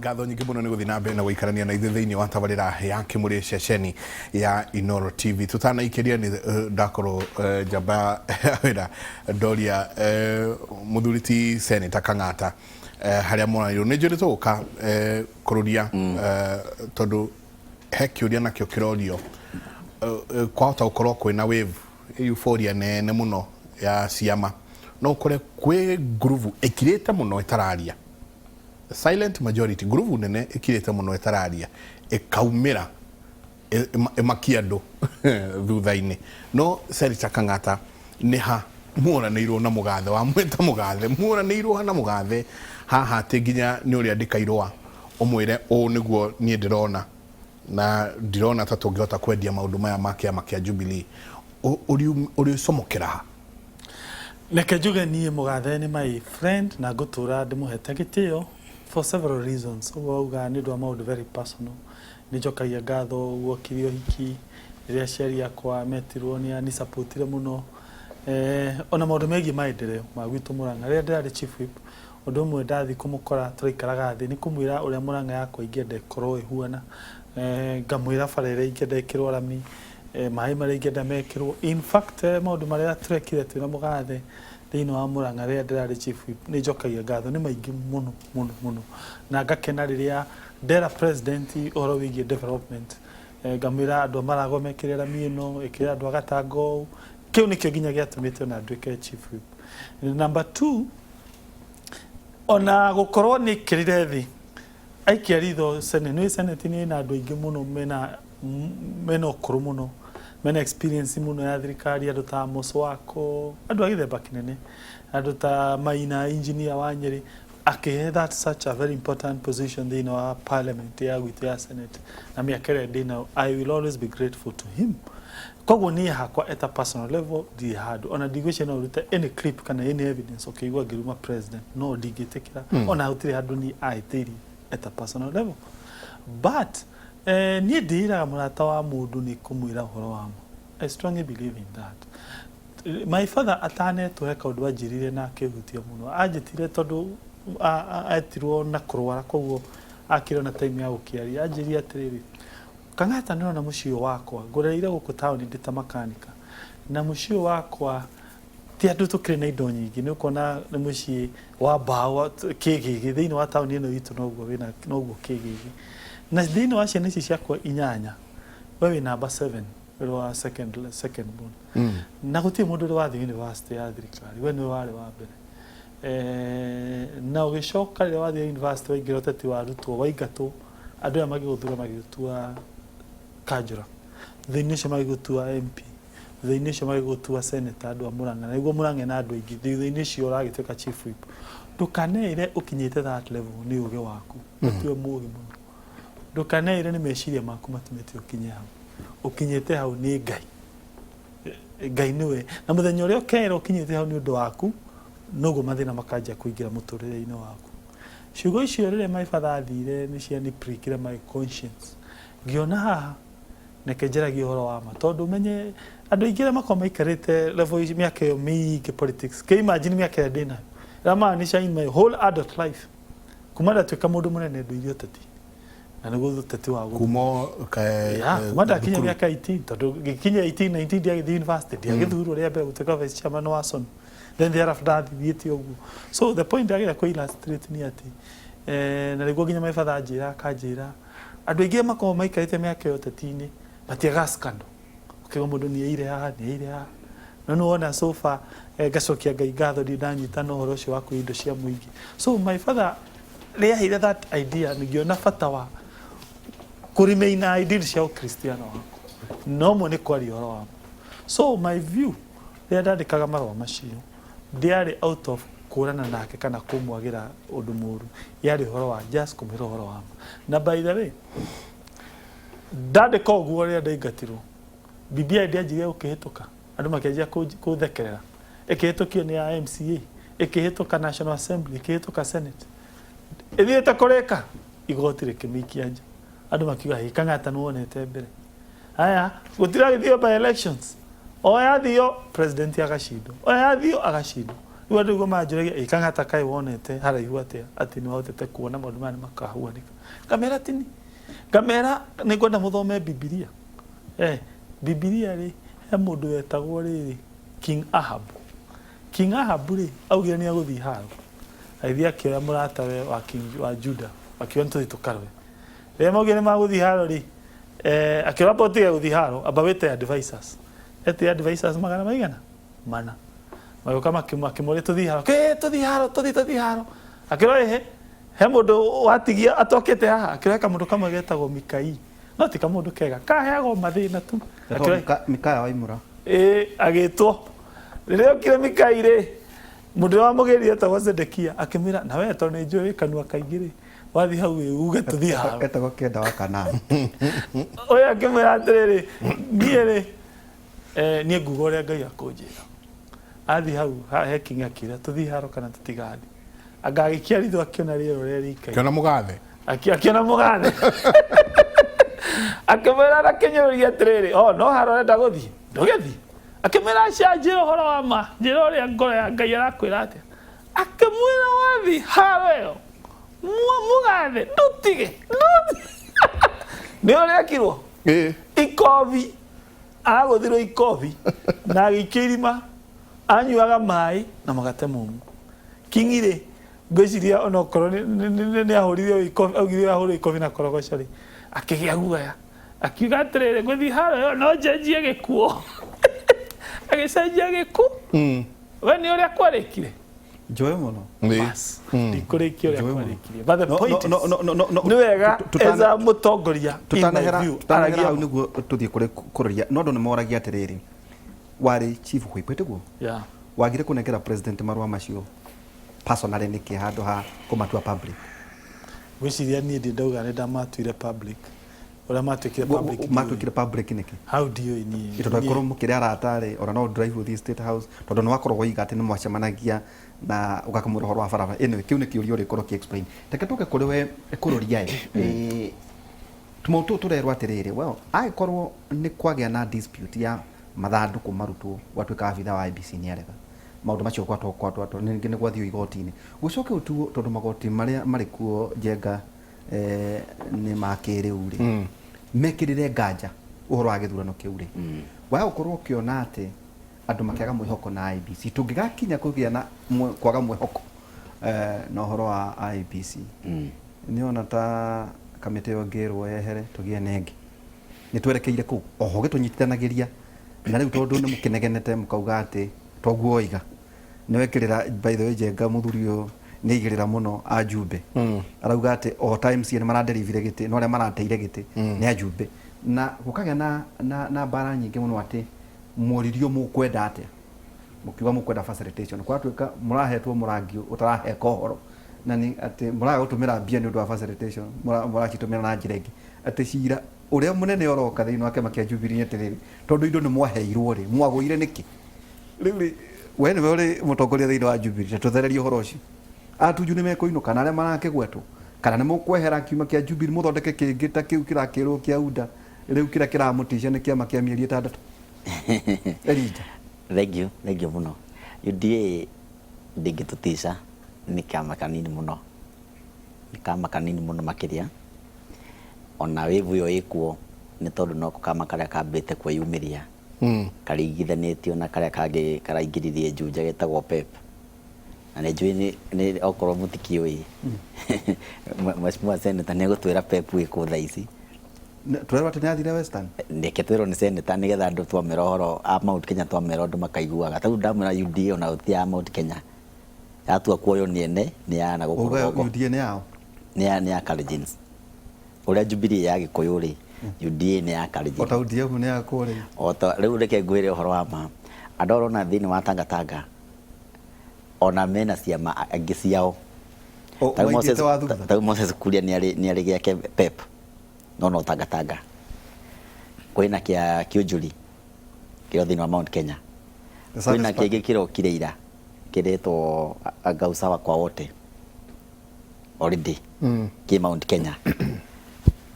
Ngatho nyingĩ mũno nĩ gũthiĩ na mbere na gũikarania na ithuĩ thĩinĩ wa tabarĩra ya Kĩmũrĩ, ceceni ya Inoro TV. Tũtanaikĩria nĩ ndakorwo njamba ya wĩra ndoria mũthuri ti Senator Kang'ata harĩa moranirwo. Nĩ njũĩ nĩ tũgũka kũrũria tondũ he kĩũria nakĩo kĩrorio, kwahota gũkorwo kwĩna wave euphoria nene mũno ya ciama, no ũkore kwĩ ngurubu ĩkirĩte mũno ĩtararia, silent majority, ngurubu nene ĩkirĩte mũno ĩtararia, ĩkaumĩra ĩmakie andũ thutha-inĩ. No Senator Kang'ata, nĩ ha muoranĩirwo na mũgathe wa mwĩta mũgathe, muoranĩirwo ha na mũgathe haha atĩ nginya nĩ ũrĩandĩka irũa ũmwĩre ũũ nĩguo niĩ ndĩrona na ndirona ta tũngĩhota kwendia maũndũ maya ma kĩama kĩa Jubilee? Ũrĩcomokera ha? Reke njuge niĩ mũgathe nĩ my friend na ngũtũra ndĩmũhete gĩtĩo for several reasons. Ũguo wauga nĩ ũndũ wa maũndũ very personal. Nĩ njokagia ngatho guokire ũhiki, rĩrĩa aciari akwa metirwo nĩ anisapotire mũno. Ona maũndũ megiĩ maendeleo ma gwitũ Mũrang'a. Rĩrĩa ndĩrarĩ chief whip, ũndũ ũmwe ndathiĩ kũmũkora tũraikaraga thĩ nĩ kũmwĩra ũrĩa Mũrang'a yakwa ingĩenda ĩkorwo ĩhuana. Ngamwĩra bara ĩrĩa ingĩenda ĩkĩrwo rami, maĩ marĩa ingĩenda mekĩrwo. In fact, maũndũ marĩa tũrekire twĩna mũgathe thĩinĩ wa Mũrang'a rĩrĩa ndĩrarĩ chief whip, nĩ njokagia ngatho, nĩ maingĩ mũno mũno mũno. Na ngakena rĩrĩa ndera president ũhoro wĩgiĩ development, ngamwĩra andũ a Maragwa mekĩre rami ĩno, ĩkĩre andũ a Gatanga ũũ. Kĩu nĩkĩo nginya gĩatũmĩte ona nduĩke chief whip. Number two, ona gũkorwo nĩ aikarire thĩ aikia ritho Senate, nĩ Senate nĩ ĩna andũ aingĩ mũno mena ũkũrũ mũno, mena experience mũno ya thirikari, andũ ta Amos Wako, andũ a gĩthemba kĩnene, andũ ta Maina engineer wa Nyĩrĩ, akĩhe that such a very important position thĩinĩ wa parliament ya gwitũ ya Senate na mĩaka ĩrĩa ndĩnayo, I will always be grateful to him. Koguo niĩ hakwa at a personal level ndirĩ handũ ona ndigwĩciria no ũrute any clip kana any evidence ũkĩigua ngĩruma president, no ndingĩtĩkĩra, ona gũtirĩ handũ niĩ ahĩtĩirie at a personal level. But niĩ ndĩĩraga mũrata wa mũndũ nĩ kũmwĩra ũhoro wa ma. I strongly believe in that. My father atanetwo he kaũndũ anjĩrire na akĩhutia mũno. Anjĩtire tondũ etirwo na kũrwara, koguo akĩrĩ na time ya gũkĩaria. Anjĩrire atĩrĩrĩ, "Kang'ata, nĩũrona mũciĩ ũyũ wakwa ngũrereire gũkũ taũni ndĩ ta makanika, na mũciĩ ũyũ wakwa ti andũ tũkĩrĩ na indo nyingĩ, nĩ ũkuona nĩ mũciĩ wa mbaũ kĩgĩgĩ thĩinĩ wa taũni ĩno itũ, noguo wĩna noguo kĩgĩgĩ, na thĩinĩ wa ciana ici ciakwa inyanya we wĩ namba 7, ũrĩ wa second born, na gũtirĩ mũndũ ũrĩ wathiĩ university ya thirikari, we nĩwe warĩ wa mbere. Na ũgĩcoka rĩrĩa wathiĩ university waingĩra ũteti wa arutwo, waingatwo, andũ aya magĩgũthura magĩgũtua kanjũra, thutha-inĩ ũcio magĩgũtua MP, thutha-inĩ ũcio magĩgũtua senator, andũ a Mũrang'a, na nĩguo Mũrang'a ĩna andũ aingĩ, thutha-inĩ ũcio ũragĩtuĩka chief whip. Ndũkaneĩre ũkinyĩte that level nĩ ũgĩ waku, ũtue mũgĩ mũno. Ndũkaneĩre nĩ meciria maku matũmĩte ũkinye hau. Ũkinyĩte hau nĩ Ngai. Ngai nĩwe na mũthenya ũrĩa ũkera ũkinyĩte hau nĩ ũndũ waku, noguo mathĩna makanjia kũingĩra mũtũrĩre-inĩ waku." Ciugo icio rĩrĩa my father athire nĩ cianiprikire my conscience, ngĩona haha reke njaragie ũhoro wa ma, tondũ menye andũ aingĩ arĩa makoragwo maikarĩte level ici mĩaka ĩyo mĩingĩ politics. Can you imagine mĩaka ĩrĩa ndĩnayo ĩramaanisha in my whole adult life, kuma ndatuĩka mũndũ mũnene, ndũire ũteti, na nĩguo ũteti wa gũthurwo. Kuma Yeah, kuma ndakinya mĩaka 18, tondũ ngĩkinya 18 19 ndiagĩthiĩ university, ndiagĩthurwo rĩa mbere gũtuĩka vice chairman wa SONU, then thereafter ndathiĩte ũguo. So the point ndagĩra kũ illustrate nĩ atĩ na nĩguo nginya my father anjĩra, akanjĩra andũ aingĩ makoragwo maikarĩte mĩaka ĩyo ũteti-inĩ matiagaga scandal, ũkĩigua mũndũ nĩ aire haha, nĩ aire haha, no nĩ wona so far ngacokia Ngai ngatho ndirĩ ndanyita na ũhoro ũcio wa kũiya indo cia mũingĩ. So my father rĩaheire that idea, ngĩona bata wa kũremain ideals cia ũkristiano wakwa, no mwe nĩ kwaria ũhoro wa ma. So my view rĩrĩa ndandĩkaga marũa macio ndiarĩ out of kũrana nake kana kũmwagĩra ũndũ mũru, yarĩ ũhoro wa just kũmwĩra ũhoro wa ma. Na by the way, ndandĩka ũguo rĩrĩa ndaingatirwo, BBI ndĩanjirie gũkĩhĩtũka, andũ makĩanjia kũthekerera, ĩkĩhĩtũkio nĩ ya MCA, ĩkĩhĩtũka National Assembly, ĩkĩhĩtũka Senate, ĩthiĩte kũrĩka igoti rĩkĩmĩikia nja. Andũ makiuga, "Hĩ, Kang'ata nĩwonete mbere aya gũtiragĩthio by elections, o yathio president agacindwo, o yathio agacindwo." Rĩu andũ nĩguo manjũragia, ĩ Kang'ata kaĩ wonete haraihu atĩa atĩ nĩ wahotete kuona maũndũ maya nĩ makahuanĩka. Ngamera tini. Ngamera nĩ ngwenda mũthome Bibilia. Eh, Bibilia rĩ, he mũndũ wetagwo rĩrĩ King Ahab. King Ahab rĩ, augire nĩ egũthiĩ haro. Agĩthiĩ akĩoya mũratawe wa King wa Juda, akiuga nĩ tũthiĩ tũkarũe. Rĩrĩa maugire nĩ magũthiĩ haro rĩ, eh, akĩrwo amba ũtige gũthiĩ haro, amba wĩte advisors. Etire advisors magana maigana? Mana. Magĩũka makĩmũria tũthiĩ haro. Kĩ tũthiĩ haro, tũthiĩ tũthiĩ haro. Akĩrwo ĩhĩ, he mũndũ watigia atokĩte haha. Akĩrwo he kamũndũ kamwe getagwo Mikai. No ti kamũndũ kega, kaheagwo mathĩna tu. Etagwo Mikaya wa Imura. Ĩĩ, agĩtwo. Rĩrĩa okire Mikai rĩ, mũndũ ũrĩa wamũgĩrire etagwo Zedekia, akĩmwĩra, na we tondũ nĩ njũĩ wĩ kanua kaingĩ rĩ, wathiĩ hau ĩ uge tũthiĩ haro. Etagwo Kenda wa Kanani. Ũyũ akĩmwĩra atĩrĩrĩ, niĩ rĩ, eh, niĩ nguga ũrĩa Ngai akũnjĩra. Athiĩ hau he king akĩra tũthiĩ haro kana tũtigathiĩ. Anga agĩkia ritho akĩona rĩera ũrĩa rĩikaire. Kĩona mũgathe. Akĩona mũgathe. Akĩmwĩra na kĩnyũrũri atĩrĩrĩ, o no haro ũrenda gũthiĩ, ndũgĩthiĩ. Akĩmwĩra aca njĩra ũhoro wa ma, njĩra ũrĩa ngoro ya Ngai arakwĩra atĩa. Akĩmwĩra wathiĩ haro ĩyo, mũgathe ndũtige, ndũtige. Nĩ ũrĩa ekirwo? Ikobi, agũthirwo ikobi na agĩikio irima, anyuaga maĩ na mũgate mũmũ. Kingi rĩ, ngwĩciria onokorwo nĩ ahũrirwo ikobi, augire ahũrwo ikobi na korogoco rĩ, akĩgĩa guoya. Akiuga atĩrĩrĩ, ngũthiĩ haro ĩyo no njenjie gĩkuũ. Agĩcenjia gĩkuũ. We nĩ ũrĩa kwarĩkire? Njũĩ mũno. Bas, ndikũrĩkia ũrĩa kwarĩkirie. But the point is, nĩ wega as a mũtongoria, in my view, Tutanehera hau nĩguo tũthiĩ kũrĩ kũrũria, no andũ nĩ moragia atĩrĩrĩ, warĩ chief whip ĩtiguo? Yeah. Wagire kũnengera president marũa macio personally nĩkĩ handũ ha kũmatua public? Ngwĩciria niĩ ndĩ ndauga nĩ ndamatuire public. Ũrĩa matuĩkire public ndiũĩ. Matuĩkire public nĩkĩ? Hau ndiũĩ niĩ. Tondũ angĩkorwo mũkĩrĩ arata rĩ, ona no drive ũthiĩ State House, tondũ nĩ wakorwo woiga atĩ nĩ mwacemanagia na ũgakĩmwĩra ũhoro wa barabara. Anyway, kĩu nĩ kĩũria ũrĩkorwo ũkĩ explain. Reke tũke kũrĩ we Kũrũria ĩ. Tũmaũndũ tũtũ tũrerwo atĩrĩrĩ, well, angĩkorwo nĩ kwagĩa na dispute ya mathandũkũ marutwo gwatuĩka abithaa wa IEBC nĩ arega, maũndũ macio rĩngĩ nĩ gwathiĩ igoti-inĩ, gũcoke gũtuo tondũ magoti marĩa marĩ kuo Njenga nĩ ma kĩrĩu rĩ, mekĩrĩre nganja ũhoro wa gĩthurano kĩu rĩ, waga gũkorwo ũkĩona atĩ andũ makĩaga mwĩhoko na IEBC, tũngĩgakinya kũgĩa na kwaga mwĩhoko na ũhoro wa IEBC, nĩ ona ta kamĩtĩ ĩyo ĩngĩrwo yehere tũgĩe na ĩngĩ, nĩ twerekeire kũu oho gĩtũnyitithanagĩria na rĩu tondũ nĩ mũkĩnegenete mũkauga atĩ toguo oiga nĩ wekĩrĩra by the way Njenga mũthuri ũyũ nĩ aigĩrĩra mũno ajumbe arauga atĩ o ta MCA nĩ maraderivire gĩtĩ no arĩa marateire gĩtĩ nĩ ajumbe na gũkagĩa na mbara nyingĩ mũno atĩ mworirio mũkwenda atĩa mũkiuga mũkwenda facilitation kwatuĩka mũrahetwo mũrangi ũtaraheka ũhoro na nĩ atĩ mũraga gũtũmĩra mbia nĩ ũndũ wa facilitation mũracitũmĩra na njĩra ĩngĩ atĩ cira ũrĩa mũnene ũroka thĩinĩ wa kĩama kĩa Jubilee nĩ atĩrĩrĩ tondũ indo nĩ mwaheirwo rĩ mwagũire nĩkĩ rĩu rĩ we nĩwe ũrĩ mũtongoria thĩinĩ wa Jubilee na tũthererie ũhoro ũcio atunju nĩ mekũinũka na arĩa marakĩgwetwo kana nĩ mũkwehera kiuma kĩa Jubilee mũthondeke kĩngĩ ta kĩu kĩrakĩrwo kĩa UDA rĩu kĩrĩa kĩramũtica nĩ kĩama kĩa mĩeri ĩtandatũ Elijah. Thank you, thank you mũno. UDA ndĩngĩtũtica nĩ kĩama kanini mũno, nĩ kama kanini mũno makĩria. Ona wave ĩyo ĩkuo nĩ tondũ noko kama karĩa kambĩte kwĩyumĩria karingithanĩtio na karĩa kangĩ karaingĩririe Juja getagwo PEP. Na nĩ njũĩ nĩ okorwo mũtikĩũĩ Mheshimiwa Senator nĩ egũtwĩra PEP ĩkũ thaa ici. Tũrerwo atĩ nĩ athire Western. Reke twĩrwo nĩ senator nĩgetha andũ twamera ũhoro a Mount Kenya twamera ũndũ makaiguaga. Ta rĩu ndamwĩra UDA ona gũtirĩ ya Mount Kenya. Yatua kuoywo nĩ ene nĩ ya na gũkũ Uga rũgongo. UDA nĩ yao. Nĩ ya Kalenjins. Ũrĩa Jubilee ya Gĩkũyũ rĩ, UDA nĩ ya Kalenjin. O ta UDM nĩ ya kũrĩa. O ta rĩu reke ngwĩre ũhoro wa ma. Andũ aya ũrona thĩinĩ wa Tangatanga ona mena ciama angĩ ciao. Ta rĩu Moses Kuria nĩ arĩ gĩake PEP no no Tangatanga. Kwĩna kĩa Kiunjuri kĩrĩ thĩinĩ wa Mount Kenya. Kwĩna kĩngĩ kĩrokire ira kĩretwo anga usawa kwa wote already kĩ Mount Kenya.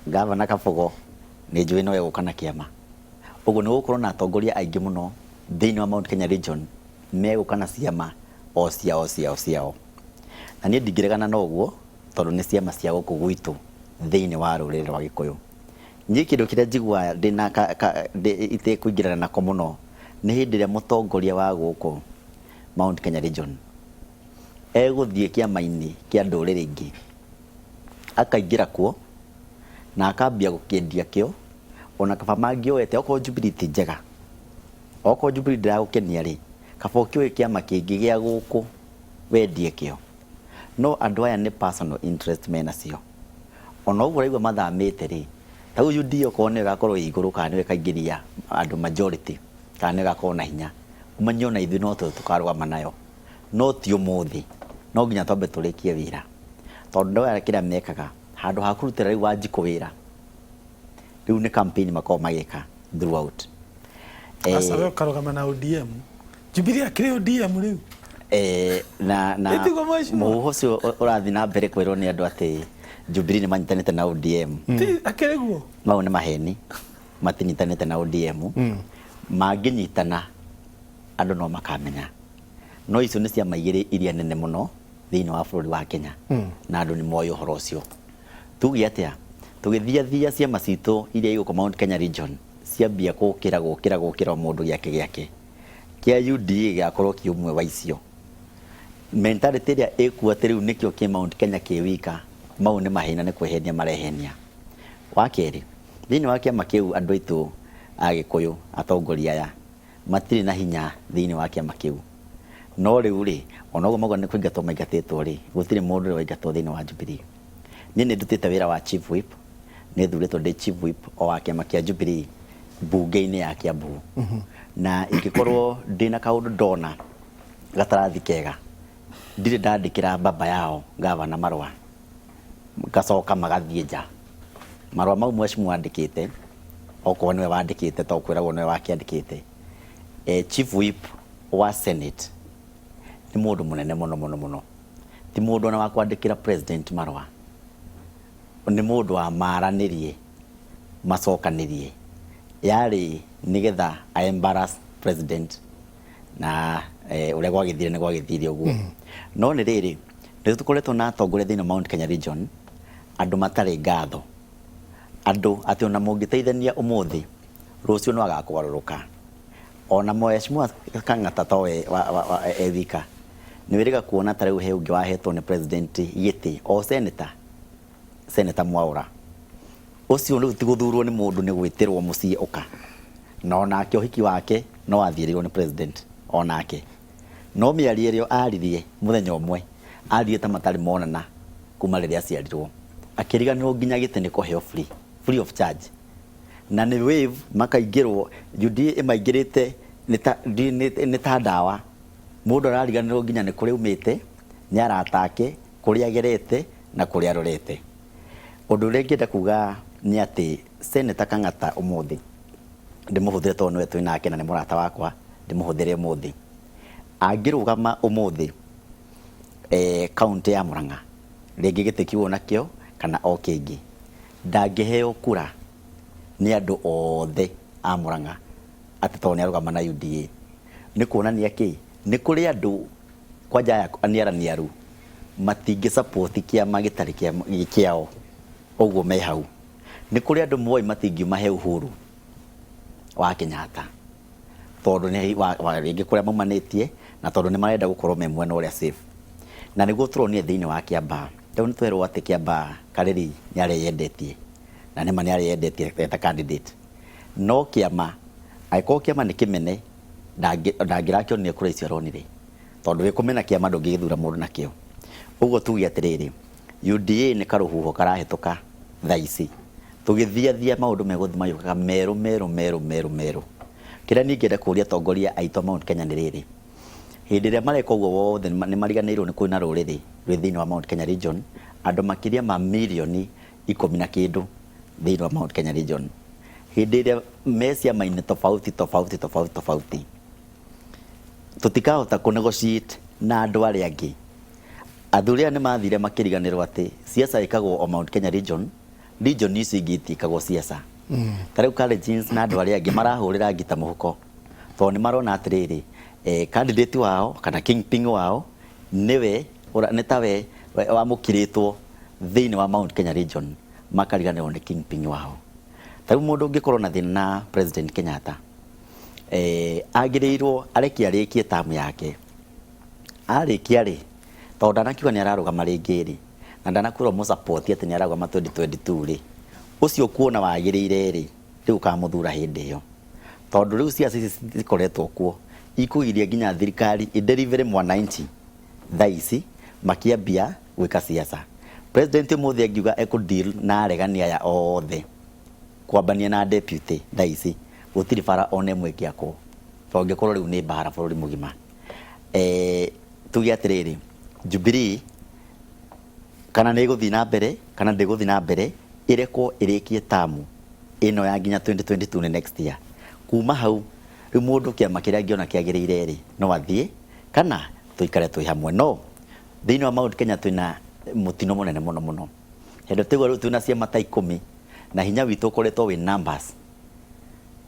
Gavana Kabogo nĩ njũĩ no egũka na kĩama. Ũguo nĩ gũgũkorwo na atongoria aingĩ mũno thĩinĩ wa Mount Kenya region megũka na ciama. O ciao ciao ciao. Na niĩ ndingĩregana na ũguo tondũ nĩ ciama cia gũkũ gwitũ thĩinĩ wa rũrĩrĩ rwa Gĩkũyũ. Niĩ kĩndũ kĩrĩa njiguaga ndĩna ka, ka, itekũingĩrana nako mũno nĩ hĩndĩ ĩrĩa mũtongoria wa gũkũ Mount Kenya Region egũthiĩ kĩama-inĩ kĩa ndũrĩrĩ ingĩ akaingĩra kuo na akambia gũkĩendia kĩo, ona kaba mangĩoete okorwo Jubilee ti njega, okorwo Jubilee ndĩragũkenia rĩ, kaba ũkĩoe kĩama kĩngĩ gĩa gũkũ wendie kĩo. No andũ aya nĩ personal interest menacio. Ona ũguo ũraigua mathamĩte rĩ, ta rĩu UDA okorwo nĩyo ĩgakorwo ĩ igũrũ kana nĩyo ĩkaingĩria andũ majority kana nĩyo ĩgakorwo na hinya, ũmenye ona ithuĩ no tũkarũgama nayo. No ti ũmũthĩ, no nginya twambe tũrĩkie wĩra. Tondũ andũ aya kĩrĩa mekaga, handũ ha kũrutĩra rĩu Wanjikũ wĩra, rĩu nĩ campaign makoragwo magĩka throughout. Aca we ũkarũgama na ODM. Jubilee akĩrĩ ODM rĩu. Na Ĩtiguo mheshimiwa? Mũhuhu ũcio ũrathiĩ na mbere kwĩrwo nĩ andũ atĩ Jubilee nĩ manyitanĩte na ODM. Ti akĩrĩ guo? Mau nĩ maheni, matinyitanĩte na ODM. Mangĩnyitana andũ no makamenya. No icio nĩ ciama igĩrĩ iria nene mũno thĩinĩ wa bũrũri wa Kenya na andũ nĩ moĩ ũhoro ũcio. Tuge atĩa? Tũgĩthiathia ciama citũ iria igũkũ Mount Kenya Region ciambia gũkĩra gũkĩra gũkĩra o mũndũ gĩake gĩake. Kĩa UDA gĩgakorwo kĩ ũmwe wa icio. Mentality ĩrĩa ĩkuo atĩ rĩu nĩkĩo kĩ Mount Kenya kĩ wika, mau nĩ maheni na nĩ kwĩhenia marehenia. Wa kerĩ, thĩinĩ wa kĩama kĩu andũ aitũ a Gĩkũyũ, atongoria aya, matirĩ na hinya thĩinĩ wa kĩama kĩu. No rĩu rĩ, ona ũguo mauga nĩ kũingatwo maingatĩtwo rĩ, gũtirĩ mũndũ ũrĩ waingatwo thĩinĩ wa Jubilee. Niĩ nĩ ndutĩte wĩra wa chief whip, nĩ thurĩtwo ndĩ chief whip o wa kĩama kĩa Jubilee mbunge-inĩ ya Kiambu. Na ingĩkorwo ndĩna kaũndũ ndona gatarathi kega, ndirĩ ndandĩkĩra baba yao gavana marũa, ngacoka magathiĩ nja. Marũa mau mheshimiwa andĩkĩte, okorwo nĩwe wandĩkĩte to kwĩragwo nĩwe wakĩandĩkĩte. Chief whip wa Senate nĩ mũndũ mũnene mũno mũno mũno. Ti mũndũ ona wa kwandĩkĩra president marũa. Nĩ mũndũ wa maranĩrie, macokanĩrie. Yarĩ nĩgetha a embarrass president na ũrĩa gwagĩthire nĩ gwagĩthire ũguo. No nĩ rĩrĩ, nĩ tũkoretwo na atongoria thĩinĩ wa Mount Kenya Region, andũ matarĩ ngatho. Andũ atĩ ona mũngĩteithania ũmũthĩ, rũciũ no agakũgarũrũka. Ona mheshimiwa Kang'ata towe e wika, nĩ wĩrĩga kuona ta rĩu he ũngĩ wahetwo nĩ president gĩtĩ, o senator, Senator Mwaũra. Ũcio rĩu ti gũthurwo nĩ mũndũ nĩ gwĩtĩrwo mũciĩ ũka. Na onake ũhiki wake no athiĩrĩirwo nĩ president onake. No mĩario ĩrĩa aririe mũthenya ũmwe, aririe ta matarĩ monana kuma rĩrĩa aciarirwo. Akĩriganĩrwo nginya gĩtĩ nĩ kũheo free, free of charge. Na nĩ wave makaingĩrwo, UDA ĩmaingĩrĩte nĩ ta ndawa. Mũndũ arariganĩrwo nginya nĩ kũrĩa aumĩte, nĩ arata ake, kũrĩa agerete na kũrĩa arorete. Ũndũ ũrĩa ingĩenda kuga nĩ atĩ Senator Kang'ata ũmũthĩ, ndĩmũhũthĩre tondũ nĩwe twĩ nake na nĩ mũrata wakwa, ndĩmũhũthĩre ũmũthĩ. Angĩrũgama ũmũthĩ kaũntĩ ya Murang'a, rĩngĩ gĩtĩ kĩu onakĩo kana o kĩngĩ, ndangĩheo kura nĩ andũ othe a Murang'a atĩ tondũ nĩ arũgama na UDA. Nĩ kuonania kĩ? Nĩ kũrĩ andũ kwanja aya niaraniaru matingĩ support kĩama gĩtarĩ kĩao ũguo me hau. Nĩ kũrĩ andũ moĩ matingiuma he Uhuru wa Kenyatta tondũ nĩ rĩngĩ kũrĩa maumanĩtie na tondũ nĩ marenda gũkorwo me mwena ũrĩa safe. Na nĩguo tũronire thĩinĩ wa Kiambaa. Rĩu nĩ twerwo atĩ Kiambaa Karĩri nĩ areyendetie na nĩma nĩ areyendetie eta candidate. No kĩama, angĩkorwo kĩama nĩ kĩmene, ndangĩrakĩonire kura icio aronire. Tondũ wĩ kũmena kĩama ndũngĩgĩthura mũndũ nakĩo. Ũguo tuge atĩrĩrĩ, UDA nĩ karũhuho karahĩtũka thaa ici. Tũgĩthiathia maũndũ megũthiĩ magĩũkaga merũ merũ merũ merũ merũ. Kĩrĩa niĩ ingĩenda kũria atongoria aitũ a Mount Kenya nĩ rĩrĩ, hĩndĩ ĩrĩa mareka ũguo wothe nĩ mariganĩirwo nĩ kwĩna rũrĩrĩ rwĩ thĩinĩ wa Mount Kenya Region, andũ makĩria ma mirioni ikũmi na kĩndũ thĩinĩ wa Mount Kenya Region. Hĩndĩ ĩrĩa me ciama-inĩ tofauti tofauti tofauti tofauti, tũtikahota kũ negotiate na andũ arĩa angĩ. Athuri aya nĩ mathire makĩriganĩrwo atĩ siasa ĩkagwo o Mount Kenya Region, region icio ingĩ itiĩkagwo siasa. Ta rĩu Kalenjins na andũ arĩa angĩ marahũrĩra ngita mũhuko tondũ nĩ marona atĩrĩrĩ, Candidate wao kana kingpin wao niwe nĩ tawe wamũkirĩtwo thĩinĩ wa Mount Kenya region, makariganĩrwo nĩ kingpin wao. Ta rĩu mũndũ ũngĩkorwo na thĩna na President Kenyatta, agĩrĩirwo arekie arĩkie tamu yake. Arĩkia rĩ, tondũ ndanakiuga nĩ ararũgama rĩngĩ rĩ, na ndanakwĩrwo mũsupport atĩ nĩ ararũgama 2022 rĩ, ũcio kuona wagĩrĩire rĩ, rĩu ũkamũthura hĩndĩ ĩyo, tondũ rĩu ciaca ici cikoretwo kuo ikũgiria nginya thirikari ĩdeliver mwananchi. Thaa ici makiambia gwĩka siasa, president ũmũthĩ angiuga ekũ deal na aregani aya othe kwambania na deputy, thaa ici gũtirĩ bara ona ĩmwe ĩngĩakwo, tondũ angĩkorwo rĩu nĩ mbara bũrũri mũgima. Tuge atĩrĩrĩ, Jubilee kana nĩ ĩgũthiĩ na mbere kana ndĩgũthiĩ na mbere, ĩrekwo ĩrĩkie tamu ĩno ya nginya 2022, nĩ next year. Kuma hau rĩu mũndũ kĩama kĩrĩa angĩona kĩagĩrĩire rĩ, no athiĩ kana tũikare twĩ hamwe. No thĩinĩ wa Mount Kenya twĩna mũtino mũnene mũno mũno. Hĩndĩ tũigua rĩu twĩna ciama ta 10, na hinya witũ ũkoretwo wĩ numbers,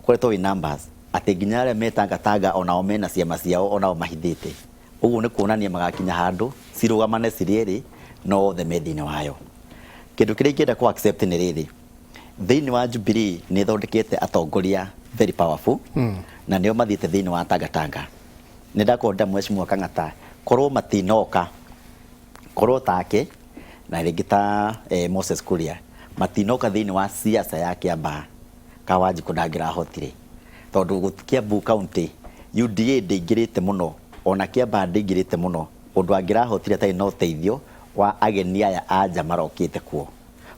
ũkoretwo wĩ numbers, atĩ nginya arĩa metangatanga onao mena ciama ciao onao mahithĩte. Ũguo nĩ kuonania magakinya handũ cirũgamane cirĩ erĩ, no othe me thĩinĩ wayo. Kĩndũ kĩrĩa ingĩenda ku accept nĩ rĩrĩ: thĩinĩ wa Jubilee nĩ ĩthondekete atongoria very powerful, na nĩo mathiĩte thĩinĩ wa Tangatanga. Nĩ ndakonda Mheshimiwa Kang'ata, korwo matinoka, korwo take na rĩngĩ ta Moses Kuria matinoka thĩinĩ wa siasa ya Kiambaa, Kawanjikũ ndangĩrahotire, tondũ Kiambu County UDA ndĩingĩrĩte mũno, ona Kiambaa ndĩingĩrĩte mũno ũndũ angĩrahotire atarĩ na ũteithio wa ageni aya a nja marokĩte kuo.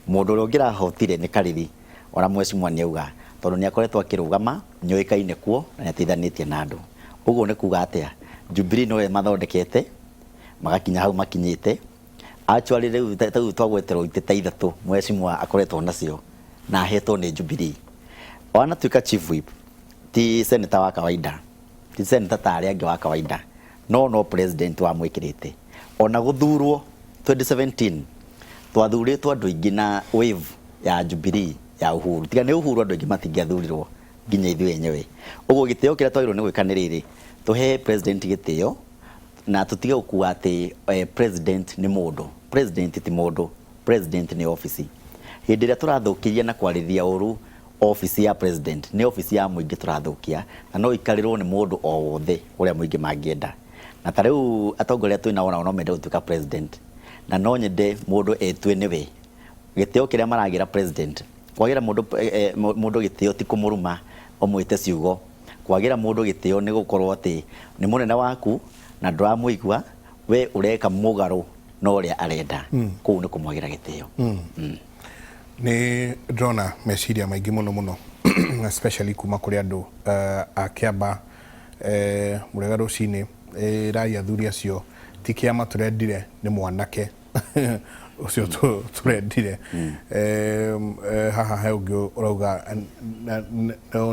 Mũndũ ũrĩa ũngĩrahotire nĩ Kariri, ona Mheshimiwa nĩ auga, tondũ nĩ akoretwo akĩrũgama, nĩoĩkaine kuo na nĩ ateithanĩtie na andũ. Ũguo nĩ kuga atĩa? Jubilee nowe mathondekete magakinya hau makinyĩte. Actually rĩu rĩu twagweterwo itĩ ta ithatũ Mheshimiwa akoretwo nacio na ahetwo nĩ Jubilee. Wanatuĩka chief whip, ti senator wa kawaida, ti senator ta arĩa angĩ wa kawaida, no president wamwĩkĩrĩte. Ona gũthurwo 2017 twathurĩtwo andũ aingĩ na wave ya Jubilee ya Uhuru. Tiga nĩ Uhuru, andũ aingĩ matingĩathurirwo, nginya ithuĩ enyewe. Ũguo gĩtĩo kĩrĩa twagĩrĩirwo nĩ gwĩka nĩ rĩrĩ: tũhe president gĩtĩo na tũtige gũkua atĩ president nĩ mũndũ. President ti mũndũ, president nĩ ofici. Hĩndĩ ĩrĩa tũrathũkĩria na kwarĩria ũru ofici ya president, nĩ ofici ya mũingĩ tũrathũkia, na no ikarĩrwo nĩ mũndũ o wothe ũrĩa mũingĩ mangĩenda. Na ta rĩu atongoria twĩ nao, nao no mende gũtuĩka president, na no nyende mũndũ etue nĩwe gĩtĩo kĩrĩa maragĩra president. Kwagĩra mũndũ gĩtĩo ti kũmũruma ũmwĩte ciugo. Kwagĩra mũndũ gĩtĩo nĩ gũkorwo atĩ nĩ mũnene waku na ndũramũigua, we ũreka mũgarũ na ũrĩa arenda. Kũu nĩ kũmwagĩra gĩtĩo. Nĩ ndĩrona meciria maingĩ mũno mũno, especially kuma kũrĩ andũ a Kĩamba. Mũrega rũcinĩ, rai athuri acio, ti kĩama tũrendire, nĩ mwanake ũcio tũrendire. Haha he ũngĩ ũrauga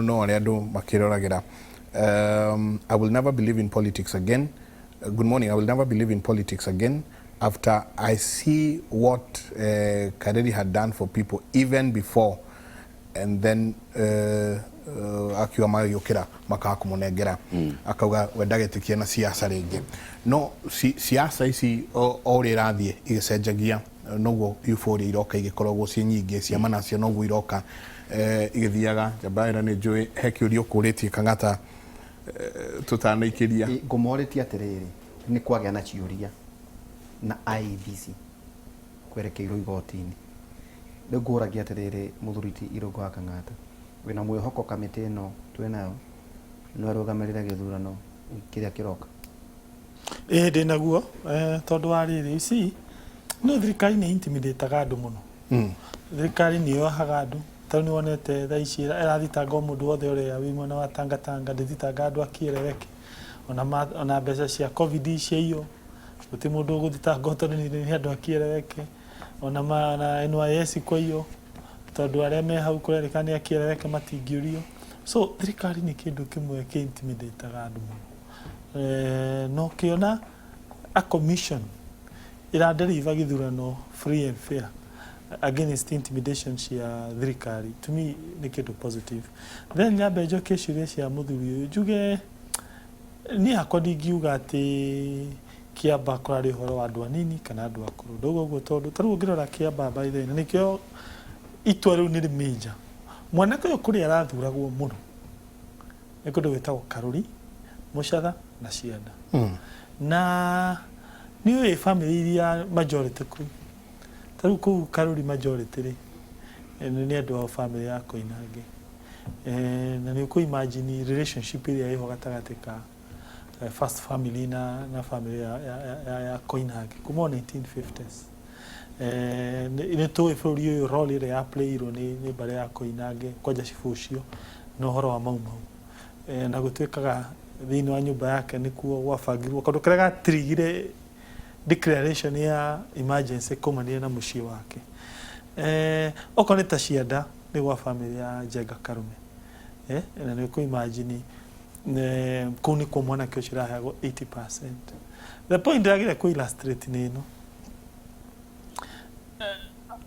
no arĩa andũ makĩroragĩra. I will never believe in politics again. Good morning. I will never believe in politics again after I see what Kareri had done for people even before and then akiuga magĩũkĩra makaga kũmũnengera, akauga we ndagetĩkia na siasa rĩngĩ. No siasa ici o ũrĩa irathiĩ igĩcenjagia, noguo euphoria iroka igĩkoragwo ciĩ nyingĩ, ciama nacio noguo iroka igĩthiaga. Njamba ĩra nĩ njũĩ he kĩũria ũkũrĩtie Kang'ata, tũtanaikĩria. Ngũmorĩtie atĩrĩrĩ, nĩ kwagĩa na ciũria na IEBC kwerekeirwo igoti-inĩ. Rĩu ngũragia atĩrĩrĩ, mũthuri ti Irũngũ wa Kang'ata, wĩna mwĩhoko kamĩtĩ ĩno twĩnayo no ĩrũgamĩrĩre gĩthurano kĩrĩa kĩroka? Ĩĩ, ndĩ naguo, tondũ wa rĩrĩ, you see, no thirikari nĩ intimidataga andũ mũno. Thirikari nĩ yohaga andũ. Tondũ nĩ wonete thaa ici ĩrathitanga o mũndũ wothe ũrĩa wĩ mwena wa Tangatanga, ndĩthitanga andũ a Kieleweke. Ona mbeca cia COVID ciaiywo, gũtirĩ mũndũ ũgũthitangwo tondũ nĩ andũ a Kieleweke. Ona na NYS kwaiywo, tondũ arĩa me hau kũrerĩkana nĩ a Kieleweke, matingĩũrio. So thirikari nĩ kĩndũ kĩmwe kĩ intimidataga andũ mũno. Na ũkĩona a commission ĩradeliver gĩthurano free and fair against intimidation cia thirikari, to me nĩ kĩndũ positive. Then nyambe njokie ciũria cia mũthuri ũyũ, njuge Niĩ hakwa ndingiuga atĩ Kĩamba kũrarĩ ũhoro wa andũ anini kana andũ akũrũ. Ndauga ũguo tondũ ta rĩu ũngĩrora Kĩamba by the way, na nĩkĩo itua rĩu nĩ rĩ major. Mwanake ũyũ kũrĩa arathuragwo mũno nĩ kũndũ gwĩtagwo Karũri, Mũcatha na Cianda. Na nĩ ũĩ family iria majority kũu, ta rĩu kũu Karũri majority rĩ, nĩ andũ a family ya Koinange. Na nĩ ũkũ imagine relationship ĩrĩa ĩho gatagatĩ ka first family na family ya Koinange kuma o 1950s. Nĩ tũĩ bũrũri ũyũ role ĩrĩa ya playirwo nĩ mbarĩ ya Koinange kwanja cibũ ũcio na ũhoro wa Mau Mau. Na gũtuĩkaga thĩinĩ wa nyũmba yake nĩkuo gwabangirwo kaũndũ karĩa gatirigire declaration ya emergency kaumanire na mũciĩ wake. Okorwo nĩ ta Cianda nĩ gwa family ya Njenga Karume. Na nĩ ũkũ imagine kũu nĩkuo mwanake ũcio ũraheagwo 80%. The point ndĩrageria kũ illustrate nĩ ĩno,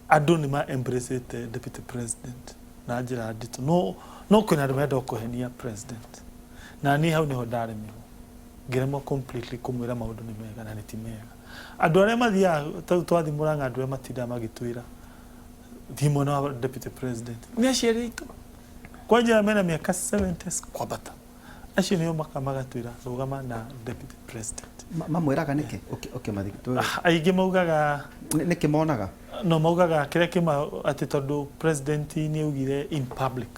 andũ nĩ ma embrace deputy president na njĩra nditũ, no kwĩna andũ marenda kũhenia president, na niĩ hau nĩho ndaremirwo, ngĩremwo completely kũmwĩra maũndũ nĩ mega na nĩ ti mega. Andũ arĩa mathiaga ta rĩu twathiĩ Mũrang'a, andũ arĩa matindaga magĩtwĩra thiĩ mwena wa deputy president nĩ aciari aitũ, kwanja mena mĩaka 70 kwambata, acio nĩo magatwĩra rũgama na deputy president. Mamwĩraga nĩkĩ? Aingĩ maugaga Nĩkĩ monaga? No maugaga kĩrĩa kĩma atĩ tondũ president nĩ augire in public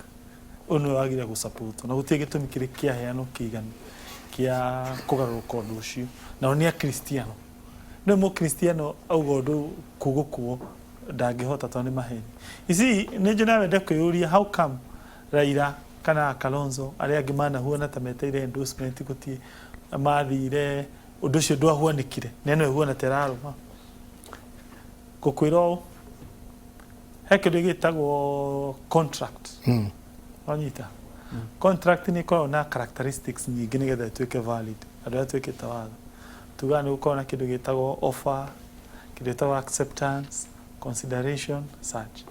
ũyũ nĩwe wagire gũ-support, na gũtirĩ gĩtũmi kĩrĩ kĩaheanwo kĩiganu kĩa kũgarũrũka ũndũ ũcio. Nao nĩ akristiano, nĩwe mũkristiano auga ũndũ kũgũkuo ndangĩhota tondũ nĩ maheni. Ici nĩ njũ nawe kwĩyũria how come Raila kana Kalonzo arĩa angĩ manahuana ta meteire endorsement gũtirĩ mathire ũndũ ũcio ndwahuanĩkire na ĩno ĩhuana ta ĩrarũma. Ngũkwĩra ũũ, he kĩndũ gĩtagwo contract. Wanyita? Contract nĩ ĩkoragwo na characteristics nyingĩ nĩgetha ĩtuĩke valid. Andũ arĩa twĩkĩte watho tugaga nĩ gũkoragwo na kĩndũ gĩtagwo offer, kĩndũ gĩtagwo acceptance, consideration, such.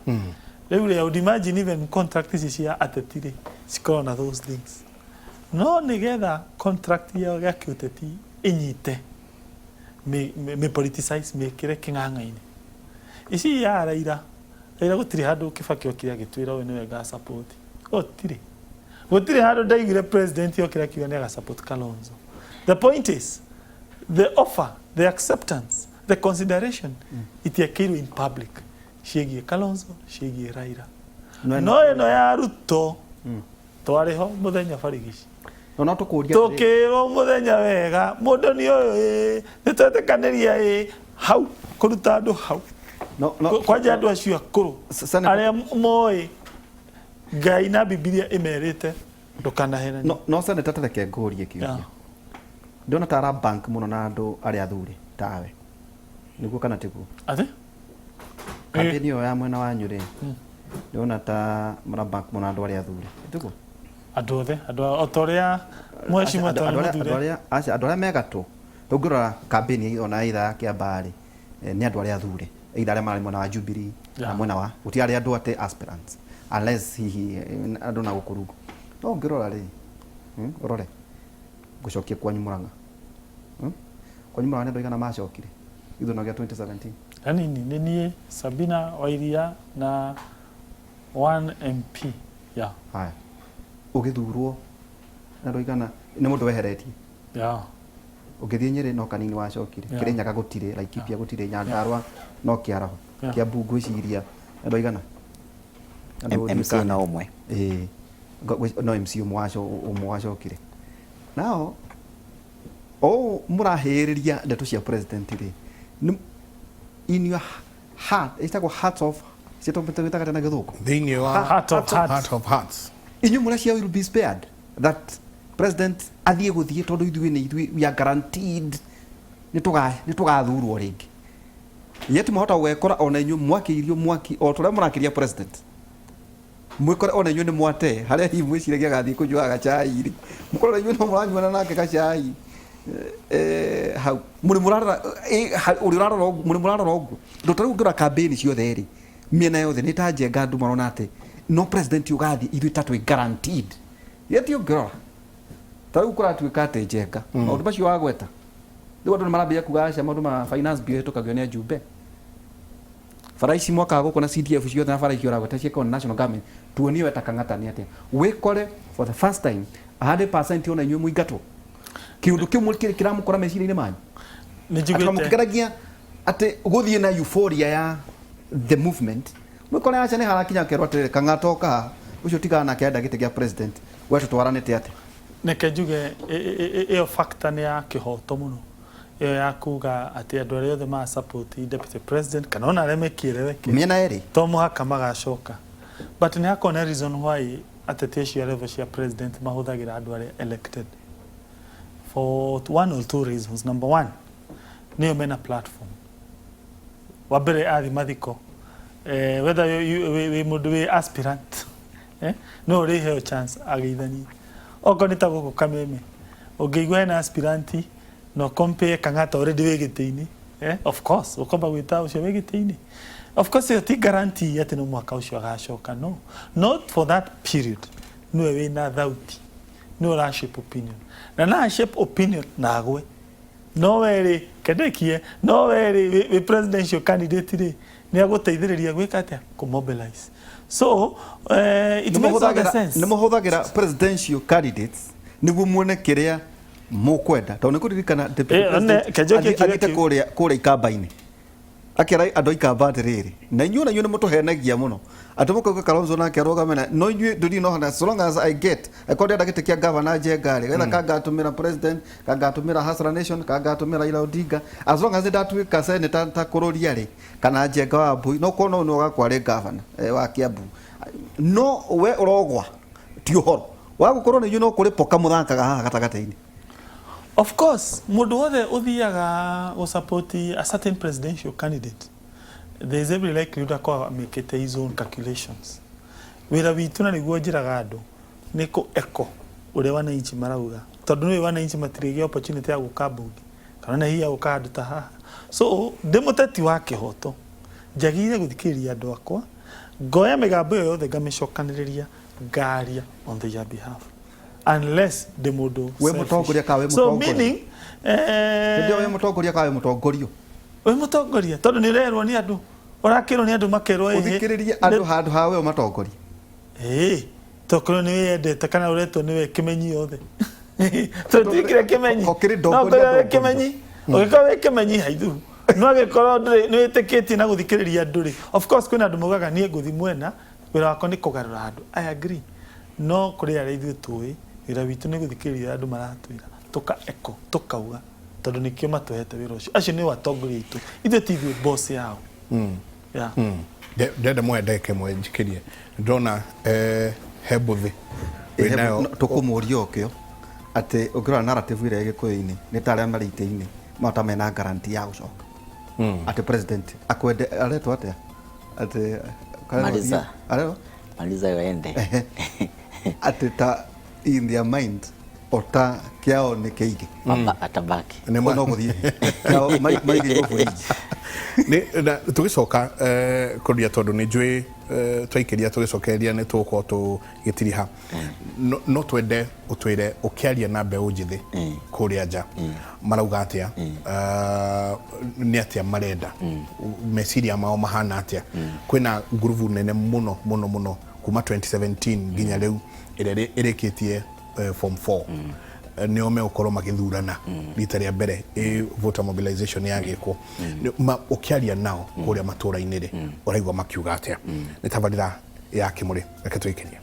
Rĩu rĩ, I would imagine even contract ici cia ateti rĩ cikoragwo na those things, no nĩgetha contract ya kĩũteti ĩnyite, mĩ politicize, mĩkĩre kĩng'ang'a-inĩ ici ya Raila. Raila gũtirĩ handũ Kibaki okire agĩtwĩra ũyũ nĩwe nga support, gũtirĩ gũtirĩ handũ ndaiguire president okire akiuga nĩ aga support Kalonzo. The point is the offer, the acceptance, the consideration itiekĩirwo in public ciĩgiĩ Kalonzo, ciĩgiĩ Raila. No ĩno ya Ruto twarĩ ho mũthenya barigici. No tũkũria. Tũkĩrwo mũthenya wega mũndũ nĩ ũyũ ĩ nĩ twetĩkanĩria ĩ hau kũruta andũ hau. No. Kwanja andũ acio akũrũ arĩa moĩ Ngai na Bibilia ĩmerĩte ndũkanahenanie. No senator, tareke ngũrie kĩũria. Ndĩrona ta ara bank mũno na andũ arĩa athuri tawe, nĩguo kana tiguo? Atĩ? Kambĩni ĩyo ya mwena wanyu rĩ, ndĩrona ta mara bank mũno na andũ arĩa athuri, tiguo? Andũ othe, andũ o ta ũrĩa mheshimiwa Andũ tondũ andũ arĩa mũthure. Aca, andũ arĩa me gatũ ũngĩrora kambĩni ona either ya Kĩambaa rĩ, nĩ andũ arĩa athure, either arĩa marĩ mwena wa Jubilee na mwena wa gũtiarĩ andũ atĩ aspirants, unless hihi andũ na gũkũ rungu. No ũngĩrora rĩ, ũrore ngũcokia kwanyu Murang'a, Kwanyu Murang'a nĩ andũ aigana macokire gĩthurano gĩa 2017? Anini, nĩ niĩ Sabina Wairia na one MP, yeah. Haya, ũgĩthurwo na andũ aigana nĩ mũndũ weheretie? Ũngĩthiĩ Nyĩrĩ no kanini wacokire. Kĩrĩnyaga gũtirĩ, Laikipia gũtirĩ, Nyandarua no Kĩaraho. Kiambu ngwĩciria andũ aigana? Andũ MC ndiũĩ no ũmwe. Ĩĩ. No MC ũmwe wacokire. Nao o mũrahĩrĩria ndeto cia president rĩ, in your heart ĩtagwo heart of ciĩtagwo na gĩthũngũ? Thĩinĩ wa Heart of hearts. Heart of hearts. Inyuĩ mũrecia will be spared that president athiĩ gũthiĩ tondũ ithuĩ nĩ ithuĩ we are guaranteed nĩ tũgathurwo rĩngĩ, yet mwahota gwekora ona inyuĩ mwakĩirio mwaki o tũrĩa mũrakĩria president, mwĩkore ona inyuĩ nĩ mwate harĩa hihi mwĩciragia agathiĩ kũnyuaga gacai rĩ, mũkore ona inyuĩ no mũranyuana nake gacai. Hau mũrĩ mũrarora ũrĩ ũrarora ũguo, mũrĩ mũrarora ũguo ndũ ta rĩu ũngĩrora campaign ciothe rĩ, mĩena yothe nĩ ta njenga andũ marona atĩ no president ũgathiĩ, ithuĩ ta twĩ guaranteed, yet ũngĩrora Ta rĩu kũratuĩka atĩ Njenga maũndũ macio wagweta, rĩu andũ nĩ marambĩrĩria kuga aca, maũndũ ma finance bill ĩhĩtũkagio nĩ ajumbe. Bara ici mwakaga gũkũ na CDF ciothe na bara icio ũragweta ciĩkagwo nĩ national government. Tuonie we ta Kang'ata nĩ atĩa wĩkore for the first time 100% ona inyuĩ mũingatwo. Kĩũndũ kĩu kĩramũkora meciria-inĩ manyu? Nĩ Atĩ njiguĩte. Mũkĩgeragia atĩ gũthiĩ na euphoria ya the movement, mwĩkore aca nĩ harakinya kerwo atĩrĩrĩ, Kang'ata oka haha, ũcio tigana nake, enda gĩtĩ gĩa president, we tũtwaranĩte atĩa? Reke njuge ĩyo factor nĩ ya kĩhoto mũno, ĩyo ya kuga atĩ andũ arĩa othe ma support deputy president kana ona arĩa mekĩereweke mĩena ĩrĩ to mũhaka magacoka, but nĩ hakoragwo na reason why ateti acio a level cia president mahũthagĩra andũ arĩa elected for one or two reasons. Number one, nĩyo mena platform. Wa mbere, athi mathiko, whether wĩ mũndũ wĩ aspirant, no ũrĩheo chance ageithanie. Okorwo nĩ ta gũkũ Kameme, ũngĩigua hena aspirant no compare Kang'ata already wĩ gĩtĩ-inĩ, of course ũkomba gwĩta ũcio wĩ gĩtĩ-inĩ. Of course ĩyo ti guarantee atĩ no mũhaka ũcio agacoka, no not for that period nĩwe wĩna thauti, nĩwe ũra shape opinion na shape opinion na agwe. No we rĩ, kendekie, no we rĩ wĩ presidential candidate rĩ, nĩ agũteithĩrĩria gwĩka atĩa? Kũmobilize. So it makes all the sense. Nĩ mũhũthagĩra presidential candidates nĩguo muone kĩrĩa mũkwenda, tondũ nĩ kũririkana deputy president Kenjoki kiugo athiĩte kĩu. kũrĩa Ikamba-inĩ, akĩra andũ a Ikamba atĩrĩrĩ, na inyuĩ nĩ mũtũhenagia mũno atĩ mũkauga Kalonzo nake arũgame na no inyuĩ ndũri no hana, so long as I get angĩkorwo ndĩrenda gĩtĩ kĩa governor Njenga rĩ, getha kangatũmĩra president, kangatũmĩra Hustler Nation, kangatũmĩra Raila Odinga, as long as ndatuĩka senator ta kũrũria rĩ kana Njenga wa Mbui, no korwo no nĩwe ũgakorwo arĩ governor wa Kiambu, no we ũrogwa ti ũhoro wa gũkorwo na inyuĩ, no kũrĩ poka mũthakaga haha gatagatĩ-inĩ. Of course, mũndũ wothe ũthiaga gũ support a certain presidential candidate, there is every likelihood akoragwo amĩkĩte his own calculations. Wĩra witũ, na nĩguo njĩraga andũ, nĩ kũ echo ũrĩa wananchi marauga, tondũ nĩ wananchi matirĩgĩa opportunity ya gũka mbunge kana na hihi ya gũka handũ ta haha. So ndĩ mũteti wa kĩhoto, njagĩrĩire gũthikĩrĩria andũ akwa, ngoya mĩgambo ĩyo yothe, ngamĩcokanĩrĩria, ngaria on their behalf, unless ndĩ mũndũ We selfish. Mũtongoria kana wĩ So mũtongoria? meaning Hĩndĩ ĩyo wĩ mũtongoria kana wĩ mũtongorio? Wĩ mũtongoria, tondũ nĩ ũrerwo nĩ andũ, ũrakĩrwo nĩ andũ makerwo ĩhĩ. Ũthikĩrĩrie andũ handũ ha we ũmatongorie. Ĩĩ, tokorwo nĩ wĩyendete kana ũretwo nĩwe kĩmenyi yothe, tũtikire kĩmenyi. Ũkĩrĩ No ndongoria, ũkorwo wĩ ndongoria. kĩmenyi, ũngĩkorwo wĩ kĩmenyi haithu, no angĩkorwo ndũrĩ nĩ wĩtĩkĩtie na gũthikĩrĩria andũ rĩ, of course kwĩna andũ maugaga niĩ ngũthi mwena, wĩra wakwa nĩ kũgarũra andũ. I agree, no kũrĩ arĩa ithuĩ tũĩ wĩra witũ nĩ gũthikĩrĩria andũ maratwĩra, tũka echo, tũkauga, tondũ nĩkĩo matũhete wĩra ũcio. Acio nĩo atongoria aitũ, ithuĩ ti ithuĩ boss yao, yeah. Ndĩrenda muoe ndagĩka ĩmwe njikĩrie, ndĩrona he mbũthĩ wĩnayo. Tũkũmũria okĩo atĩ ũngĩrora narrative ĩrĩa ĩ Gĩkũyũ-inĩ, nĩ ta arĩa marĩ itĩ-inĩ mata mena guarantee ya gũcoka, atĩ president akwende aretwo atĩa, atĩ Maliza. Arerwo Maliza yoende. Atĩ ta in their mind ota kĩao nĩ kĩige. Atabaki. Nĩ no gũthiĩ kĩao maigĩirwo fridge. Nĩ na tũgĩcoka kũria, tondũ nĩ njũĩ twaikĩria tũgĩcokereria nĩ tũgũkorwo tũgĩtiriha, no twende ũtwĩre ũkĩaria na mbeũ njĩthĩ kũrĩa nja marauga atĩa, nĩ atĩa marenda, meciria mao mahana atĩa. Kwĩna ngurubu nene mũno mũno mũno kuma 2017 nginya rĩu ĩrĩa ĩrĩkĩtie form 4, nĩo megũkorwo magĩthurana rita rĩa mbere ĩ voter mobilization yagĩkwo. Ũkĩaria nao kũrĩa matũra-inĩ rĩ, ũraigua makiuga atĩa? Nĩ tabarĩra ya Kĩmũrĩ, reke tũikĩrie.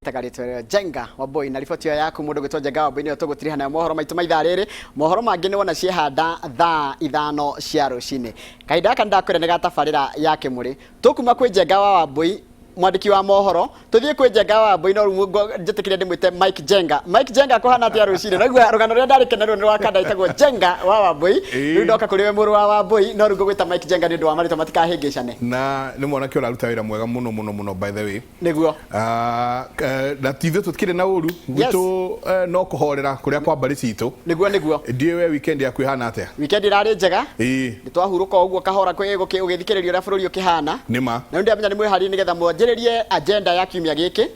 Tagarĩtwo rĩo Njenga Wambui na riboti ĩyo yaku. Mũndũ gwĩtwo Njenga Wambui nĩyo tũgũtiriha nayo mohoro maitũ ma ithaa rĩrĩ. Mohoro mangĩ nĩ wona ciehanda thaa 5 cia rũcinĩ. Kahinda gaka nĩndakwĩra nĩ gatabarĩra ya Kĩmũrĩ. Tũkuma kwĩ Njenga wa Wambui. Mwandĩki wa mohoro tũthiĩ kwĩ Njenga wa Mbui, no rĩu njĩtĩkĩrie ndĩmwĩte Mike Njenga. Mike Njenga, kũhana atĩa rũcinĩ? Naigua rũgano rũrĩa ndarĩkenerwo nĩ rwa kanda ĩtagwo Njenga wa Wambui. Rĩu ndoka kũrĩ we mũrũ wa Wambui, no rĩu ngũgwĩta Mike Njenga nĩ ũndũ wa marĩtwa matikahĩngĩcane. Na nĩ mwanake ũraruta wĩra mwega mũno mũno mũno, by the way. Nĩguo. Ah, na ti ithuĩ tũtikĩrĩ na ũru gwitũ, no kũhorera kũrĩa kwa mbarĩ citũ. Nĩguo. Ndiũĩ we weekend yaku ĩhana atĩa? Weekend ĩrarĩ njega. Nĩ twahurũka o ũguo kahora ũgĩthikĩrĩria ũrĩa bũrũri ũkĩhana. Nĩ ma. Na rĩu ndĩramenya nĩ mwĩharĩrie nĩgetha mwanjĩrĩrie agenda ya kiumia gĩkĩ.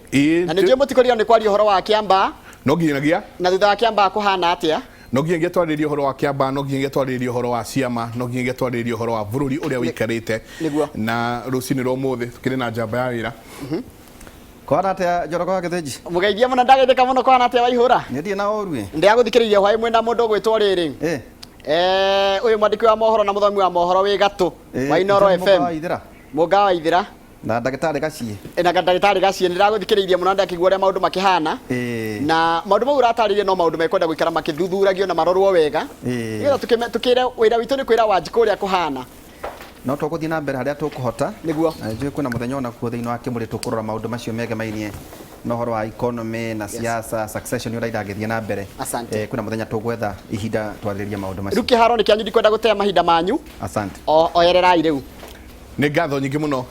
Na nĩ njũĩ mũtikũrio nĩ kwaria ũhoro wa Kĩambaa. No nginyagia. Na thutha wa Kĩambaa kũhana atĩa? No nginyagia twarĩrie ũhoro wa Kĩambaa, no nginyagia twarĩrie ũhoro wa ciama, no nginyagia twarĩrie ũhoro wa bũrũri ũrĩa ũikarĩte. Nĩguo. Na rũcinĩ rwa ũmũthĩ tũkĩrĩ na njamba ya wĩra. Kwana atia Njoroge wa Gĩthĩnji? Mũgeithie mũno, ndageithĩka mũno. Kwana atĩa Waihũra? Nĩ ndirĩ na ũru ĩ. Ndĩragũthikĩrĩirie hwaĩ mwĩna mũndũ ũgwĩtwo rĩrĩ. Eh. Ũyũ mwandĩki wa mohoro na mũthomi wa mohoro wĩ gatũ wa Inooro Mũnga FM. wa Ithĩra. Mũnga wa Ithĩra. Na ndagĩtarĩ Gaciĩ. Na ndagĩtarĩ Gaciĩ, nĩ ndĩragũthikĩrĩirie mũno na ndakĩigua ũrĩa maũndũ makĩhana. Na maũndũ mau ũratarĩria no maũndũ mekwenda gũikara makĩthuthuragio na marorwo wega. Nĩgetha tũkĩre wĩra witũ nĩ kwĩra Wanjikũ ũrĩa kũhana. No tũgũthiĩ na mbere harĩa tũkũhota. Nĩguo. Na nĩnjũĩ kwĩna mũthenya onakuo thĩinĩ wa Kĩmũrĩ tũkũrora maũndũ macio megemainie na ũhoro wa economy na siasa, succession ũrĩa iragĩthiĩ na mbere. Asante. Kwĩna mũthenya tũgwetha ihinda twarĩrĩrie maũndũ macio. Rĩu kĩharo nĩ kĩanyu, ndikwenda gũtea mahinda manyu. Asante. Oererai rĩu. Nĩ ngatho nyingĩ mũno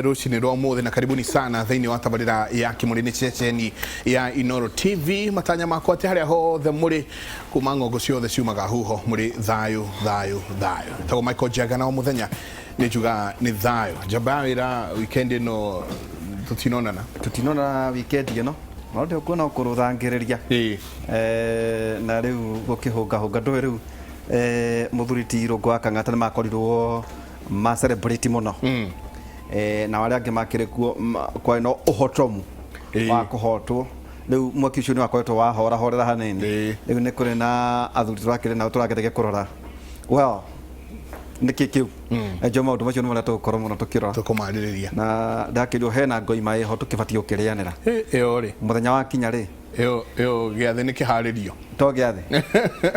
rũcinĩ rwa ũmũthĩ na karibuni sana thĩinĩ wa tabarĩra ya Kĩmũrĩ, nĩ ceceni ya Inooro TV. Matanya makwa atĩ harĩa hothe mũrĩ kuma ng'ongo ciothe ciumaga huho mũrĩ thayũ thayũ thayũ. Tagwo Michael Njenga, na o mũthenya nĩ njugaga nĩ thayũ. Njamba ya wĩra, weekend ĩno tũtinonana. Tũtinonana weekend ĩno, no ndĩ kuona ũkũrũthangĩrĩria. Na rĩu gũkĩhũngahũnga ndũĩ rĩu mũthuri ti Irũngũ wa Kang'ata nĩ makorirwo ma celebrate mũno. Na arĩa angĩ makĩrĩ kuo kwarĩ na ũhotomu wa kũhotwo. Rĩu mwaki ũcio nĩ wakoretwo wahorahorera hanini. Rĩu nĩ kũrĩ na athuri tũrakĩrĩ nao tũrageragia kũrora, well, nĩkĩ kĩu na maũndũ macio nĩ marĩa tũgũkorwo mũno tũkĩrora. Tũkũmarĩrĩria. Na ndakĩrwo hena ngoima ĩho tũkĩbatiĩ gũkĩrĩanĩra. Ĩyo rĩ, mũthenya wa kinya rĩ. Ĩyo gĩathĩ nĩ kĩharĩrio. To gĩathĩ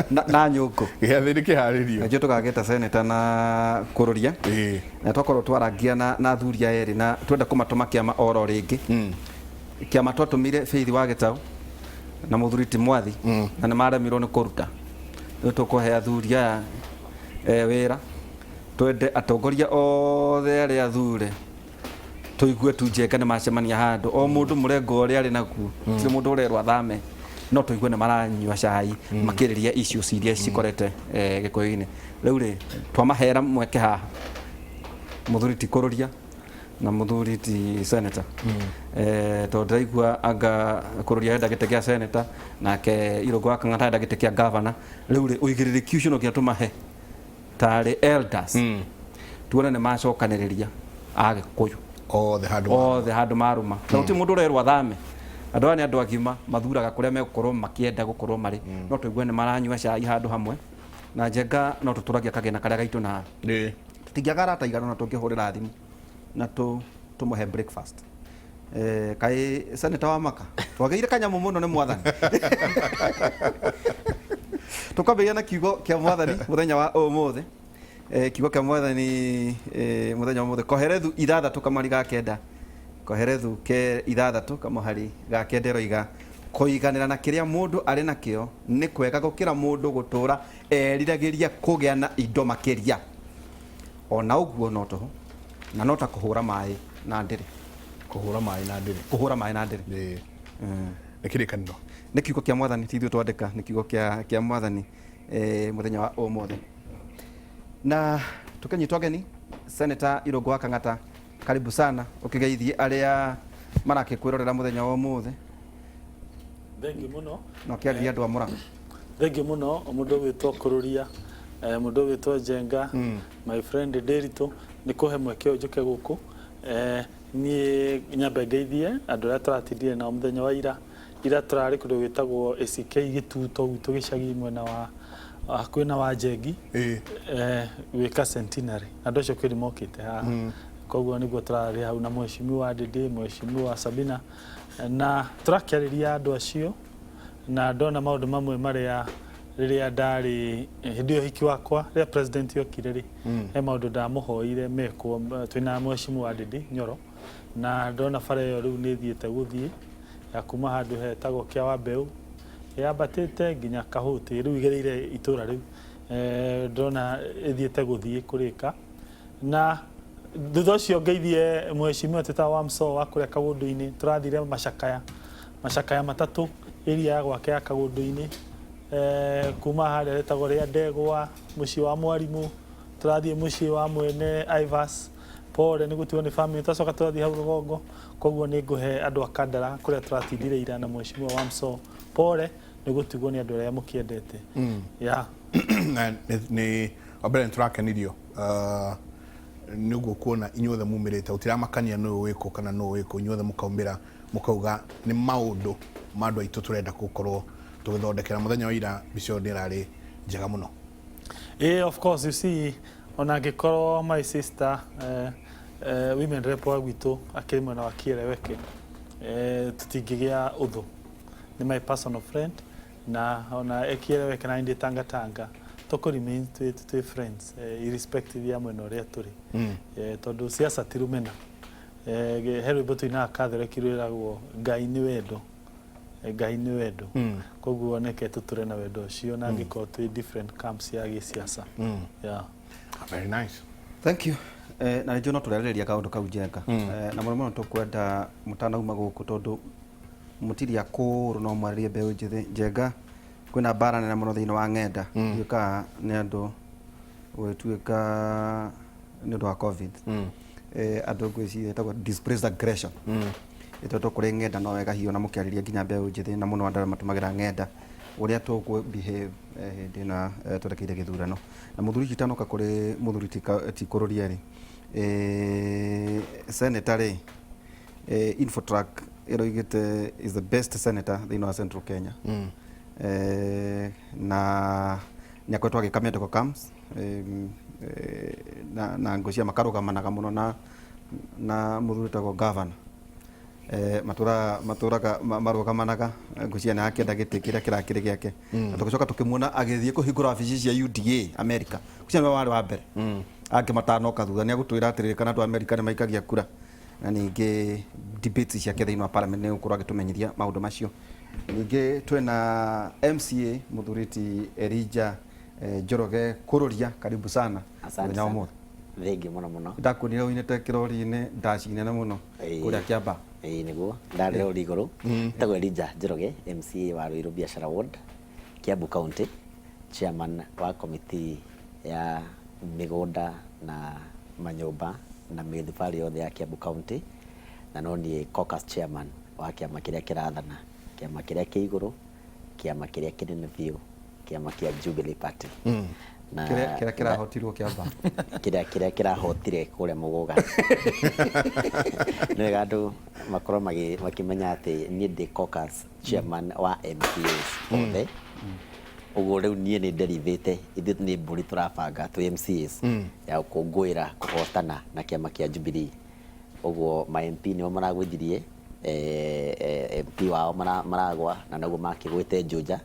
na nyũngũ. Gĩathĩ nĩ kĩharĩrio. Najua tũgagĩta seneta na kũrũria na twakorwo twarangia na athuri aya erĩ na twenda kũmatũma kĩama oro rĩngĩ. Kĩama twatũmire Faith wa Gĩtaũ na mũthuri ti Mwathi na nĩ maremirwo nĩ kũruta. Rĩu tũkũhe athuri aya wĩra, twende atongoria othe arĩa athure tũigue tu Njenga nĩ macemania handũ, o mũndũ mũrengo ũrĩa arĩ naguo, tirĩ mũndũ ũrerwo athame, no tũigue nĩ maranyua cai makĩrĩria issues iria cikorete Gĩkũyũ-inĩ. Rĩu rĩ, twamahera mweke haha, mũthuri ti kũrũria na mũthuri ti senator, tondũ ndĩraigua anga kũrũria enda gĩtĩ gĩa senator, nake Irũngũ wa Kang'ata enda gĩtĩ kĩa governor. Rĩu rĩ, ũigĩrĩrĩki ũcio no nginya tũmahe tarĩ elders, tuone nĩ macokanĩrĩria Agĩkũyũ othe handũ othe handũ marũma, na gũtirĩ mũndũ ũrerwo athame. Andũ aya nĩ andũ agima, mathuraga kũrĩa megũkorwo makĩenda gũkorwo marĩ, no tũigue nĩ maranyua cai handũ hamwe. Na Njenga no tũtũragia kagĩna karĩa gaitũ nawe. Tũtingĩaga arata aigana na tũngĩhũrĩra thimũ na tũmũhe breakfast. Kaĩ senator wa maka twagĩire kanyamũ mũno nĩ mwathani. Tũkwambĩrĩria na kiugo kĩa mwathani mũthenya wa ũmũthĩ. Kiugo kĩa mwathani mũthenya wa ũmũthĩ, Koherethu 6 kamũhari ga 9. Koherethu ke 6 kamũhari ga 9 ĩroiga, kũiganĩra na kĩrĩa mũndũ arĩ nakĩo nĩ kwega gũkĩra mũndũ gũtũũra eriragĩria kũgĩa na indo makĩria. Ona ũguo no tũhũ, na no ta kũhũra maĩ na ndĩrĩ. Kũhũra maĩ na ndĩrĩ. Kũhũra maĩ na ndĩrĩ. Nĩ kĩrĩkanĩro. Nĩ kiugo kĩa mwathani, ti ithuĩ twandĩka, nĩ kiugo kĩa mwathani mũthenya wa ũmũthĩ. Na tũkĩnyitwo ageni, Senator Irũngũ wa Kang'ata, karibu sana, ũkĩgeithie arĩa marakĩkwĩrorera mũthenya wa ũmũthĩ. Thengiũ mũno. Na ũkĩarĩria andũ a Mũrang'a. Thengiũ mũno mũndũ ũgwĩtwo Kũrũria, mũndũ ũgwĩtwo Njenga, my friend Ndĩritũ, nĩ kũhe mweke ũyũ njũke gũkũ. Niĩ nyambe ngeithie andũ arĩa tũratindire nao mũthenya wa ira. Ira tũrarĩ kũndũ gwĩtagwo ACK Gĩtuto gwitũ gĩcagi mwena wa hakuhĩ na wa Njengi, gwĩka centenary. Andũ acio kwĩrĩ mokĩte haha. Koguo nĩguo tũrarĩ hau na mheshimiwa Ndĩndĩ, mheshimiwa Sabina, na tũrakĩarĩria andũ acio, na ndona maũndũ mamwe marĩa rĩrĩa ndarĩ hĩndĩ ĩyo ũhiki wakwa, rĩrĩa president okire rĩ, he maũndũ ndamũhoire mekwo twĩna mheshimiwa Ndĩndĩ Nyoro. Na ndona bara ĩyo rĩu nĩ ĩthiĩte gũthiĩ ya kuma handũ hetagwo kĩa wa mbeũ yambatĩte nginya Kahũtĩ, rĩu igereire itũra rĩu. Ndona ĩthiĩte gũthiĩ kũrĩka. Na thutha ũcio ngeithie mheshimiwa twĩtaga Wamso wa kũrĩa Kagũndũ-inĩ, tũrathire macakaya macakaya matatũ area ya gwake ya Kagũndũ-inĩ, kuma harĩa hetagwo rĩa Ndegwa, mũciĩ wa mwarimũ, tũrathiĩ mũciĩ wa mwene Ivas, pole nĩ gũtigwo nĩ family, twacoka tũrathiĩ hau rũgongo. Koguo nĩ ngũhe andũ a Kandara kũrĩa tũratindire ira na mheshimiwa Wamso, pole nĩ gũtigwo nĩ andũ arĩa mũkĩendete. Yeah. Na nĩ wa mbere nĩ tũrakenirio nĩ ũguo kuona inyuothe mumĩrĩte, gũtiramakania nũ wĩkũ kana nũ wĩkũ, inyuothe mũkaumĩra mũkauga nĩ maũndũ ma andũ aitũ tũrenda gũkorwo tũgĩthondekera. Mũthenya wa ira mbica ĩyo nĩ ĩrarĩ njega mũno. Of course, you see, ona angĩkorwo my sister women rep wa gwitũ akĩrĩ mwena wa Kieleweke, tũtingĩgĩa ũthũ. Nĩ my personal friend, na ona e Kieleweke na ndĩ Tangatanga, tũkũ remain twĩ friends irrespective ya mwena ũrĩa tũrĩ. Tondũ siasa ti rũmena. He rwĩmbo tũinaga Catholic rwĩragwo Ngai nĩ wendo. Ngai nĩ wendo. Koguo neke tũtũre na wendo ũcio na angĩkorwo twĩ different camps ya gĩsiasa. Yeah. Very nice. Thank you. Na nĩnjũĩ no tũrarĩrĩria kaũndũ kau Njenga. Na mũno mũno tũkwenda mũtanauma gũkũ tondũ mũtiri akũrũ no mwarĩrie mbeũ njĩthĩ. Njenga, kwĩna mbara nene mũno thĩinĩ wa ng'enda. Ndiũĩ kana nĩ andũ gũgĩtuĩka nĩ ũndũ wa COVID. Andũ ngwĩciria ĩtagwo displaced aggression. Ĩtondũ kũrĩ ng'enda no wega hihi ona mũkĩarĩria nginya mbeũ njĩthĩ na mũno andũ arĩa matũmagĩra ng'enda ũrĩa tũkũ behave hĩndĩ ĩno twerekeire gĩthurano. Na mũthuri ũcio itanoka kũrĩ mũthuri ti kũrũria rĩ, senator rĩ, Infotrack ĩroigĩte is the best senator thĩinĩ wa Central Kenya. Na nĩ akoretwo agĩka medical camps, na ngwĩciria makarũgamanaga mũno na mũthuri wĩtagwo governor. Matũraga marũgamanaga, ngwĩciria nĩ arakĩenda gĩtĩ kĩrĩa kĩrakĩrĩ gĩake. Na tũgĩcoka tũkĩmuona agĩthiĩ kũhingũra wabici cia UDA America. Ngwĩciria nĩwe warĩ wa mbere. Angĩ matanoka thutha. Nĩ agũtwĩra atĩrĩrĩ kana andũ a America nĩ maikagia kura. Na ningĩ debates ciake thĩinĩ wa parliament nĩ gũkorwo agĩtũmenyithia maũndũ macio. Ningĩ twĩna MCA mũthuri ti Elijah Njoroge Kũrũria, karibu sana Asante mũthenya wa sana. ũmũthĩ. Thengiũ mũno mũno. Ndakuonire ũinĩte kĩrori-inĩ ndaci nene mũno kũrĩa Kiambaa. Ĩĩ nĩguo, ndarĩ rori igũrũ. Njĩtagwo Elijah Njoroge, MCA wa Ruiru Biashara Ward, Kiambu County, chairman wa committee ya mĩgũnda na manyũmba na mĩthubarĩ yothe ya Kiambu County, na no niĩ caucus chairman wa kĩama kĩrĩa kĩrathana, kĩama kĩrĩa kĩ igũrũ, kĩama kĩrĩa kĩnene biũ, kĩama kĩa Jubilee Party. Na Kĩrĩa kĩrahotirwo Kiambaa. Kĩrĩa kĩrahotire kũrĩa Mũgũga. Nĩ wega andũ makorwo makĩmenya atĩ niĩ ndĩ caucus chairman wa MCAs othe. Ũguo rĩu niĩ nĩ nderivĩte, ithuĩ nĩ mbũri tũrabanga twĩ MCAs ya gũkũngũĩra kũhotana na kĩama kĩa Jubilee. Ũguo ma MP nĩo maragũithirie MP wao maragwa na noguo makĩgwĩte Juja,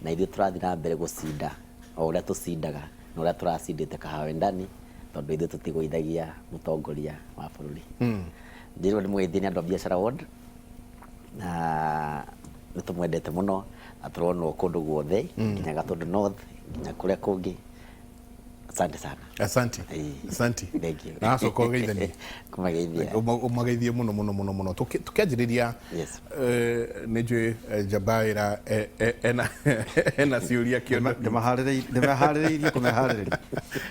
na ithuĩ tũrathiĩ na mbere gũcinda o ũrĩa tũcindaga na ũrĩa tũracindĩte Kahawa Ndani, tondũ ithuĩ tũtigũithagia mũtongoria wa bũrũri. Njĩrwo nĩ mũgeithie nĩ andũ a Biashara Ward, na nĩ tũmwendete mũno na tũronwo kũndũ guothe nginya Gatũndũ North nginya kũrĩa kũngĩ. Asante sana. Asante. Asante. Thank you. Na acoka ũgeithanie. Kũmageithia. Ũmageithie mũno mũno mũno mũno. Tũkĩanjĩrĩria, nĩ njũĩ njamba ĩra ena ciũria kĩondo. Ndĩmaharĩrĩirie kũmeharĩrĩria.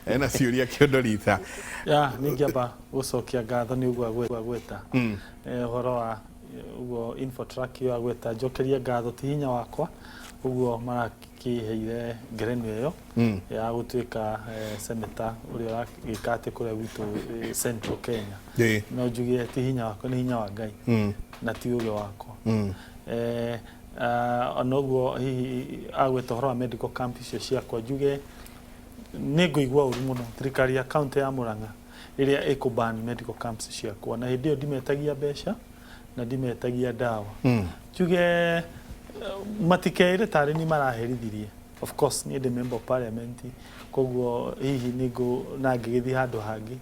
Ena ciũria kĩondo rita. Ya, nĩ ngĩamba gũcokia ngatho nĩ ũguo agwĩta. Ũhoro wa ũguo Infotrack ĩyo agwĩta, njokerie ngatho ti hinya wakwa ũguo marakĩheire ngerenwa ĩyo ya gũtuĩka senator ũrĩa ũragĩka atĩ kũrĩa gwitũ Central Kenya. No njuge ti hinya wakwa, nĩ hinya wa Ngai na ti ũgĩ wakwa. Ona ũguo hihi agwĩta ũhoro wa medical camp icio ciakwa, njuge nĩ ngũigua ũru mũno thirikari ya county ya Murang'a ĩrĩa ĩkũ ban medical camps ciakwa, na hĩndĩ ĩyo ndimetagia mbeca na ndimetagia ndawa. Njuge matikeĩre tarĩ ni maraherithirie. Of course niĩ ndĩ member of parliament, koguo hihi nĩ ngũ na ngĩgĩthiĩ handũ hangĩ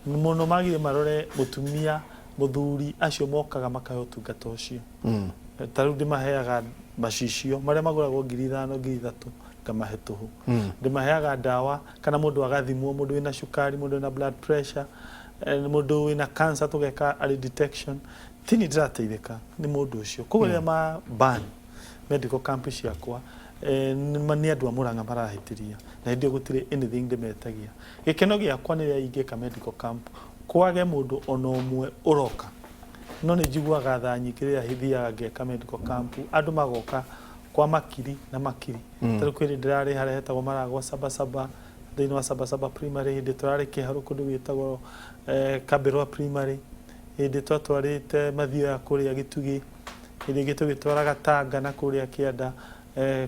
mũno magire marore mũtumia Mũthuri acio mokaga makahe ũtungata ũcio. Ta rĩu ndĩmaheaga macicio marĩa magũragwo 5,000, 3,000, ngamahe tũhũ. Ndĩmaheaga ndawa kana mũndũ agathimwo, mũndũ wĩna cukari, mũndũ wĩna blood pressure, mũndũ wĩna cancer tũgeka early detection. Ti niĩ ndĩrateithĩka, nĩ mũndũ ũcio. Koguo rĩrĩa ma ban medical camp ciakwa, nĩ andũ a Mũrang'a marahĩtĩria. Na hĩndĩ ĩyo gũtirĩ anything ndĩmetagia. Gĩkeno gĩakwa nĩ rĩrĩa ingĩka medical camp kwage mũndũ ona ũmwe ũroka. No nĩ njiguaga tha nyingĩ rĩrĩa thiaga ngeka medical camp, andũ magoka kwa makiri na makiri. Ta rĩu kwĩ hĩndĩ ndĩrarĩ harĩa hetagwo Maragwa Sabasaba, thĩinĩ wa Sabasaba Primary, hĩndĩ tũrarĩ Kĩharũ kũndũ gwĩtagwo Kambĩrwa Primary, hĩndĩ twatwarĩte Mathioya kũrĩa Gĩtugĩ, hĩndĩ ĩngĩ tũgĩtwara Gatanga na kũrĩa kĩanda,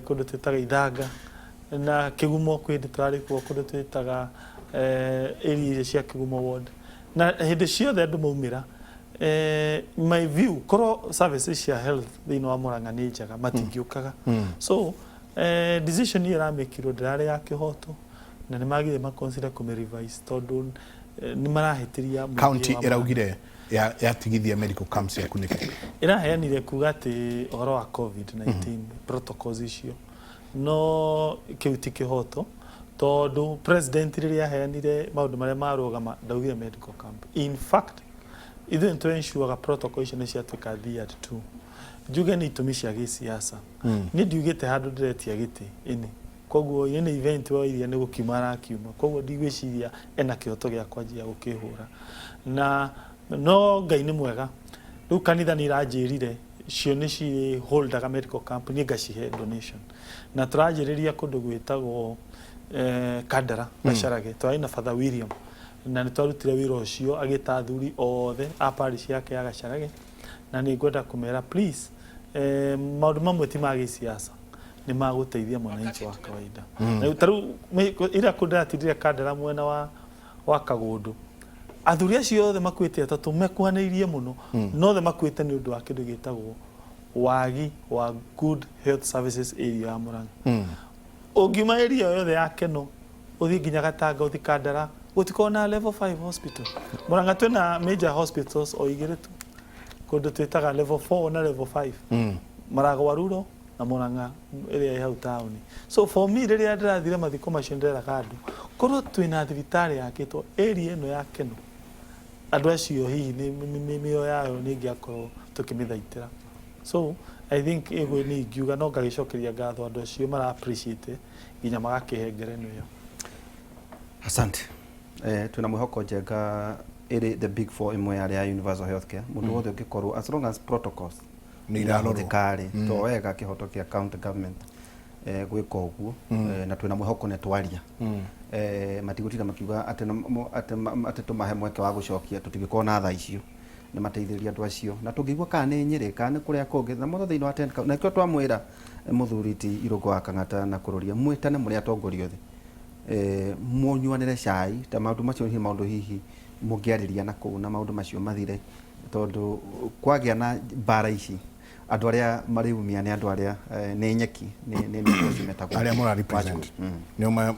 kũndũ twĩtaga Ithanga, na Kĩgumo kwĩ hĩndĩ tũrarĩ kuo kũndũ twĩtaga area iria cia Kĩgumo ward. Na hĩndĩ ciothe andũ maumĩra, my view, korwo services cia health thĩinĩ wa Murang'a nĩ njega, matingĩũkaga. So decision ĩyo ĩramĩkirwo ndĩrarĩ ya kĩhoto, na nĩ magire ma consider kũmĩ revise tondũ nĩ marahĩtĩria mũingĩ County wa Murang'a. Ĩraugire yatigithia medical camps yaku nĩkĩ? Ĩraheanire kuga atĩ ũhoro wa COVID-19 protocols icio, no kĩu ti kĩhoto tondũ president rĩrĩa aheanire maũndũ marĩa marũgama ndaugire medical camp. In fact, ithuĩ nĩ tũensuaga protocol icio nĩ ciatuĩka adhered to. Njuge nĩ itũmi cia gĩsiasa. Niĩ ndiugĩte handũ ndĩretia gĩtĩ ĩnĩ, koguo ĩ nĩ event wa iria nĩ gũkiuma arakiuma, koguo ndigwĩciria ena kĩhoto gĩa kwanjia gũkĩhũra. Na no Ngai nĩ mwega, rĩu kanitha nĩ iranjĩrire cio nĩ ci holdaga medical camp, niĩ ngacihe donation, na tũranjĩrĩria kũndũ gwĩtagwo Kandara Gacarage. Twarĩ na Father William na nĩ twarutire wĩra ũcio, agĩta athuri othe a parish yake ya Gacarage, na nĩ ngwenda kũmera please, maũndũ mamwe ti ma gĩsiasa, nĩ magũteithia mwananchi wa kawaida. Na ta rĩu ira kũ ndĩratindire Kandara mwena wa Kagũndũ, athuri acio othe makuĩte atatũ mekuhanĩirie mũno, no othe makuĩte nĩ ũndũ wa kĩndũ gĩtagwo wagi wa good health services area ya Murang'a. Ũngiuma area yothe ya Keno ũthiĩ nginya Gatanga, ũthiĩ Kandara, gũtikoragwo na level 5 hospital. Murang'a twĩna major hospitals o igĩrĩ tu, kũndũ twĩtaga level 4 na level 5, Maragwa Rural na Murang'a ĩrĩa ĩ hau taũni. So for me, rĩrĩa ndĩrathire mathiko macio, ndĩreraga andũ korwo twĩna thibitarĩ yakĩtwo area ĩno ya Keno, andũ acio hihi mĩoyo yayo nĩ ĩngĩakorwo tũkĩmĩthaitĩra. So I think ĩguo nĩ ingiuga, no ngagĩcokeria ngatho andũ acio mara appreciate nginya magakĩhe ngerenwa ĩyo. Asante. Twina mwĩhoko Njenga ĩrĩ the big four, ĩmwe yarĩ ya universal healthcare, mũndũ wothe ũngĩkorwo, as long as protocols Nĩ irarorwo. Irahũthĩka rĩ, to wega kĩhoto kĩa county government gwĩka ũguo. Na twĩna mwĩhoko nĩ twaria, matigũtinda makiuga atĩ atĩ tũmahe mweke wa gũcokia, tũtingĩkorwo na tha icio nĩ mateithĩrĩria andũ acio, na tũngĩigua kana nĩ Nyĩrĩ kana nĩ kũrĩa kũngĩ na mothe thĩinĩ wa 10 county. Na nĩkĩo twamwĩra mũthuri ti Irũngũ wa Kang'ata na kũrũria mwĩtane mũrĩ atongoria othe, mũnyuanĩre cai ta maũndũ macio, hihi maũndũ hihi mũngĩarĩria na kũu na maũndũ macio mathire, tondũ kwagĩa na mbara ici andũ arĩa marĩumia nĩ andũ arĩa nĩ nyeki nĩ andũ acio metagwo arĩa mũra represent. Nĩo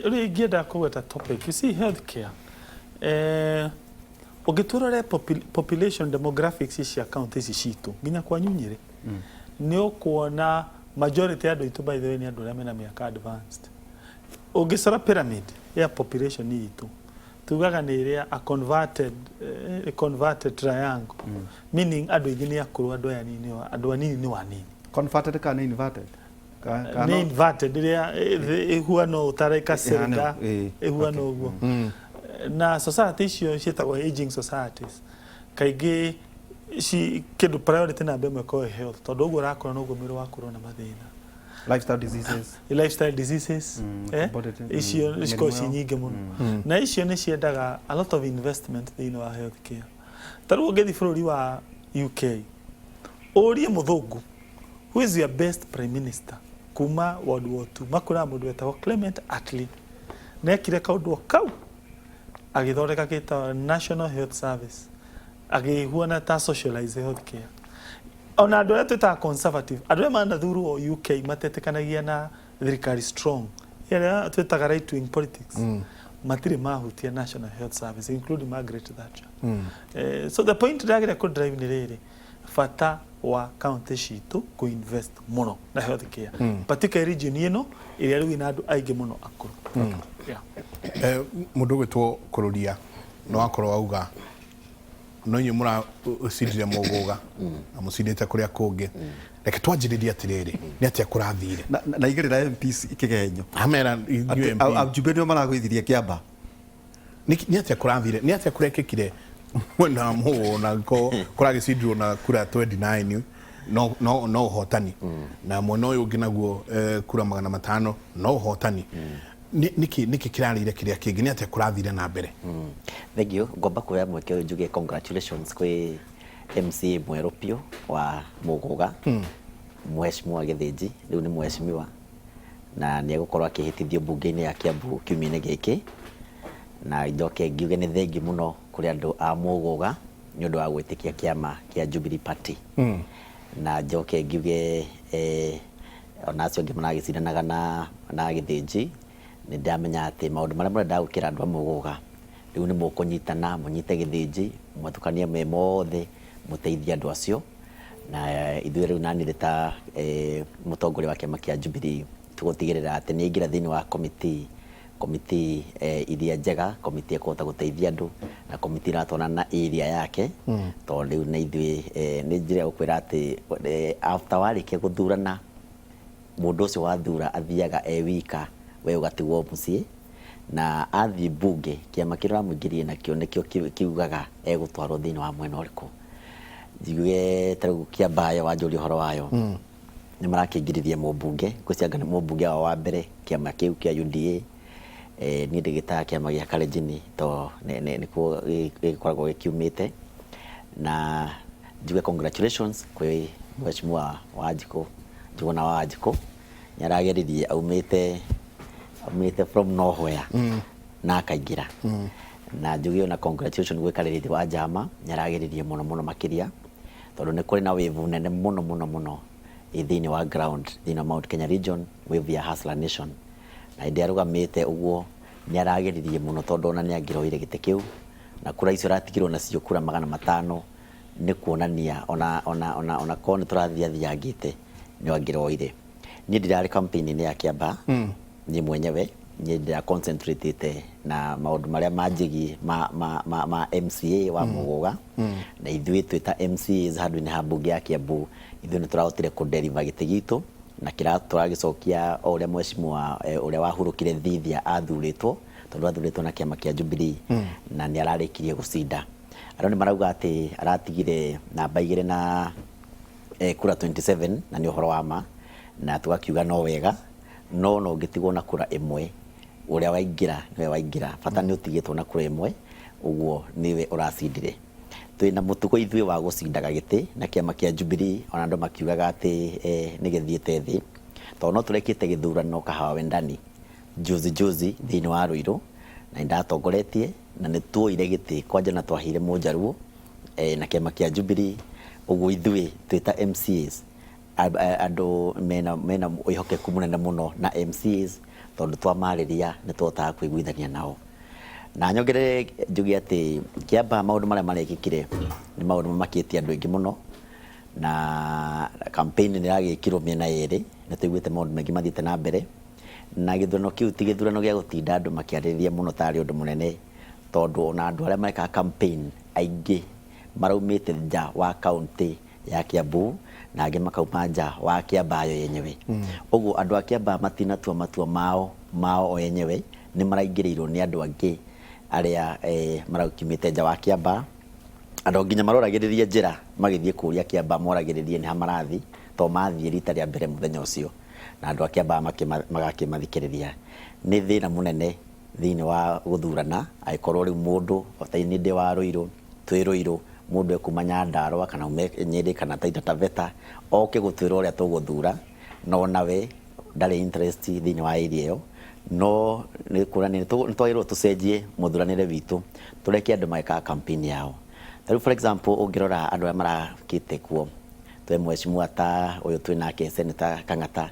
Ũrĩa ingĩenda kũgweta topic, you see, healthcare, ũngĩtũrore population demographics cia county ici citũ nginya kwanyu Nyĩrĩ, nĩ ũkuona majority ya andũ aitũ, by the way, nĩ andũ arĩa mena mĩaka advanced. Ũngĩcora pyramid ya population itũ, tugaga nĩ ĩrĩa a converted triangle, meaning andũ aingĩ nĩ akũrũ, andũ aya anini andũ anini nĩ wanini. Converted kana nĩ inverted? Nĩ inverted, ĩrĩa ĩhuana ũtareka cylinder, ĩhuana ũguo. Na society icio ciĩtagwo aging societies, kaingĩ ci kĩndũ priority namba ĩmwe ĩkorwo ĩ health, tondũ ũguo ũrakũra noguo mwĩrĩ waku ũrona mathĩna. Lifestyle diseases. Lifestyle diseases, icio cikoragwo ciĩ nyingĩ mũno, na icio nĩ ciendaga a lot of investment thĩinĩ wa health care. Ta rĩu ũngĩthiĩ bũrũri wa UK, ũrie mũthũngũ, "Who is your best prime minister kuma World War II?" makwĩraga mũndũ wetagwo Clement Attlee. Nekire kaũndũ o kau, agĩthondeka kĩtagwo National Health Service, agĩhuana ta socialize health care. Ona andũ arĩa twĩtaga conservative, andũ arĩa manathurwo UK matetĩkanagia na thirikari strong ĩrĩa twĩtaga right wing politics. Matirĩ mahutia National Health Service, including Margaret Thatcher. So the point ndĩrageria kũ drive nĩ rĩrĩ, bata wa county citũ kũ invest mũno na health care, particularly region ĩno ĩrĩa rĩu ĩna andũ aingĩ mũno akũrũ. Yeah. Mũndũ ũgwĩtwo Kũrũria nĩ wakorwo auga no inyuĩ mũracindire Mũgũga na mũcindĩte kũrĩa kũngĩ. Reke twanjĩrĩrie atĩrĩrĩ, nĩ atĩa kũrathire? Na igĩrĩra MPs kĩgenyo. Amera ithuĩ MP. Ajumbe nĩo maragũithirie Kĩamba. Nĩ atĩa kũrathire, nĩ atĩa kũrekĩkire mwena wa Mũgũgũ na kũragĩcindirwo na kura 29, no ũhotani, na mwena ũyũ ũngĩ naguo kura 500, no ũhotani? Nĩkĩ kĩrarĩire kĩrĩa kĩngĩ? Nĩ atĩa kũrathire na mbere? Thank you. Ngomba kuoya mweke ũyũ njuge congratulations kwĩ MCA mwerũ biũ wa Mũgũga, Mheshimiwa Gĩthĩnji. Rĩu nĩ mheshimiwa na nĩ egũkorwo akĩhĩtithio mbunge-inĩ ya Kiambu kiumia-inĩ gĩkĩ. Na njoke ngiuge nĩ thengiũ mũno kũrĩ andũ a Mũgũga nĩ ũndũ wa gwĩtĩkia kĩama kĩa Jubilee Party. Na njoke ngiuge ona acio angĩ maragĩcindanaga na Gĩthĩnji, nĩ ndamenya atĩ maũndũ marĩa mũrenda gwĩkĩra andũ a Mũgũga rĩu nĩ mũkũnyitana, mũnyite Gĩthĩnji, mũtukanie me mothe, mũteithie andũ acio. Na ithuĩ rĩu nani ndĩ ta mũtongoria wa kĩama kĩa Jubilee tũgũtigĩrĩra atĩ nĩ aingĩra thĩinĩ wa committee iria njega, committee ĩkũhota gũteithia andũ na committee iratwarana na area yake. Tondũ rĩu na ithuĩ nĩ njĩra ya gũkwĩra atĩ after warĩkia gũthurana, mũndũ ũcio wathura athiaga e wika, we ũgatigwo mũciĩ. Na athiĩ mbunge, kĩama kĩrĩa ũramũingĩria nakĩo nĩkĩo kiugaga egũtwarwo thĩinĩ wa mwena ũrĩkũ. Njigue ta rĩu Kĩambayo wanjũria ũhoro wayo, nĩ marakĩingĩririe mũmbunge, ngwĩciria anga nĩ mũmbunge wao wa mbere kĩama kĩu kĩa UDA. Niĩ ndĩgĩtaga kĩama gĩa Kalenjin to nĩkuo gĩkoragwo gĩkiumĩte. Na njuge congratulations kwĩ Mheshimiwa Wanjikũ, Njuguna wa Wanjikũ, nĩ arageririe aumĩte from nowhere na akaingĩra. Na njuge ona congratulations gwĩ Karĩrĩthi wa Njama, nĩ arageririe mũno mũno makĩria, tondũ nĩ kũrĩ na wave nene mũno mũno mũno thĩinĩ wa ground thĩinĩ wa Mount Kenya region, wave ya Hustler Nation. Na hĩndĩ arũgamĩte ũguo nĩ arageririe mũno, tondũ ona nĩ angĩroire gĩtĩ kĩu na kura icio aratigirwo nacio kura 500, nĩ kuonania ona korwo nĩ tũrathiathiangĩte nĩ angĩroire. Niĩ ndirarĩ campaign-inĩ ya Kĩamba, niĩ mwenyewe niĩ ndĩra concentrate na maũndũ marĩa manjĩgiĩ ma MCA wa Mũgũga. Na ithuĩ twĩ ta MCAs handũ-inĩ ha mbunge ya Kiambu, ithuĩ nĩ tũrahotire kũ-deliver gĩtĩ gitũ na kĩra tũragĩcokia o ũrĩa mheshimiwa ũrĩa wahurũkire Thithia athurĩtwo, tondũ athurĩtwo na kĩama kĩa Jubilee na nĩ ararĩkirie gũcinda. Andũ nĩ marauga atĩ aratigire namba 2 na kura 27, na nĩ ũhoro wa ma, na tũgakiuga no wega, no ũngĩtigwo na kura 1, ũrĩa waingĩra nĩwe waingĩra, bata nĩ ũtigĩtwo na kura 1, ũguo nĩwe ũracindire. Twĩna mũtugo ithuĩ wa gũcindaga gĩtĩ na kĩama kĩa Jubilee, ona andũ makiugaga atĩ nĩ gĩthiĩte thĩ, tondũ no tũrekĩte gĩthurano Kahawa Wendani juzi juzi thĩinĩ wa Ruiru, na nĩndatongoretie na nĩ tuoire gĩtĩ kwanja na twaheire Mũnjaruo na kĩama kĩa Jubilee. Ũguo ithuĩ twĩ ta MCAs, andũ mena wĩhokeku mũnene mũno na MCAs, tondũ twamarĩria nĩ tũhotaga kũiguithania nao. Na nyongerere njuge atĩ Kĩamba maũndũ marĩa marekĩkire nĩ maũndũ mamakĩtie andũ aingĩ mũno, na campaign nĩ ĩragĩkirwo mĩena yerĩ, nĩ tũiguĩte maũndũ maingĩ mathiĩte na mbere. Na gĩthurano kĩu ti gĩthurano gĩa gũtinda andũ makĩarĩrĩria mũno tarĩ ũndũ mũnene, tondũ ona andũ arĩa marekaga campaign aingĩ maraumĩte nja wa county ya Kiambu na angĩ makauma nja wa Kĩambayo yenyewe. Ũguo andũ a Kĩambaa matinatua matua mao o yenyewe, nĩ maraingĩrĩirwo nĩ andũ angĩ arĩa marakiumĩte nja wa Kĩambaa. Andũ nginya maroragĩrĩria njĩra magĩthiĩ kũria Kĩambaa, moragĩrĩrie nĩ ha marathiĩ, tondũ mathiĩ rita rĩa mbere mũthenya ũcio na andũ a Kĩambaa magakĩmathikĩrĩria. Nĩ thĩna mũnene thĩinĩ wa gũthurana, angĩkorwo rĩu mũndũ ta niĩ ndĩ wa Ruiru, twĩ Ruiru, mũndũ ekuma Nyandarũa kana ume Nyĩrĩ kana Taita Taveta oke gũtwĩra ũrĩa tũgũthura, no nawe ndarĩ interest thĩinĩ wa area ĩyo. No nĩ kuonania nĩ twagĩrĩirwo tũcenjie mũthuranĩre witũ, tũreke andũ magĩkaga campaign yao. Ta rĩu for example ũngĩrora andũ arĩa marakĩte kuo, twĩ mheshimiwa ta ũyũ twĩ nake Senator Kang'ata,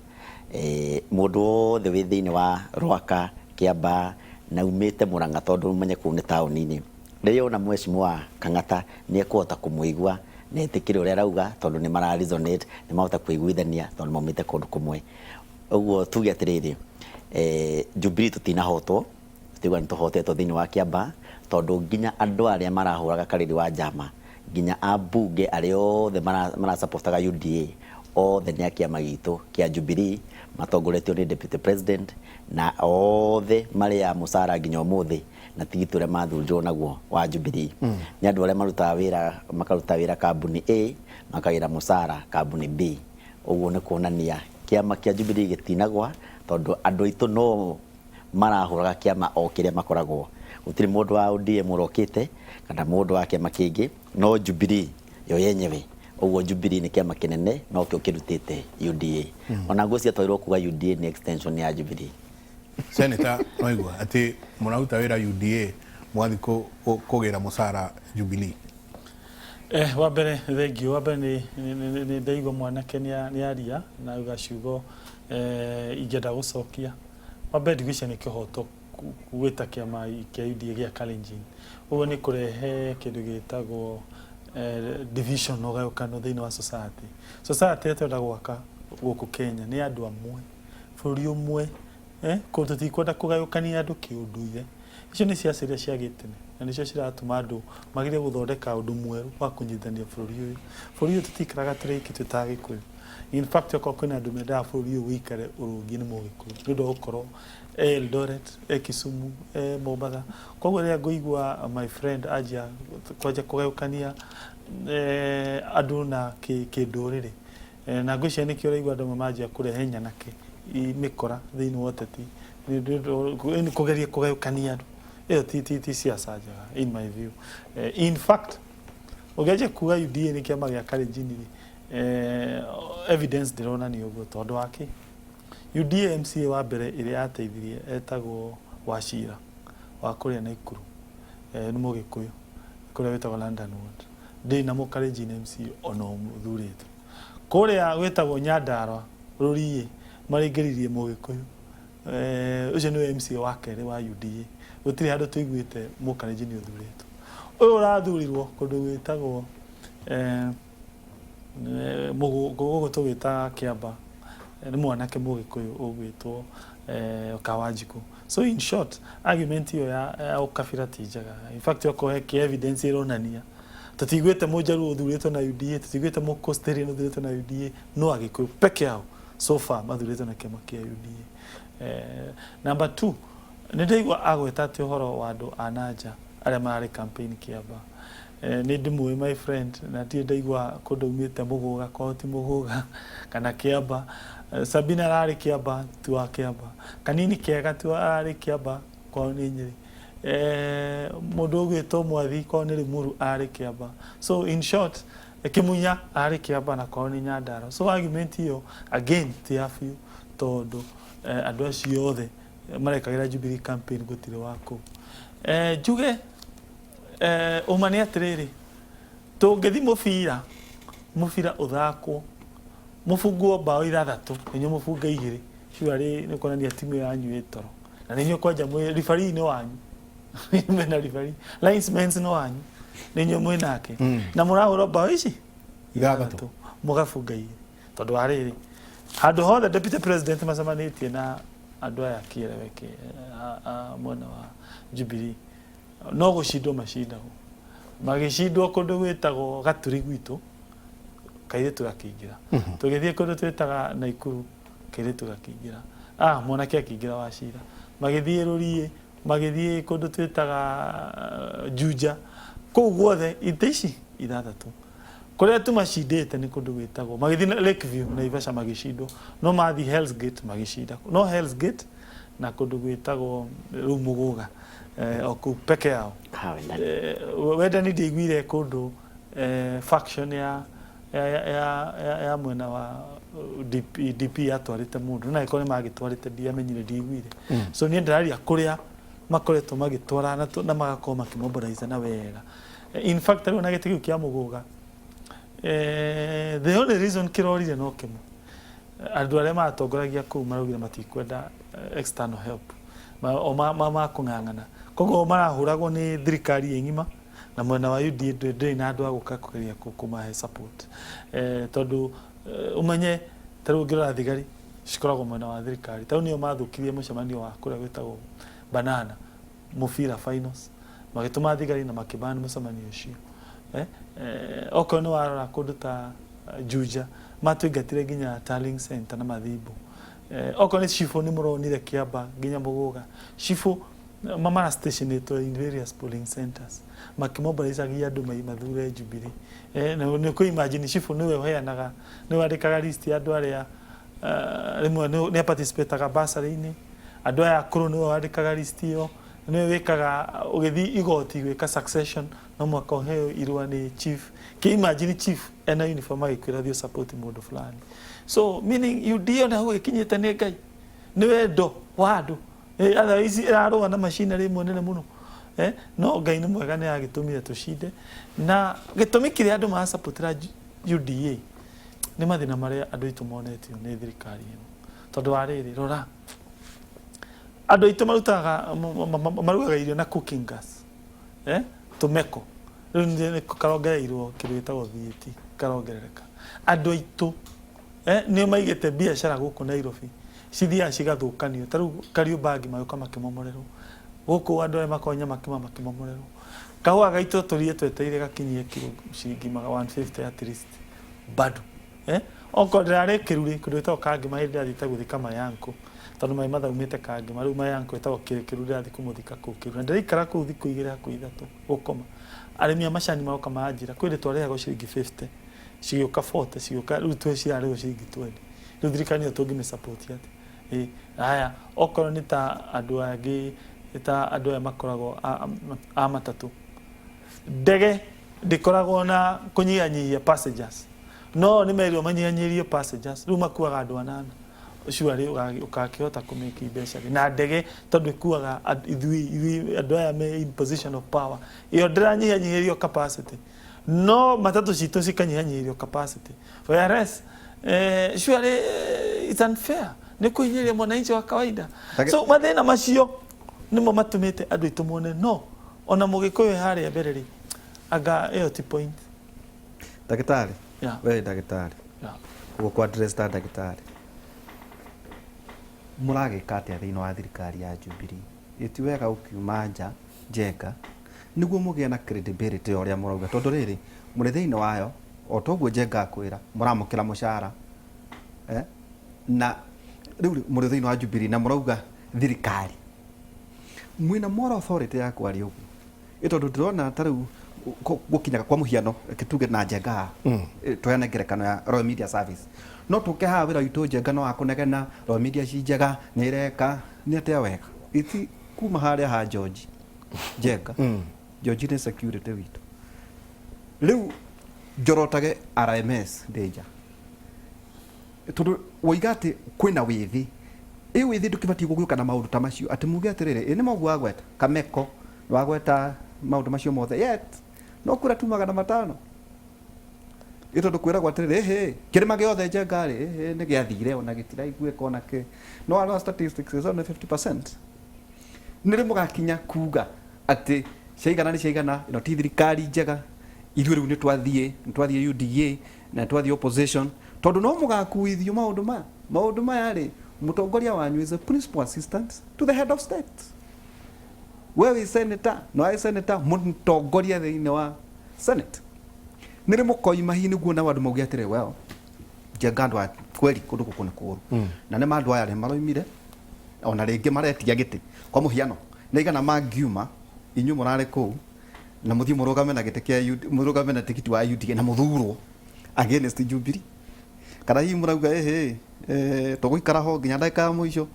mũndũ wothe wĩ thĩinĩ wa Rwaka, Kĩambaa Na umĩte Murang'a, tondũ ũmenye kũu nĩ taũni-inĩ. Rĩrĩa ona mheshimiwa Kang'ata nĩ ekũhota kũmũigua na etĩkĩre ũrĩa arauga, tondũ nĩ mara resonate, nĩ mahota kũiguithania tondũ maumĩte kũndũ kũmwe. Ũguo tuge atĩrĩrĩ, Jubilee tũtinahotwo, tũtiuga nĩ tũhotetwo thĩinĩ wa Kiambaa, tondũ nginya andũ arĩa marahũraga Karĩri wa Njama, nginya ambunge arĩa othe marasupportaga UDA, othe nĩ a kĩama gitũ kĩa Jubilee, matongoretio nĩ Deputy President, na othe marĩaga mũcara nginya ũmũthĩ na tigiti ũrĩa mathurirwo naguo wa Jubilee. Nĩ andũ arĩa marutaga wĩra, makaruta wĩra kambuni A, makagĩra mũcara kambuni B. Ũguo nĩ kuonania kĩama kĩa Jubilee gĩtinagwa, tondũ andũ aitũ no marahũraga kĩama o kĩrĩa makoragwo. Gũtirĩ mũndũ wa ODM ũrokĩte kana mũndũ wa kĩama kĩngĩ, no Jubilee yo yenyewe. Ũguo Jubilee nĩ kĩama kĩnene, no kĩo kĩrutĩte UDA. Ona ngwĩciria twagĩrĩirwo kuga UDA nĩ extension ya Jubilee. Senator, noigua atĩ mũraruta wĩra UDA mũgathiĩ kũgĩra mũcara Jubilee. Wa mbere thank you. Wa mbere nĩ ndaigua mwanake nĩ aria na auga ciugo ingĩenda gũcokia. Wa mbere ndigwĩciria nĩ kĩhoto gwĩta kĩama kĩa UDA gĩa Kalenjin. Ũguo nĩ kũrehe kĩndũ gĩtagwo division, ũgayũkano thĩinĩ wa society. Society ĩrĩa tũrenda gwaka gũkũ Kenya nĩ andũ amwe, bũrũri ũmwe, kũndũ tũtikwenda kũgayũkania andũ kĩũndũire. Icio nĩ ciaca iria cia gĩtene na nĩcio ciratũma andũ magĩrie gũthondeka ũndũ mwerũ wa kũnyitithania bũrũri ũyũ. Bũrũri ũyũ tũtikaraga tũrĩ aingĩ twĩ ta Agĩkũyũ. In fact, okorwo kwĩna andũ mendaga bũrũri ũyũ ũikare ũrũngiĩ nĩ Mũgĩkũyũ, nĩ ũndũ wa gũkorwo e Eldoret, e Kisumu, e Mombatha. Koguo rĩrĩa ngũigua my friend anjia kwanjia kũgayũkania andũ na kĩndũrĩrĩ, na ngwĩciria nĩkĩo ũraigua andũ amwe manjia kũrehe nyanake mĩkora thĩinĩ wa ũteti, kũgeria kũgayũkania andũ. Ĩyo ti siasa njega in my view. In fact, ũngĩanjia kuga UDA nĩ kĩama gĩa Kalenjin rĩ, evidence ndĩronania ũguo, tondũ wa kĩ? UDA MCA wa mbere ĩrĩa yateithirie etagwo Wachira wa kũrĩa Naikuru, nĩ Mũgĩkũyũ, kũrĩa gwĩtagwo London Ward. Ndĩrĩ na Mũkalenjin MCA ona ũmwe ũthurĩtwo. Kũrĩa gwĩtagwo Nyandarua Rũriĩ maraingĩririe Mũgĩkũyũ, ũcio nĩwe MCA wa kerĩ wa UDA. Gũtirĩ handũ tũiguĩte Mũkalenjin ũthurĩtwo. Ũyũ ũrathurirwo kũndũ gwĩtagwo gũkũ tũgwĩta Kĩamba, nĩ mwanake Mũgĩkũyũ ũgwĩtwo Kawanjikũ. So in short, argument ĩyo ya ũkabira ti njega. In fact, okorwo he kĩ evidence ĩronania, tũtiguĩte Mũjaluo ũthurĩtwo na UDA, tũtiguĩte Mũcoastarian ũthurĩtwo na UDA, no Agĩkũyũ peke yao so far mathurĩtwo na kĩama kĩa UDA. Number two, nĩ ndaigua agweta atĩ ũhoro wa andũ a nanja arĩa mararĩ campaign Kĩamba. Nĩ ndĩmũĩ my friend, na ndirĩ ndaigua kũndũ aumĩte Mũgũga, kwao ti Mũgũga kana Kĩamba. Sabina ararĩ Kĩamba, ti wa Kĩamba. Kanini Kega ti ararĩ Kĩamba, kwao nĩ Nyĩrĩ. Mũndũ ũgwĩtwo Mwathi kwao nĩ Limuru ararĩ Kĩamba. So in short, Kĩmunya ararĩ Kĩamba na kwao nĩ Nyandarua. So argument ĩyo again ti ya biũ, tondũ andũ acio othe marekagĩra Jubilee campaign gũtirĩ wa kũu. Njuge ũma nĩ atĩrĩrĩ, tũngĩthi mũbira, mũbira ũthakwo, mũbungwo mbaũ 6, inyuĩ mũbunge 2, surely nĩ kuonania timu yanyu ĩ toro. Na nĩ inyuĩ kwanja mwĩ referee nĩ wanyu. Mena referee, linesmen nĩ wanyu, nĩ inyuĩ mwĩ nake. Na mũrahũrwo mbaũ ici 6, mũgabunga 2. Tondũ wa rĩrĩ, handũ hothe deputy president macemanĩtie na andũ aya kĩeleweke a mwena wa Jubilee, no gũcindwo macindagwo. Magĩcindwo kũndũ gwĩtagwo Gaturi gwitũ, kairĩtu gakĩingĩra. Tũgĩthiĩ kũndũ twĩtaga Naikuru, kairĩtu gakĩingĩra. Mwanake akĩingĩra Wachira. Magĩthiĩ Rũriĩ, magĩthiĩ kũndũ twĩtaga Juja. Kũu guothe itĩ ici 6. Kũrĩa tu macindĩte nĩ kũndũ gwĩtagwo, magĩthiĩ Lakeview Naivasha magĩcindwo, no mathiĩ Hell's Gate magĩcinda. No Hell's Gate na kũndũ gwĩtagwo rĩu Mũgũga, o kũu peke yao. Wendani ndiaiguire kũndũ faction ya mwena wa DP yatwarĩte mũndũ, na angĩkorwo nĩ magĩtwarĩte ndiamenyire, ndiaiguire. So niĩ ndĩraria kũrĩa makoretwo magĩtwara na magakorwo makĩmobilize na wega. In fact, rĩu na gĩtĩ kĩu kĩa Mũgũga, the only reason kĩrorire no kĩmwe, andũ arĩa maratongoragia kũu maraugire matikwenda external help. O ma kũng'ang'ana. Koguo marahũragwo nĩ thirikari ĩ ng'ima, na mwena wa UDA ndĩrĩ na andũ a gũka kũgeria kũmahe support, tondũ ũmenye ta rĩu ũngĩrora thigari cikoragwo mwena wa thirikari. Ta rĩu nĩo mathũkirie mũcemanio wa kũrĩa gwĩtagwo Banana mũbira finals, magĩtũma thigari na makĩban mũcemanio ũcio. Okorwo nĩ warora kũndũ ta Juja, matũingatire nginya tallying center na mathimbo. Okorwo nĩ cibũ, nĩ mũronire Kĩamba nginya Mũgũga, cibũ mamara stationĩtwo in various polling centers makĩmobilizagia andũ mathure Jubilee. Na nĩ ũkũ imagine cibũ nĩwe ũheanaga, nĩwe wandĩkaga list ya andũ arĩa rĩmwe nĩ participataga bursary-inĩ, andũ aya akũrũ nĩwe wandĩkaga list ĩyo, nĩwe wĩkaga ũgĩthiĩ igoti gwĩka succession, no mwaka ũheo irũa nĩ chief. Kĩ imagine chief ena uniform agĩkwĩra thiĩ support mũndũ fulani. So meaning UDA ona hau ĩkinyĩte nĩ Ngai, nĩ wendo wa andũ. Otherwise ĩrarũa na machinery ĩmwe nene mũno. No Ngai nĩ mwega, nĩ agĩtũmire tũcinde, na gĩtũmi kĩrĩa andũ marasupportĩra UDA nĩ mathĩna marĩa andũ aitũ monetio nĩ thirikari ĩno, tondũ wa rĩrĩ, rora andũ aitũ marutaga marugaga irio na cooking gas, tũmeko, rĩu nĩ karongereirwo kĩndũ gĩtagwo VAT, karongerereka. Andũ aitũ nĩo maigĩte biacara gũkũ Nairobi, cithiaga cigathũkanio. Ta rĩu Kariobangi magĩũka makĩmomorerwo gũkũ, andũ arĩa makoragwo Nyamakima makĩmomorerwo, kahũa gaitũ tũrie twetereire gakinyie kiro ciringi 150 at least, bado okorwo ndĩrarĩ kĩrurĩ kũndũ gwĩtagwo Kangĩma hĩndĩ ndĩrathiĩte gũthika mayanko, tondũ my mother aumĩte Kangĩma, rĩu mayanko ĩtagwo Kĩrĩkĩru, ndĩrathiĩ kũmũthika kũu Kĩrurĩ na ndĩraikara kũu thikũ 2 hakuhĩ 3 gũkoma. Arĩmi a macani maroka manjĩra kwĩ hĩndĩ twarĩhagwo ciringi 50, cigĩũka 40, cigĩũka rĩu twĩ cirarĩhwo ciringi 20. Rĩu thirikari nĩyo tũngĩmĩ support atĩa? Haya, okorwo nĩ ta andũ angĩ, ta andũ aya makoragwo a matatũ, ndege ndĩkoragwo na kũnyihanyihia passengers, no nĩ merirwo manyihanyihĩrie passengers, rĩu makuaga andũ anana. Surely ũgakĩhota kũmĩki mbeca rĩ na ndege, tondũ ĩkuaga ithuĩ andũ aya me in position of power, ĩyo ndĩranyihanyihĩrio capacity, no matatũ citũ cikanyihanyihĩrio capacity, whereas surely it's unfair, nĩ kũhinyĩrĩria mwananchi wa kawaida. So mathĩna macio nĩmo matũmĩte andũ aitũ mone no ona mũgĩkũyũ harĩa mbere rĩ, anga ĩyo ti point. Ndagĩtarĩ. We ndagĩtarĩ. Gũkũ address ta ndagĩtarĩ, mũragĩka atĩa thĩinĩ wa thirikari ya Jubilee? Ĩ ti wega ũkiuma nja Njenga nĩguo mũgĩe na credibility ya ũrĩa mũrauga, tondũ rĩrĩ mũrĩ thĩinĩ wayo, o toguo Njenga akwĩra mũramũkĩra mũcara, na rĩu mũrĩ thĩinĩ wa Jubilee na mũrauga thirikari mwĩna moral authority ya kwaria ũguo, ĩ tondũ ndĩrona ta rĩu gũkinyaga kwa mũhiano, reke tuge na Njenga haha, tũheane ngerekano ya Royal Media Service, no tũke haha wĩra witũ Njenga no wakũnegena Royal Media ci njega nĩ ĩreka nĩ atĩa wega, iti kuma harĩa ha George Njenga. George nĩ security witũ, rĩu njorotage RMS ndĩ nja, tondũ woiga atĩ kwĩna wĩthĩ, ĩ wĩthĩ ndũkĩbatiĩ gũgĩũka na maũndũ ta macio atĩ muge atĩrĩrĩ, ĩ nĩ moguo wagweta Kameko, wagweta maũndũ macio mothe, yet no kura tu 500, ĩ tondũ kwĩragwo atĩrĩrĩ, ĩhĩ kĩrĩma gĩothe Njenga rĩ, ĩhĩ nĩ gĩathire ona gĩtiraiguĩka ona kĩ, no arora statistics is only 50%. Nĩ rĩ mũgakinya kuga atĩ ciaigana nĩ ciaigana, ĩno ti thirikari njega, ithuĩ rĩu nĩ twathiĩ UDA na nĩ twathiĩ opposition, tondũ no mũgakuithio maũndũ maya? Maũndũ maya rĩ, mũtongoria wanyu is a principal assistant to the head of state, we wĩ senator, no wĩ senator mũtongoria thĩinĩ wa senate, nĩ rĩ mũkoima hihi nĩguo nao andũ mauge atĩrĩ, well, Njenga, andũ aya kweli kũndũ gũkũ nĩ kũũru, na nĩ ma andũ aya rĩ maroimire ona rĩngĩ maretia gĩtĩ? Kwa mũhiano, nĩ igana mangiuma inyuĩ mũrarĩ kũu na mũthiĩ mũrũgame na gĩtĩ kĩa UD, mũrũgame na tikiti wa UDA na mũthurwo against Jubilee, kana hihi mũrauga ĩhĩ tũgũikara ho nginya ndagĩka ya mũico,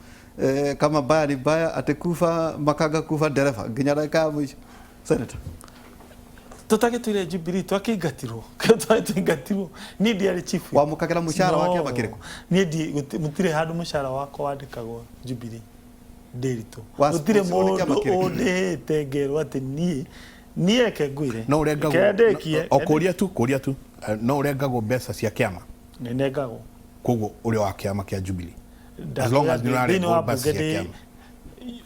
kama mbaya ni mbaya, atĩ kufa makanga kufa ndereba nginya ndagĩka ya mũico, senator? Tutagĩtũire Jubilee, twakĩingatirwo, twaingatirwo. Niĩ ndiarĩ chief. Wamũkagĩra mũcara wa kĩama kĩrĩkũ? Niĩ mũtirĩ handũ mũcara wakwa wandĩkagwo Jubilee ndĩritũ. Gũtirĩ Nĩ kĩama mũndũ kĩrĩkũ? ũndĩhĩte ngerwo atĩ niĩ reke ngwĩre. No ũrengagwo? Reke ndĩkie. O kũria tu, kũria tu. No ũrengagwo mbeca cia kĩama? Nĩ nengagwo. Koguo ũrĩ wa kĩama kĩa Jubilee as long as nĩ Thĩinĩ wa ũrarengwo mbeca bunge cia ndĩ kĩama.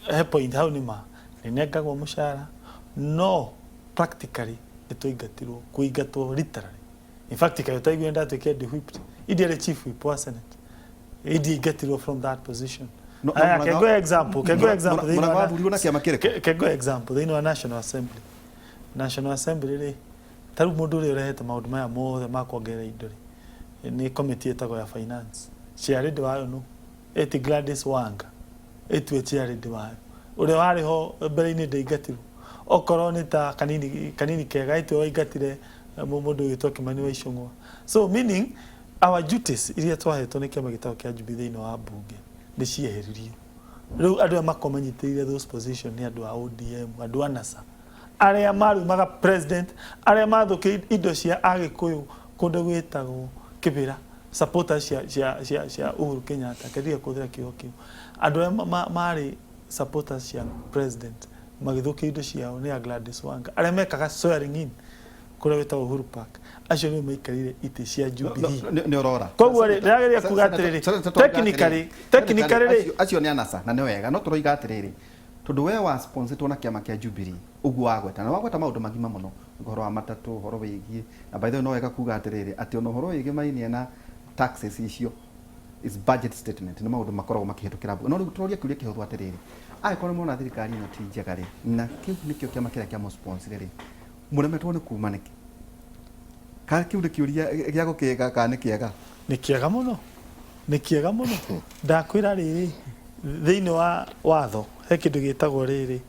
He point hau nĩ ma nĩ nengagwo mũcara, no practically nĩ twaingatirwo, kũingatwo literally. In fact, kaĩ ũtaiguire ndatuĩkire de-whipped? Indiarĩ chief whip wa Senate, indiaingatirwo from that position. No- no Aya, Mũrang'a- kengwe example, kengwe example thĩinĩ Mũrang'a wa na- wathurirwo na kĩama kĩrĩkũ? Kengwe example thĩinĩ wa National Assembly. National Assembly rĩ, ta rĩu mũndũ ũrĩa ũrehete maũndũ maya mothe ma kuongerera indo rĩ, nĩ committee ĩtagwo ya finance. Chairlady wayo nũ? Eti Gladys Wanga ĩtue chairlady wayo. Ũrĩa warĩ ho mbere-inĩ ndaingatirwo. Okorwo nĩ ta kanini kanini kega ĩtue waingatire mũndũ ũgwĩtwo Kimani wa Ichung'wa. So meaning our duties iria twahetwo nĩ kĩama gĩtagwo kĩa Jubilee thĩinĩ wa mbunge nĩ cieheririo. Rĩu andũ arĩa makoragwo manyitĩrĩire those position nĩ andũ a ODM, andũ a NASA, arĩa marumaga president, arĩa mathũkĩire indo cia Agĩkũyũ kũndũ gwĩtagwo Kĩbĩra, supporters cia Uhuru Kenyatta, kendia kũhũthĩra kiugo kĩu. Andũ arĩa marĩ supporters cia president magĩthũkia indo ciao nĩ a Gladys Wanga, arĩa mekaga swearing in kũrĩa gwĩtagwo Uhuru Park, acio nĩo maikarĩire itĩ cia Jubilee. Nĩ ũrora. Koguo rĩ, ndĩrageria kuga atĩrĩrĩ, Senator, tũroiga technically atĩrĩrĩ, rĩ, acio nĩ anasa na nĩ wega, no tũroiga atĩrĩrĩ, tondũ we wa sponsoretwo na kĩama kĩa Jubilee ũguo wagweta, na wagweta maũndũ magima mũno, ũhoro wa matatũ, ũhoro wĩgiĩ, na by the way no wega kuga atĩrĩrĩ, atĩ ona ũhoro wĩgiĩ mainia na taxes icio is budget statement, nĩ maũndũ makoragwo makĩhĩtũkĩra mbunge. No rĩu tũroria kĩũria kĩhũthũ atĩrĩrĩ, angĩkorwo nĩ mũrona thirikari ĩno ti njega rĩ, na kĩu nĩkĩo kĩama kĩrĩa kĩamũsponsire rĩ, mũremetwo nĩ kuma nĩkĩ? Ka kĩu nĩ kĩũria gĩa gũkĩga kana nĩ kĩega? Nĩ kĩega mũno, nĩ kĩega mũno. Ndakwĩra rĩrĩ, thĩinĩ wa watho he kĩndũ gĩtagwo rĩrĩ,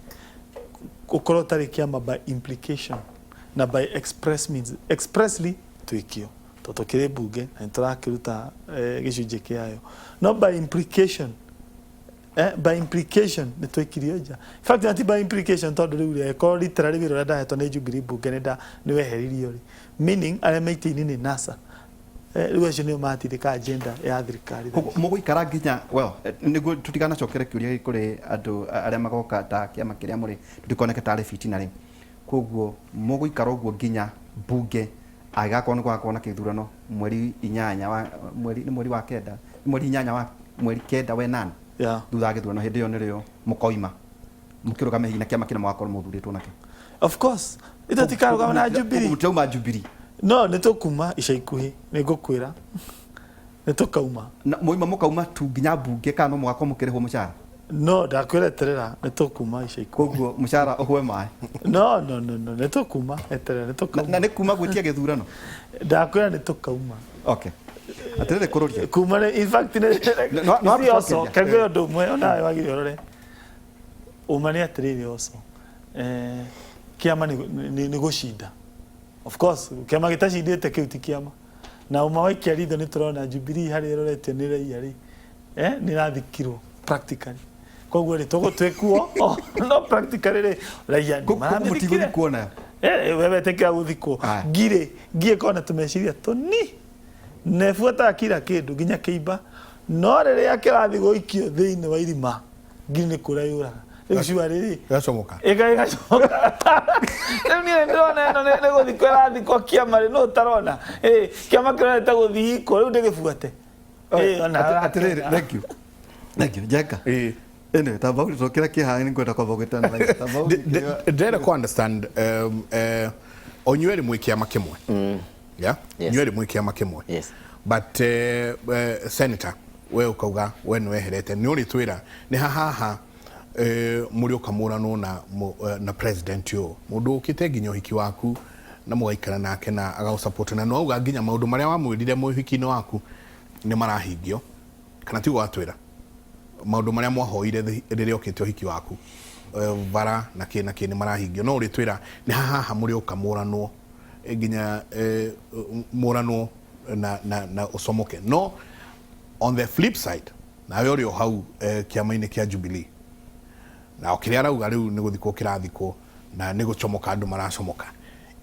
ũkorwo ũtarĩ kĩama by implication na by express means. Expressly twĩkio tondũ tũkĩrĩ mbunge na nĩ tũrakĩruta gĩcunjĩ kĩayo, no by implication, by implication nĩ twaikirio nja. In fact, na ti by implication, tondũ rĩu rĩ, angĩkorwo literally wĩra ũrĩa ndahetwo nĩ Jubilee mbunge nĩ weheririo rĩ, meaning arĩa me itĩ-inĩ nĩ NASA. Rĩu acio nĩo matindĩka agenda ya thirikari. Koguo mũgũikara nginya, well, nĩguo tũtikanacokere kĩũria gĩkĩ kũrĩ andũ arĩa magoka ta kĩama kĩrĩa mũrĩ, tũtikoneke tarĩ fitina rĩ, koguo mũgũikara ũguo nginya mbunge angĩgakorwo nĩ gũgakorwo na kĩthurano mweri 8 wa mweri, nĩ mweri wa 9, nĩ mweri 8 wa mweri 9 wenana, thutha wa gĩthurano, hĩndĩ ĩyo nĩrĩo mũkoima mũkĩrũgame hihi na kĩama kĩrĩa mũgakorwo mũthurĩtwo nakĩo? Of course ithuĩ tikarũgama na Jubilee. Mũtirauma Jubilee? No nĩ tũkuma ica ikuhĩ, nĩ ngũkwĩra nĩ tũkauma. Na mũima mũkauma tu nginya mbunge kana no mũgakorwo mũkĩrĩhwo mũcara? No ndakwĩra eterera, nĩ tũkuma ica ikuhĩ. Koguo mũcara ũhwe maĩ? No, no, no, no, nĩ tũkuma, eterera, nĩ tũkauma. Na nĩ kuma gwĩtia gĩthurano? Ndakwĩra nĩ tũkauma. Okay, atĩrĩrĩ kũrũria kuma nĩ, in fact nĩ No ici also tũcokeria. kengwe ũndũ ũmwe onawe wagĩrĩire ũrore, ũma nĩ atĩrĩrĩ, also kĩama nĩ gũcinda. Of course kĩama gĩtacindĩte kĩu ti kĩama, na ũma waikia ritho nĩ tũrona Jubilee harĩa ĩroretio nĩ raia rĩ, nĩ ĩrathikirwo practically. Koguo rĩ, tũgũtwĩkuo, no practically rĩ, raia nĩ Koguo maramĩthikire. mũtigũthikwo nayo? We wetĩkĩra gũthikwo. Aya. Ngirĩ ngiĩ ĩkorwo na tũmeciria tũni na ĩbuataga kira kĩndũ nginya kĩimba, no rĩrĩa kĩrathiĩ gũikio thĩinĩ wa irima, ngiri nĩ kũra yũraga. Rĩu cua rĩrĩ Ĩgacomoka. Ĩgacomoka. Rĩu niĩ ndĩrona ĩno nĩ gũthikwo ĩrathikwo kĩama rĩ, no ũtarona. Kĩama kĩronete gũthikwo, rĩu ndĩgĩbuate. Ona Atĩrĩrĩ, thank you, thank you Njenga. Ĩĩ. Anyway, tamba gũcokera kĩeha, nĩ ngwenda kwamba gwĩtana tamba Ndĩrenda kũ understand, o inyuĩ erĩ mwĩ kĩama kĩmwe, yeah? Yes. Inyuĩ erĩ mwĩ kĩama kĩmwe. Yes. But senator, we ũkauga we nĩ weherete, nĩ ũrĩtwĩra nĩ hahaha mũrĩ ũkamũranwo na president ũyũ, mũndũ ũkĩte nginya ũhiki waku na mũgaikara nake na agagũsupport, na nĩwauga nginya maũndũ marĩa wamwĩrire mwĩ ũhiki-inĩ waku nĩ marahingio, kana tiguo watwĩra? Maũndũ marĩa mwahoire rĩrĩa ũkĩte ũhiki waku, bara na kĩ na kĩ, nĩ marahingio. No ũrĩtwĩra nĩ hahaha mũrĩ ũkamũranwo nginya mũranwo na ũcomoke. No on the flip side, nawe ũrĩ o hau kĩama-inĩ kĩa Jubilee, na o kĩrĩa arauga rĩu nĩ gũthikwo kĩrathikwo na nĩ gũcomoka andũ maracomoka,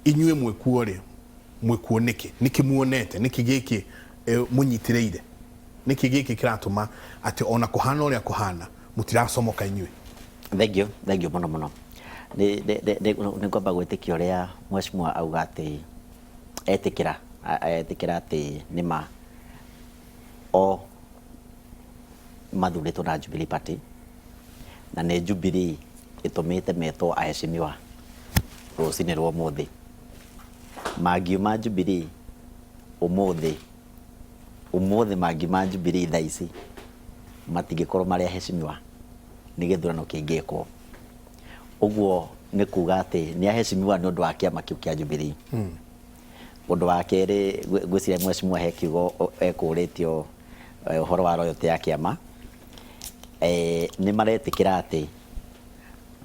inyuĩ mwĩkuo rĩ, mwĩkuo nĩkĩ? Nĩkĩ muonete? Nĩkĩ gĩkĩ mũnyitĩrĩire? Nĩkĩ gĩkĩ kĩratũma atĩ ona kũhana ũrĩa kũhana mũtiracomoka inyuĩ? Thank you, thank you mũno mũno. Nĩ ngwamba gwĩtĩkia ũrĩa mheshimiwa auga atĩ etĩkĩra atĩ nĩ ma o mathurĩtwo na Jubilee Party. Na nĩ Jubilee ĩtũmĩte metwo aheshimiwa rũcinĩ rwa ũmũthĩ. Mangiuma Jubilee ũmũthĩ, ũmũthĩ mangiuma Jubilee thaa ici, matingĩkorwo marĩ aheshimiwa nĩ gĩthurano kĩngĩkwo. Ũguo nĩ kuga atĩ nĩ aheshimiwa nĩ ũndũ wa kĩama kĩu kĩa Jubilee. Ũndũ wa kerĩ, ngwĩciria mheshimiwa he kiugo ekũrĩtio ũhoro wa loyalty ya kĩama. Nĩ maretĩkĩra atĩ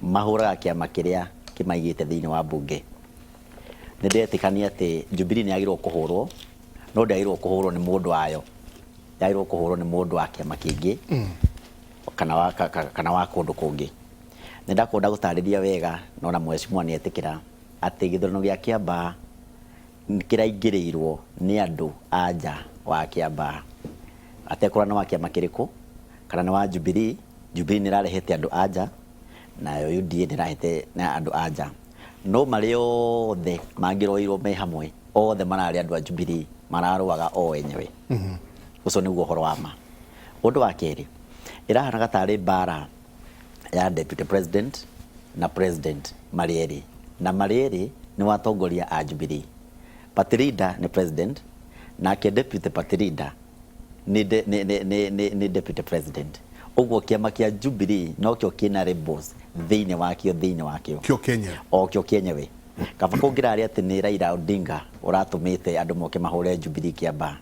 mahũraga kĩama kĩrĩa kĩmaigĩte thĩinĩ wa mbunge. Nĩ ndĩretĩkania atĩ Jubilee nĩ yagĩrĩirwo kũhũrwo, no ndĩagĩrĩirwo kũhũrwo nĩ mũndũ wayo. Yagĩrĩirwo kũhũrwo nĩ mũndũ wa kĩama kĩngĩ kana wa kũndũ kũngĩ. Nĩ ndakwenda gũtarĩria wega na ona mheshimiwa nĩ etĩkĩra atĩ gĩthurano gĩa Kiambaa kĩraingĩrĩirwo nĩ andũ a nja wa Kiambaa. Atekũrora nĩ wa kĩama kĩrĩkũ kana nĩ wa Jubilee, Jubilee nĩ ĩrarehete andũ a nja nayo UDA nĩ ĩrarehete andũ a nja. No marĩ othe mangĩroirwo me hamwe, othe mararĩ andũ a Jubilee, mararũaga o enyewe. Ũcio nĩguo ũhoro wa ma. Ũndũ wa kerĩ, ĩrahanaga tarĩ mbara ya deputy president na president marĩ erĩ, na marĩ erĩ nĩ watongoria a Jubilee. Party leader nĩ president, nake deputy party leader nĩ deputy president. Ũguo kĩama kĩa Jubilee nokĩo kĩna rebels thĩinĩ wakĩo thĩinĩ wakĩo. Kĩo kĩenyewe. O kĩo kĩenyewe. Kaba kũngĩrarĩ atĩ nĩ Raila Odinga ũratũmĩte andũ moke mahũre Jubilee Kiambaa,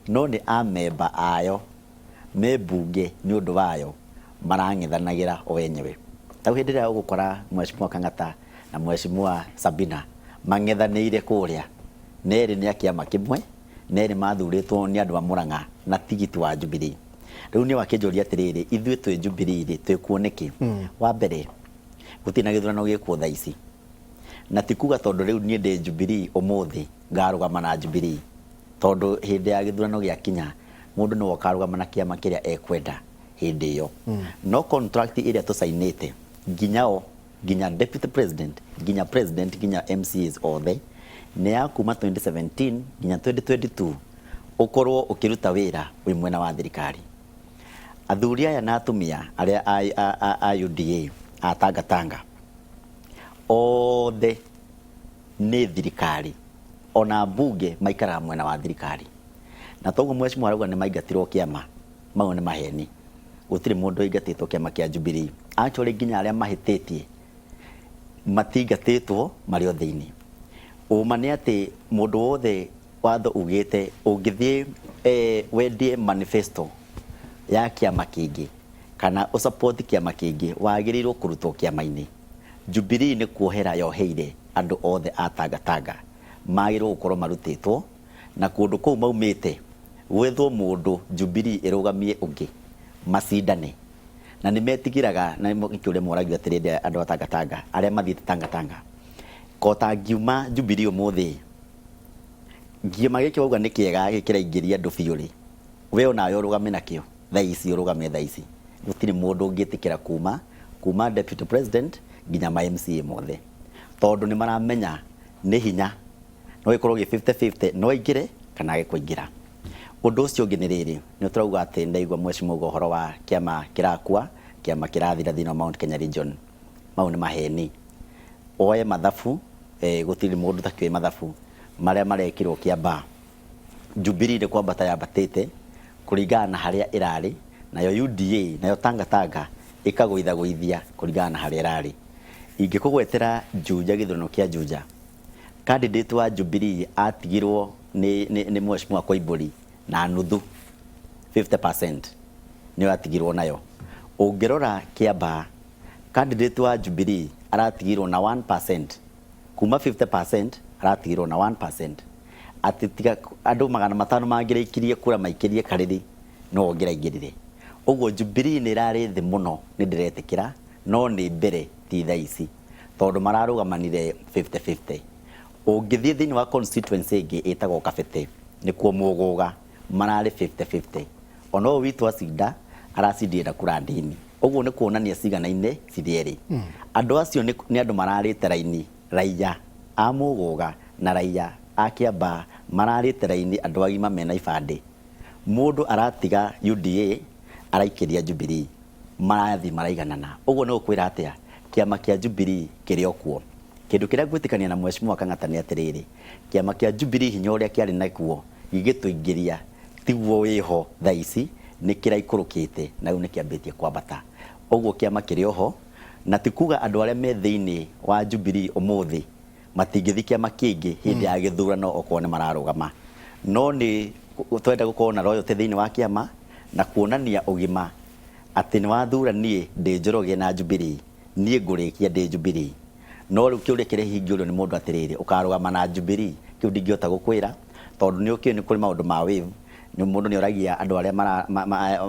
no nĩ amemba ayo me mbunge nĩ ũndũ wayo marang'ethanagĩra o enyewe. Tarĩu hĩndĩ ĩrĩa ũgũkora Mheshimiwa Kang'ata na Mheshimiwa Sabina mang'ethanĩire kũrĩa, na erĩ nĩ a kĩama kĩmwe, na erĩ mathurĩtwo nĩ andũ a Murang'a na tigiti wa Jubilee. Rĩu niĩ wakĩnjũria atĩrĩrĩ, ithuĩ twĩ Jubilee rĩ, twĩkuo nĩkĩ? Wa mbere, gũtirĩ na gĩthurano gĩkuo thaa ici. Na ti kuga tondũ rĩu niĩ ndĩ Jubilee ũmũthĩ ngarũgama na Jubilee. Tondũ hĩndĩ ya gĩthurano gĩakinya, mũndũ nĩwe ũkarũgama na kĩama kĩrĩa ekwenda hĩndĩ ĩyo. No contract ĩrĩa tũcainĩte nginya o, nginya deputy president, nginya president, nginya MCAs othe, nĩ ya kuma 2017 nginya 2022 ũkorwo ũkĩruta wĩra wĩ mwena wa thirikari. Athuri aya na atumia arĩa a UDA, a Tanga Tanga, othe nĩ thirikari, ona mbunge maikaraga mwena wa thirikari. Na toguo mheshimiwa arauga nĩ maingatirwo kĩama, mau nĩ maheni. Gũtirĩ mũndũ ũingatĩtwo kĩama kĩa Jubilee. Actually nginya arĩa mahĩtĩtie matingatĩtwo marĩ o thĩinĩ. Ũma nĩ atĩ mũndũ wothe watho ugĩte ũngĩthiĩ wendie manifesto ya kĩama kĩngĩ kana ũsupport kĩama kĩngĩ wagĩrĩirwo kũrutwo kĩama-inĩ. Jubilee nĩ kuohera yoheire andũ othe a Tanga Tanga magĩrĩirwo gũkorwo marutĩtwo na kũndũ kũu maumĩte gwethwo mũndũ Jubilee ĩrũgamie ũngĩ macindane. Na nĩ metigĩraga, na nĩkĩo moragio atĩrĩrĩ andũ a Tanga Tanga arĩa mathiĩte Tanga Tanga, ko tangiuma Jubilee ũmũthĩ kĩama gĩkĩ wauga nĩ kĩega gĩkĩraingĩria andũ biũ rĩ, we onawe ũrũgame nakĩo thaa ici, ũrũgame thaa ici. Gũtirĩ mũndũ ũngĩtĩkĩra kuma deputy president nginya ma MCA mothe, tondũ nĩ maramenya nĩ hinya, no gĩkorwo gĩ 50-50, no aingĩre kana age kũingĩra. Ũndũ ũcio ũngĩ nĩ rĩrĩ, nĩ tũrauga atĩ ndaigua mheshimiwa auga ũhoro wa kĩama kĩrakua, kĩama kĩrathira thĩinĩ wa Mount Kenya region. Mau nĩ maheni. Oe mathabu, gũtirĩ mũndũ ũtakĩũĩ mathabu marĩa marekirwo Kiambaa. Jubilee nĩ kwambata yambatĩte kũringana na harĩa ĩrarĩ, nayo UDA nayo Tanga Tanga ĩkagũithagũithia kũringana na harĩa ĩrarĩ. Ingĩkũgwetera Juja, gĩthurano kĩa Juja, candidate wa Jubilee atigirwo nĩ mheshimiwa Koimbũri na nuthu 50% nĩyo atigirwo nayo. Ũngĩrora Kiambaa, candidate wa Jubilee aratigirwo na 1%, kuma 50% aratigirwo na 1%. Atĩ tiga andũ 500 mangĩraikirie kura maikĩrie karĩrĩ no ũngĩraingĩrire. Ũguo Jubilee nĩ ĩrarĩ thĩ mũno, nĩ ndĩretĩkĩra, no nĩ mbere ti thaa ici, tondũ mararũgamanire 50-50. Ũngĩthiĩ thĩinĩ wa constituency ĩngĩ ĩtagwo Kabete, nĩkuo Mũgũga, mararĩ 50-50. Ona ũyũ witũ acinda, aracindire na kura nini. Ũguo nĩ kuonania cigana-inĩ cirĩ erĩ. Andũ acio nĩ andũ mararĩte raini, raiya a Mũgũga na raiya a Kiambaa mararĩte raini, andũ agima mena ibandĩ. Mũndũ aratiga UDA araikĩria Jubilee. Marathiĩ maraiganana. Ũguo nĩ gũkwĩra atĩa? Kĩama kĩa Jubilee kĩrĩ o kuo. Kĩndũ kĩrĩa ngwĩtĩkania na Mheshimiwa Kang'ata nĩ atĩrĩrĩ, kĩama kĩa Jubilee hinya ũrĩa kĩarĩ naguo gĩgĩtũingĩria tiguo wĩho thaa ici, nĩ kĩraikũrũkĩte na rĩu nĩ kĩambĩtie kwambata. Ũguo kĩama kĩrĩ o ho, na ti kuga andũ arĩa me thĩinĩ wa Jubilee ũmũthĩ matingĩthiĩ kĩama kĩngĩ hĩndĩ ya gĩthurano okorwo nĩ mararũgama. No nĩ twenda gũkorwo na loyalty thĩinĩ wa kĩama na kuonania ũgima atĩ nĩ wathura niĩ ndĩ Njoroge na Jubilee, niĩ ngũrĩkia ndĩ Jubilee. No rĩu kĩũria kĩrĩa hihi ingĩũrio nĩ mũndũ atĩrĩrĩ, ũkarũgama na Jubilee? Kĩu ndingĩhota gũkwĩra tondũ nĩ ũkĩũĩ nĩ kũrĩ maũndũ ma wave, mũndũ nĩ oragia andũ arĩa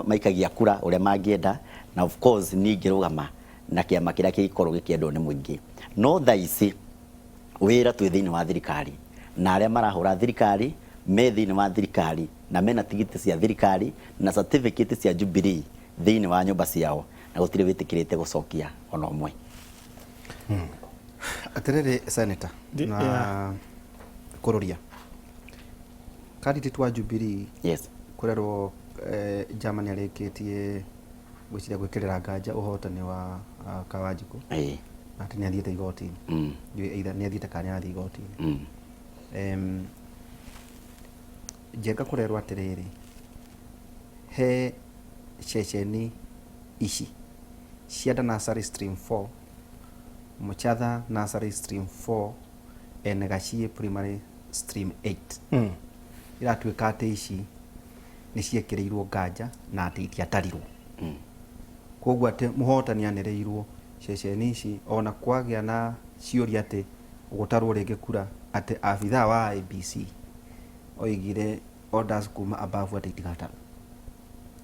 maikagia kura ũrĩa mangĩenda, na of course niĩ ingĩrũgama na kĩama kĩrĩa kĩngĩkorwo gĩkĩendwo nĩ mũingĩ. No thaa ici wĩra twĩ thĩinĩ wa thirikari na arĩa marahũra thirikari me thĩinĩ wa thirikari na mena tigiti cia thirikari na certificate cia Jubilee thĩinĩ wa nyũmba ciao na gũtirĩ wĩtĩkĩrĩte gũcokia ona ũmwe. Atĩrĩrĩ Senator na kũrũria candidate wa Jubilee kũrerwo Germany arĩkĩtie ngwĩciria gwĩkĩrĩra nganja ũhotani wa Kawanjikũ na atĩ nĩ athiĩte igoti-inĩ. Ndiũĩ either nĩ athiĩte kana nĩ arathiĩ igoti-inĩ. Njenga kũrerwo atĩrĩrĩ, he ceceni ici Cianda Nursery Stream 4, Mũchatha Nursery Stream 4 and Gaciĩ Primary Stream 8 iratuĩka atĩ ici nĩ ciekĩrĩirwo nganja na atĩ itiatarirwo. Koguo atĩ mũhotani anĩrĩirwo ceceni ici ona kwagĩa na ciũria atĩ gũtarwo rĩngĩ kura atĩ abithaa wa IEBC oigire orders kuma above atĩ itigatarwo.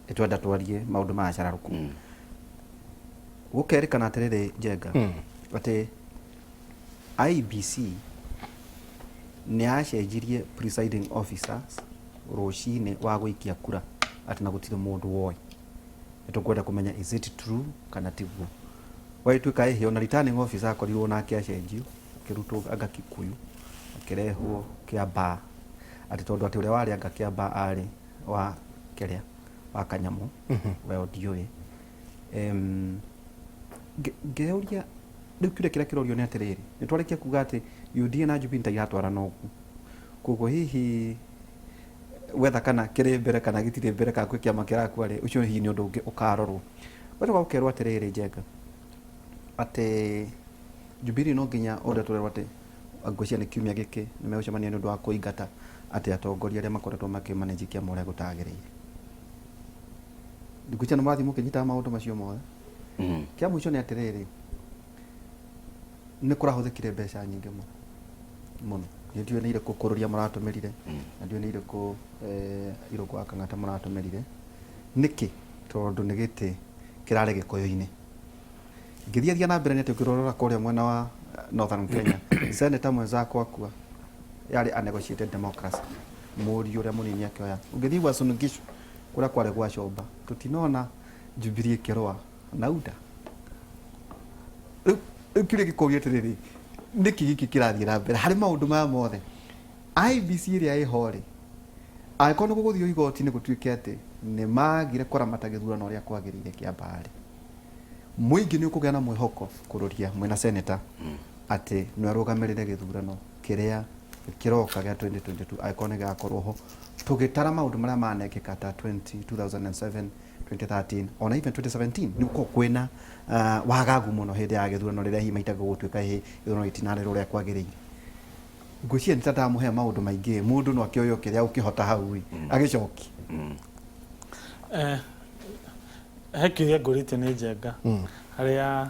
Nĩ twenda twarie maũndũ maya cararũku. Gũkerĩkana atĩrĩrĩ Njenga, atĩ IEBC nĩ yacenjirie presiding officers rũcinĩ wa gũikia kura atĩ na gũtirĩ mũndũ woĩ. Nĩ tũkwenda kũmenya is it true kana tiguo. Gwagĩtuĩka ĩhĩ ona returning officer akorirwo nake acenjio akĩrutwo anga Kikuyu akĩrehwo Kiambaa atĩ tondũ atĩ ũrĩa warĩ anga Kiambaa arĩ wa kĩrĩa wa Kanyamũ we ndiũĩ. Ngeyũria rĩu kĩũria kĩrĩa kĩrorio nĩ atĩrĩrĩ, nĩ twarĩkia kuga atĩ UDA na Jubilee ta iratwarana ũguo, koguo hihi wetha kana kĩrĩ mbere kana gĩtirĩ mbere kana kwĩ kĩama kĩrakua rĩ, ũcio hihi nĩ ũndũ ũngĩ ũkarorwo. Ũgacoka ũkerwo atĩrĩrĩ Njenga, atĩ Jubilee no nginya ũrĩa tũrerwo atĩ ngwĩciria nĩ kiumia gĩkĩ nĩ megũcemania nĩ ũndũ wa kũingata atĩ atongoria arĩa makoretwo makĩ manage kĩama ũrĩa gũtagĩrĩire. Ngwĩciria nĩ mũrathiĩ mũkĩnyitaga maũndũ macio mothe. Kĩa mũico nĩ atĩrĩrĩ, nĩ kũrahũthĩkire mbeca nyingĩ mũno mũno. Niĩ ndiũĩ nĩ irĩkũ Kũrũria mũratũmĩrire, na ndiũĩ nĩ irĩkũ Irũngũ wa Kang'ata mũratũmĩrire. Nĩkĩ? Tondũ nĩ gĩtĩ kĩrarĩ Gĩkũyũ-inĩ. Ngĩthiathia na mbere nĩ atĩ ũngĩrora kũrĩa mwena wa Northern Kenya, senator mwenzako akua, yarĩ a negotiated democracy, mũriũ ũrĩa mũnini akĩoya. Ũngĩthiĩ Uasin Gishu kũrĩa kwarĩ gwa Comba, tũtinona Jubilee ĩkĩrũa na UDA. Rĩu rĩu kĩũria gĩkũria atĩrĩrĩ, nĩkĩ gĩkĩ kĩrathiĩ na mbere harĩ maũndũ maya mothe? IEBC ĩrĩa ĩho rĩ, angĩkorwo nĩ gũgũthiĩ igoti-inĩ gũtuĩke atĩ nĩ magire kũramata gĩthurano ũrĩa kwagĩrĩire Kĩambaa rĩ, mũingĩ nĩ ũkũgĩa na mwĩhoko kũrũria mwĩna senator atĩ nĩ arũgamĩrĩre gĩthurano kĩrĩa kĩroka gĩa 2022 angĩkorwo nĩ gĩgakorwo ho, tũgĩtara maũndũ marĩa manekĩka ta 20, 2007 2013 ona even 2017 nĩ gũkoragwo kwĩna uh, wagagu mũno hĩndĩ ya gĩthurano rĩrĩa hihi maita gũgũtuĩka hihi gĩthurano gĩtinarĩrwo ũrĩa kwagĩrĩire. Ngwĩciria nĩ ta ndamũhe maũndũ maingĩ mũndũ no akĩoye o kĩrĩa ũkĩhota hau ĩ agĩcokie. He kĩũria ngũrĩtio nĩ Njenga harĩa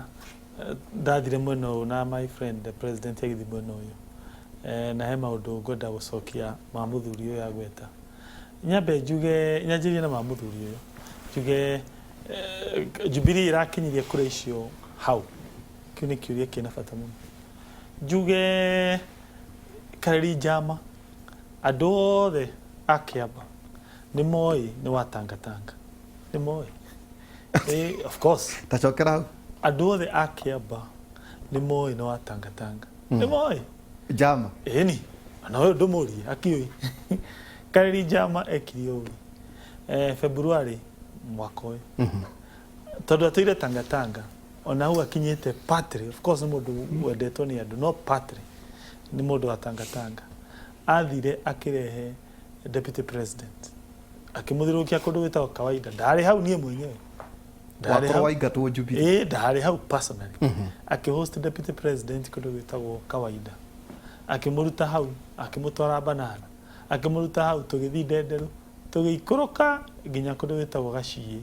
ndathire mwena ũyũ na my friend the president agĩthiĩ mwena ũyũ na he maũndũ ngwenda gũcokia ma mũthuri ũyũ agweta. Nyambe njuge nyanjĩrĩrie na ma mũthuri ũyũ njuge Jubilee ĩrakinyirie kura icio hau kĩu nĩ kĩũria kĩna bata mũno. Njuge Kareri Njama andũ othe a Kĩamba nĩ moĩ nĩ wa Tangatanga nĩ moĩ. Of course. Ta cokera hau. Andũ othe a Kĩamba nĩ moĩ nĩ wa Tangatanga nĩ moĩ. Njama. Ĩni ona ũyũ ndũmũrie akiũĩ. Kareri Njama ekire ũũ February mwaka ũyũ. Tondũ atũire Tangatanga, ona hau akinyĩte partly, of course nĩ mũndũ wendetwo nĩ andũ, no partly nĩ mũndũ wa Tangatanga. Athire akĩrehe deputy president, akĩmũthiũrũrũkia kũndũ gwĩtagwo Kawaida. Ndarĩ hau niĩ mwenyewe. Ndarĩ Wakorwo hau. waingatwo Jubilee. Ĩĩ, ndarĩ hau personally. Akĩhost deputy president kũndũ gwĩtagwo Kawaida. Akĩmũruta hau, akĩmũtwara Banana. Akĩmũruta hau tũgĩthiĩ Ndenderu, tũgĩikũrũka nginya kũndũ gwĩtagwo Gaciĩ,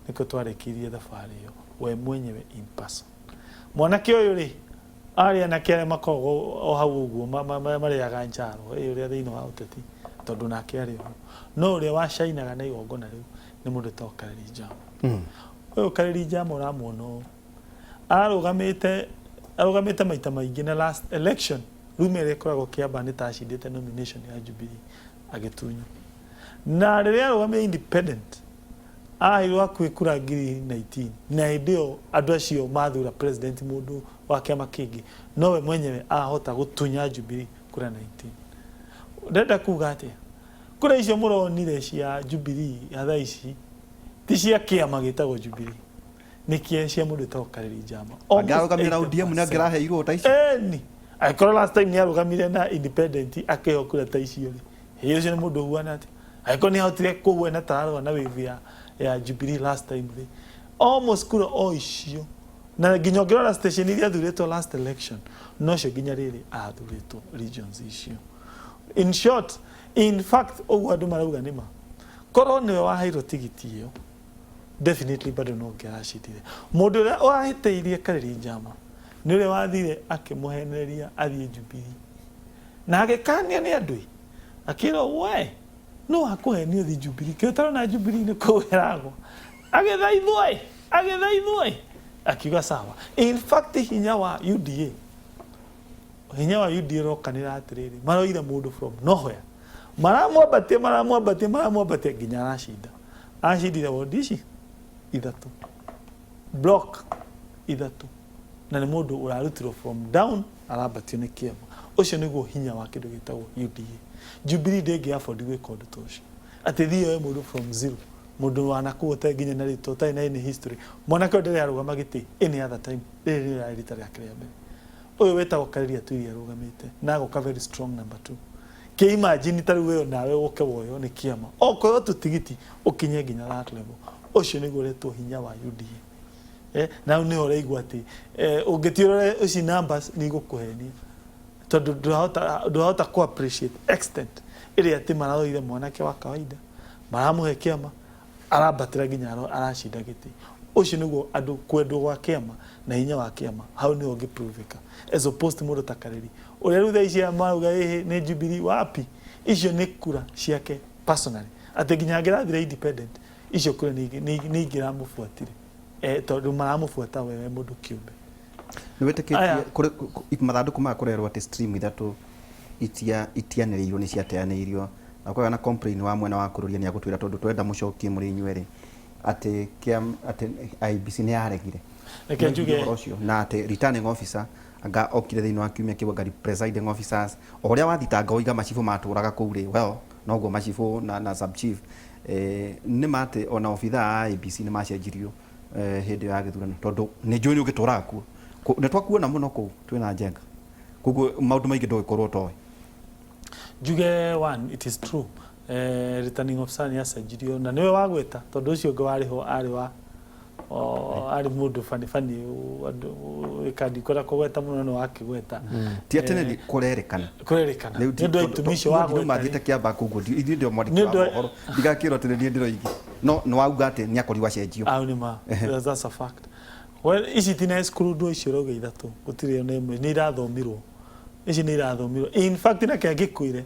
nĩkuo twarĩkirie thabarĩ ĩyo, we mwenyewe in person. Mwanake ũyũ rĩ, arĩ anake arĩa makoragwo o hau ũguo marĩaga njaro ĩ ũrĩa thĩinĩ wa ũteti, tondũ nake arĩ ho. No ũrĩa wacainaga na igongona rĩu nĩ mũndũ wĩtagwo Kareri Njama. Ũyũ Kareri Njama ũramuona ũũ, arũgamĩte maita maingĩ na last election rume ĩrĩa ĩkoragwo Kĩambaa nĩ ta acindĩte nomination ya Jubilee agĩtunywo. Na rĩrĩa arũgamire independent aheirwo hakuhĩ kura 19,000, na hĩndĩ ĩyo andũ acio mathura president mũndũ wa kĩama kĩngĩ, nowe mwenyewe ahota gũtunya Jubilee kura 19. Ndĩrenda kuga atĩa? Kura icio mũronire cia Jubilee thaa ici ti cia kĩama gĩtagwo Jubilee, nĩ kĩa cia mũndũ wĩtagwo Kareri Njama. Almost Angĩarũgamire na ODM nĩ 80%. angĩraheirwo ta icio. Eni, angĩkorwo last time nĩ arũgamire na independent akĩheo kura ta icio rĩ, ĩ ũcio nĩ mũndũ ũhuana atĩa? Angĩkorwo nĩ ahotire kũhuana ta arũa na wave ya Jubilee last time rĩ, almost kura o icio, na nginya ũngĩrora station iria athurĩtwo last election, nocio nginya rĩrĩ athurĩtwo regions icio. In short, in fact, ũguo andũ marauga nĩ ma. Korwo nĩwe waheirwo tigiti ĩyo, definitely bado no ũngĩracindire. Mũndũ ũrĩa wahĩtĩirie Kareri Njama nĩ ũrĩa wathire akĩmũhenereria athiĩ Jubilee. Na agĩkanio nĩ andũ, akĩrwo we no akũhenio ũthiĩ Jubilee, kĩo ũtarona Jubilee nĩ kũu ĩragwa. Agĩthaithwo ĩ, agĩthaithwo ĩ, akiuga sawa. In fact, hinya wa UDA, hinya wa UDA ũrokanĩra atĩrĩrĩ, maroire mũndũ from nowhere, maramwambatia, maramwambatia, maramwambatia nginya aracinda. Acindire wodi ici ithatũ, block ithatũ, na nĩ mũndũ ũrarutirwo from down arambatio nĩ kĩama. Ũcio nĩguo hinya wa kĩndũ gĩtagwo UDA. Jubilee ndĩngĩ afford gwĩka ũndũ ta ũcio, atĩ thiĩ yoe mũndũ from zero, mũndũ wanakũu ũtarĩ nginya na rĩtwa, ũtarĩ na any history. Mwanake ũyũ ndarĩ arũgama gĩtĩ any other time, rĩrĩ nĩrĩo rĩarĩ rita rĩake rĩa mbere. Ũyũ wĩtagwo Kareri atũire arũgamĩte na agoka very strong number 2. Kĩ imagine ta rĩu wewe nawe ũke woywo nĩ kĩama, okorwo tu tigiti ũkinye nginya that level. Ũcio nĩguo ũretwo hinya wa UDA. Na nĩ ũraigua atĩ ũngĩtiũrore ici numbers nĩ igũkũhenia, tondũ ndũrahota ku appreciate extent ĩrĩa atĩ maroire mwanake wa kawaida, maramũhe kĩama, arambatĩra nginya aracinda gĩtĩ. Ũcio nĩguo andũ kwendwo gwa kĩama na hinya wa kĩama, hau nĩho ũngĩprovĩka, as opposed to mũndũ ta Kareri ũrĩa rĩu thaa ici marauga ĩhĩ nĩ Jubilee wapi. Icio nĩ kura ciake personally, atĩ nginya angĩrathire independent icio kura nĩ ingĩramũbuatire, tondũ maramũbuata wewe mũndũ kĩũmbe. Nĩ wĩtĩkĩtie mathandũkũ maya kũrerwo atĩ stream ithatũ itianĩrĩirwo, nĩ ciateanĩirio, na kwagĩa na complain wa mwena wa kũrũria nĩ agũtwĩra tondũ twenda mũcokie mũrĩ inyuerĩ atĩ atĩ IEBC nĩ yaregire. Reke njuge ũhoro ũcio, na atĩ returning officer anga okire thĩinĩ wa kiumia kĩu, anga presiding officers o ũrĩa wathitanga oiga macibũ matũraga kũu rĩ, well, noguo macibũ na sub chief, nĩ ma atĩ ona obithaa a IEBC nĩ macenjirio hĩndĩ ĩyo ya gĩthurano, tondũ nĩ njũĩ nĩ ũngĩtũraga kuo, nĩ twakuona mũno kũu twĩna Njenga, koguo maũndũ maingĩ ndũgĩkorwo ũtoĩ. Njuge one, it is true, returning officer nĩ acenjirio na nĩwe wagweta, tondũ ũcio ũngĩ warĩ ho arĩ wa arĩ mũndũ bani bani, andũ ndikwenda kũgweta mũno no wakĩgweta. Ti atĩ nĩ kũrerĩkana. Kũrerĩkana nĩ ũndũ wa itũmi icio wagweta. Mathiĩte Kĩambaa koguo ithuĩ ndio mwandĩki wa mohoro, ndigakĩrwo atĩ nĩ niĩ ndĩroigi, no nĩ wauga atĩ nĩ akorirwo acenjio. Au nĩ ma, that's a fact. Well, ici tina exclude icio ũrauga ithatũ, gũtirĩ ona ĩmwe nĩ irathomirwo, ici nĩ irathomirwo. In fact, na kĩa ngĩkwĩre,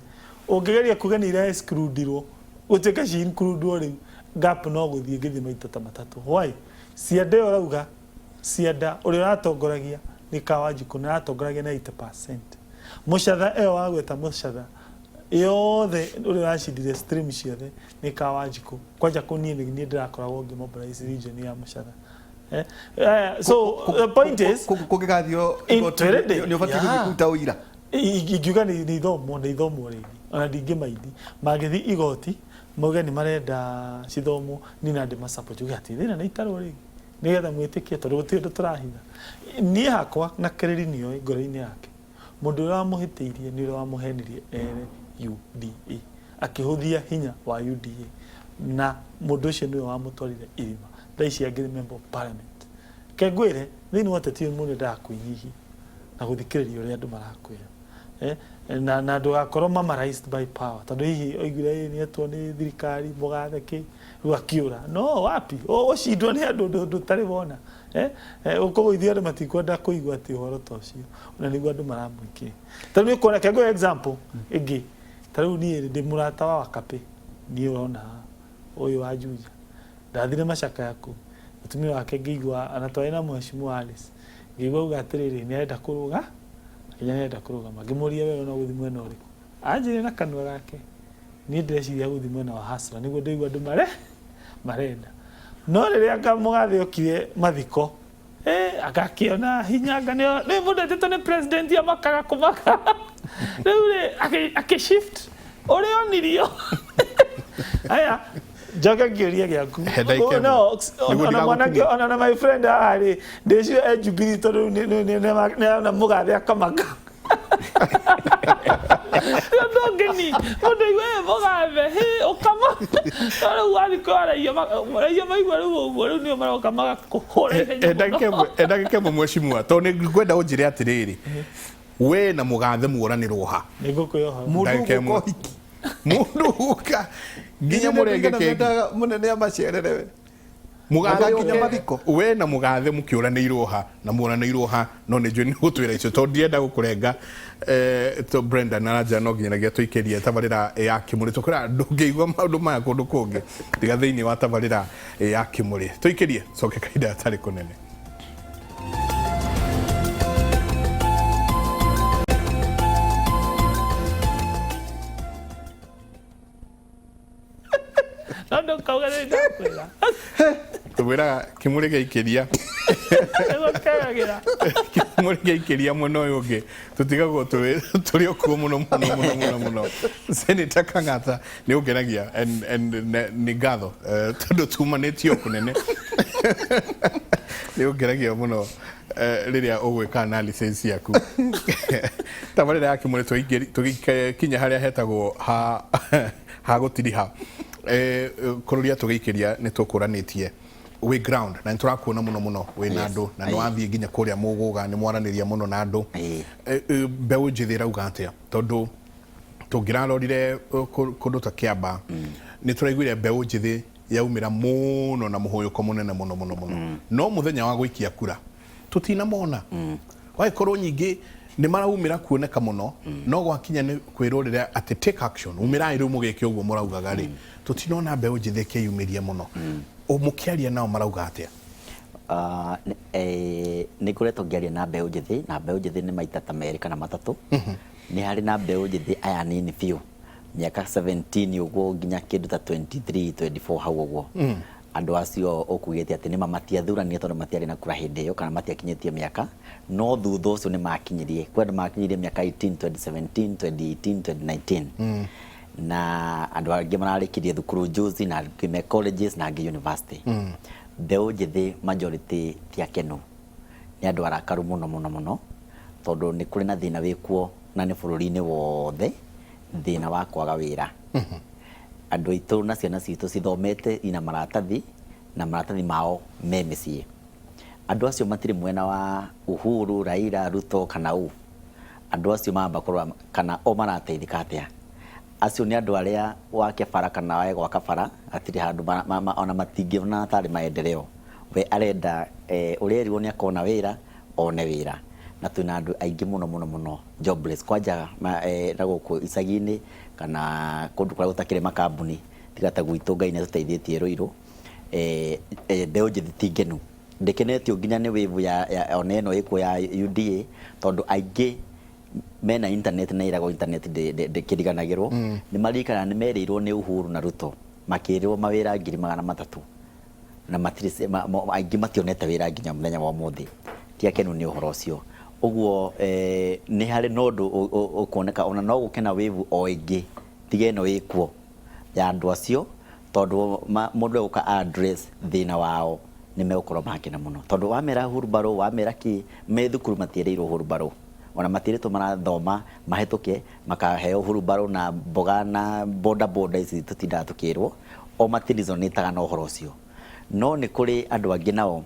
ũngĩgeria kuga nĩ ira excludirwo, gũtuĩka ci include rĩu gap no gũthiĩ ngĩthiĩ maita ta matatũ. Why? Cianda ĩyo ũrauga, cianda ũrĩa ũratongoragia nĩ Kawanjikũ, na aratongoragia na 80%. Mũcatha ĩyo wagweta, mũcatha yothe ũrĩa ũracindire stream ciothe nĩ Kawanjikũ. Kwanja kũ niĩ nĩ niĩ ndĩrakoragwo ngĩmobilize region ya Mũcatha. So the point is kũngĩgathio twĩrĩ nĩ ũbatiĩ gũthiĩ kũruta ũira. Ingiuga nĩ ithomwo, nĩ ithomwo rĩngĩ, ona ndingĩmaindi mangĩthiĩ igoti mauge nĩ marenda cithomwo, niĩ na ndĩmasupport, njuge atĩ thĩna nĩ itarwo rĩngĩ. Nĩgetha mwĩtĩkie tondũ gũtirĩ ũndũ tũrahitha. Niĩ hakwa na Kĩrĩri nĩoĩ ngoro-inĩ yake mũndũ ũrĩa wamũhĩtĩirie nĩ ũrĩa wamũhenirie ere UDA akĩhũthia hinya wa UDA na mũndũ ũcio nĩwe wamũtwarire irima. Thaa ici angĩrĩ member of parliament. Reke ngwĩre thĩinĩ wa ũteti ũyũ mũndũ endaga kwĩnyihia na gũthikĩrĩria ũrĩa andũ marakwĩra. Eh, na na ndũgakorwo mamarized by power tondũ hihi oiguire ĩ nĩetwo nĩ thirikari mũgathe kĩ rĩu akĩũra no wapi ũgũcindwo nĩ andũ ũndũ ũtarĩ wona. Eh, eh, ũkũgũithio andũ matikwenda kũigua atĩ ũhoro ta ũcio na nĩguo andũ maramwĩkĩra. Ta rĩu nĩ ũkuona kĩngũ example ĩngĩ, ta rĩu niĩ ndĩ mũrata wa Wakapĩ, niĩ ũrona haha ũyũ wa Juja, ndathire macakaya kũu, mũtumia wake ngĩigua ona twarĩ na mheshimiwa Alice, ngĩigua auga atĩrĩrĩ nĩ arenda kũrũga, akĩnjĩra nĩ arenda kũrũgama, ngĩmũria we ũrona ũgũthiĩ mwena ũrĩkũ, anjĩrire na kanua gake niĩ ndĩreciria gũthiĩ mwena wa Hustler nĩguo ndĩraigua andũ marenda. No rĩrĩa anga mũgathe okire mathiko, eh, anga akĩona hinya anga nĩ mũndũ etĩtwo nĩ president amakaga kũmaka. Rĩu rĩ, akĩ shift ũrĩa onirio. Aya, njoke kĩũria gĩaku. He ndagĩka ĩmwe. No, Nĩguo ona mwanake ndigagũtinie. ona na my friend haha rĩ, ndĩciria e Jubilee tondũ rĩu nĩ mũgathe akamaka. Ũndũ ũngĩ ni mũndũ aigua ĩ mũgathe hĩ ũkama rĩu wathiĩ kwa raia raia maigua rĩu ũguo rĩu nĩo maroka magakũhũra ihenya mũno. Ndagĩka ĩmwe mheshimiwa, tondũ nĩ ngwenda ũnjĩre atĩrĩrĩ, we na mũgathe muoranĩrwo ha? Nĩ ngũkwĩra ũhoro. Mũndũ Ndagĩka ũgũka ĩmwe. ũhiki. Mũndũ ũgũka nginya mũrenge keki. Mũnene amacerere we. Mũgathe Mũgakinya mathiko. We na mũgathe mũkĩũranĩirwo ha na muoranĩirwo ha, no nĩ njũĩ nĩ gũtwĩra icio tondũ ndirenda gũkũrenga. To Brenda na Raja no nginyanagia tũikĩrie tabarĩra ya Kĩmũrĩ, tũkwĩra ndũngĩigua maũndũ maya kũndũ kũngĩ tiga thĩinĩ wa tabarĩra ya Kĩmũrĩ. Tũikĩrie coke kahinda gatarĩ kũnene. No ndũkauga nĩ ndakwĩra. Tũmwĩraga Kĩmũrĩ gĩaikĩria. Nĩguo kegagĩra. Kĩmũrĩ gĩaikĩria mwena ũyũ ũngĩ tũtigagwo tũrĩ o kuo mũno mũno mũno mũno mũno. Senator Kang'ata nĩ ũngenagia and nĩ ngatho tondũ tumanĩtio kũnene. Nĩ ũngenagia mũno rĩrĩa ũgwĩka analysis ciaku. Tabarĩra ya Kĩmũrĩ tũgĩkinya harĩa hetagwo ha gũtiriha. Kũrũria tũgĩikĩria nĩ tũkũranĩtie wĩ ground na nĩ tũrakuona mũno mũno wĩ na andũ na nĩ wathiĩ nginya kũrĩa mũgũga nĩ mwaranĩria mũno na andũ. Mbeũ njĩthĩ ĩrauga atĩa? Tondũ tũngĩrarorire kũndũ ta Kĩamba nĩ tũraiguire mbeũ njĩthĩ yaumĩra mũno na mũhũyũko mũnene mũno mũno mũno, no mũthenya wa gũikia kura tũtinamona. Wagĩkorwo nyingĩ nĩ maraumĩra kuoneka mũno, no gwakinya nĩ kwĩrwo rĩrĩa atĩ take action, umĩrai rĩu mũgĩke ũguo mũraugaga rĩ, tũtinona mbeũ njĩthĩ ĩkĩyumĩria mũno. Mũkĩaria nao marauga atĩa? Nĩ ngoretwo ngĩaria na mbeũ njĩthĩ, na mbeũ njĩthĩ nĩ maita ta merĩ kana matatũ. Nĩ harĩ na mbeũ njĩthĩ aya nini biũ, mĩaka 17 ũguo nginya kĩndũ ta 23, 24 hau ũguo. Andũ acio ũkugĩte atĩ nĩma matiathuranire tondũ matiarĩ na kura hĩndĩ ĩyo kana matiakinyĩtie mĩaka, no thutha ũcio nĩ makinyirie. Kwĩ andũ makinyirie mĩaka 18, 2017, 2018, 2019. Na andũ angĩ mararĩkirie thukuru juzi, na angĩ me colleges na angĩ university. Mbeũ njĩthĩ majority ti akenu, nĩ andũ arakaru mũno mũno mũno, tondũ nĩ kũrĩ na thĩna wĩkuo na nĩ bũrũri-inĩ wothe, thĩna wa kwaga wĩra. Andũ aitũ na ciana citũ cithomete ina maratathi na maratathi mao me mĩciĩ. Andũ acio matirĩ mwena wa Uhuru, Raila, Ruto kana ũ. Andũ acio mamba kũrora kana o marateithĩka atĩa. Acio nĩ andũ arĩa wake bara kana wae gwaka bara hatirĩ handũ ona matingĩona tarĩ maendeleo. We arenda ũrĩa erirwo nĩ akona wĩra one wĩra. Na twĩna andũ aingĩ mũno mũno mũno jobless kwanja na gũkũ icagi-inĩ kana kũndũ kũrĩa gũtakĩrĩ makambuni tiga ta gwitũ Ngai nĩ atũteithĩtie Ruiru. Mbeũ njĩthĩ ti ngenu, ndĩkenetio nginya nĩ wave ya ona ĩno ĩkuo ya UDA tondũ aingĩ mena internet na ĩragwo internet ndĩkĩriganagĩrwo. Nĩ maririkanaga nĩ merĩirwo nĩ Uhuru na Ruto makĩrĩrwo mawĩra 300,000 na matirĩ aingĩ mationete wĩra nginya mũthenya wa ũmũthĩ. Ti akenu nĩ ũhoro ũcio. Ũguo nĩ harĩ na ũndũ ũkuoneka ona no gũke na wave o ĩngĩ tiga ĩno ĩkuo ya andũ acio tondũ mũndũ egũka address thĩna wao Nĩ megũkorwo makena mũno tondũ wamera hurumbarũ, wamera kĩ me thukuru, matierĩirwo hurumbarũ, ona matierĩtwo marathoma mahĩtũke makaheo hurumbarũ na mboga na boda boda ici tũtindaga tũkĩrwo o matirizonĩtaga na ũhoro ũcio. No nĩ kũrĩ andũ angĩ nao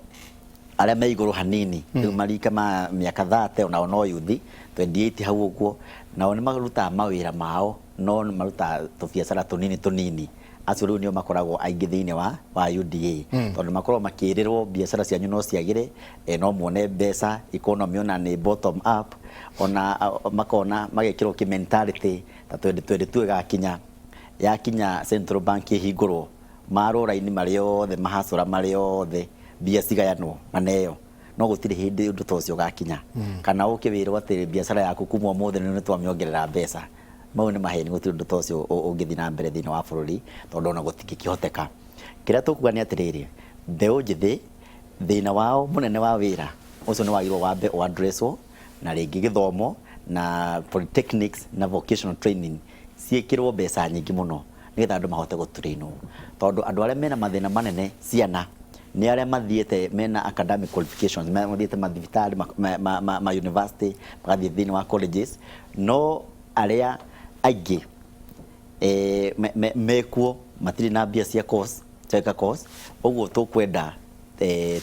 arĩa me igũrũ hanini rĩu marika ma mĩaka 30, onao no yuthi 28 hau ũguo, nao nĩ marutaga mawĩra mao, no nĩ marutaga tũbiacara tũnini tũnini. Acio rĩu nĩo makoragwo aingĩ thĩinĩ wa UDA, tondũ makoragwo makĩrĩrwo biacara cianyu no ciagĩre, no muone mbeca economy ona nĩ bottom up, ona makona magekĩrwo kĩ mentality ta 2022 ĩgakinya, yakinya Central Bank ĩhingũrwo, marũra-inĩ marĩ othe, mahacũra marĩ othe, mbia cigayanwo maneo. No gũtirĩ hĩndĩ ũndũ ta ũcio ũgakinya, kana ũke wĩrwo atĩ biacara yaku kuma ũmũthĩ nĩ twamĩongerera mbeca. Mau nĩ maheni. Gũtirĩ ũndũ ta ũcio ũngĩthiĩ na mbere thĩinĩ wa bũrũri, tondũ ona gũtingĩkĩhoteka. Kĩrĩa tũkuga nĩ atĩrĩrĩ, mbeũ njĩthĩ thĩna wao mũnene wa wĩra ũcio nĩ wagĩrĩirwo wambe ũaddresswo, na rĩngĩ gĩthomo na polytechnics na vocational training ciĩkĩrwo mbeca nyingĩ mũno, nĩgetha andũ mahote gũtrainwo, tondũ andũ arĩa mena mathĩna manene ciana nĩ arĩa mathiĩte mena academic qualifications, mathiĩte mathibitarĩ ma university, magathiĩ thĩinĩ wa colleges, no arĩa aingĩ mekuo matirĩ na mbia cia course, cia course. Ũguo tũkwenda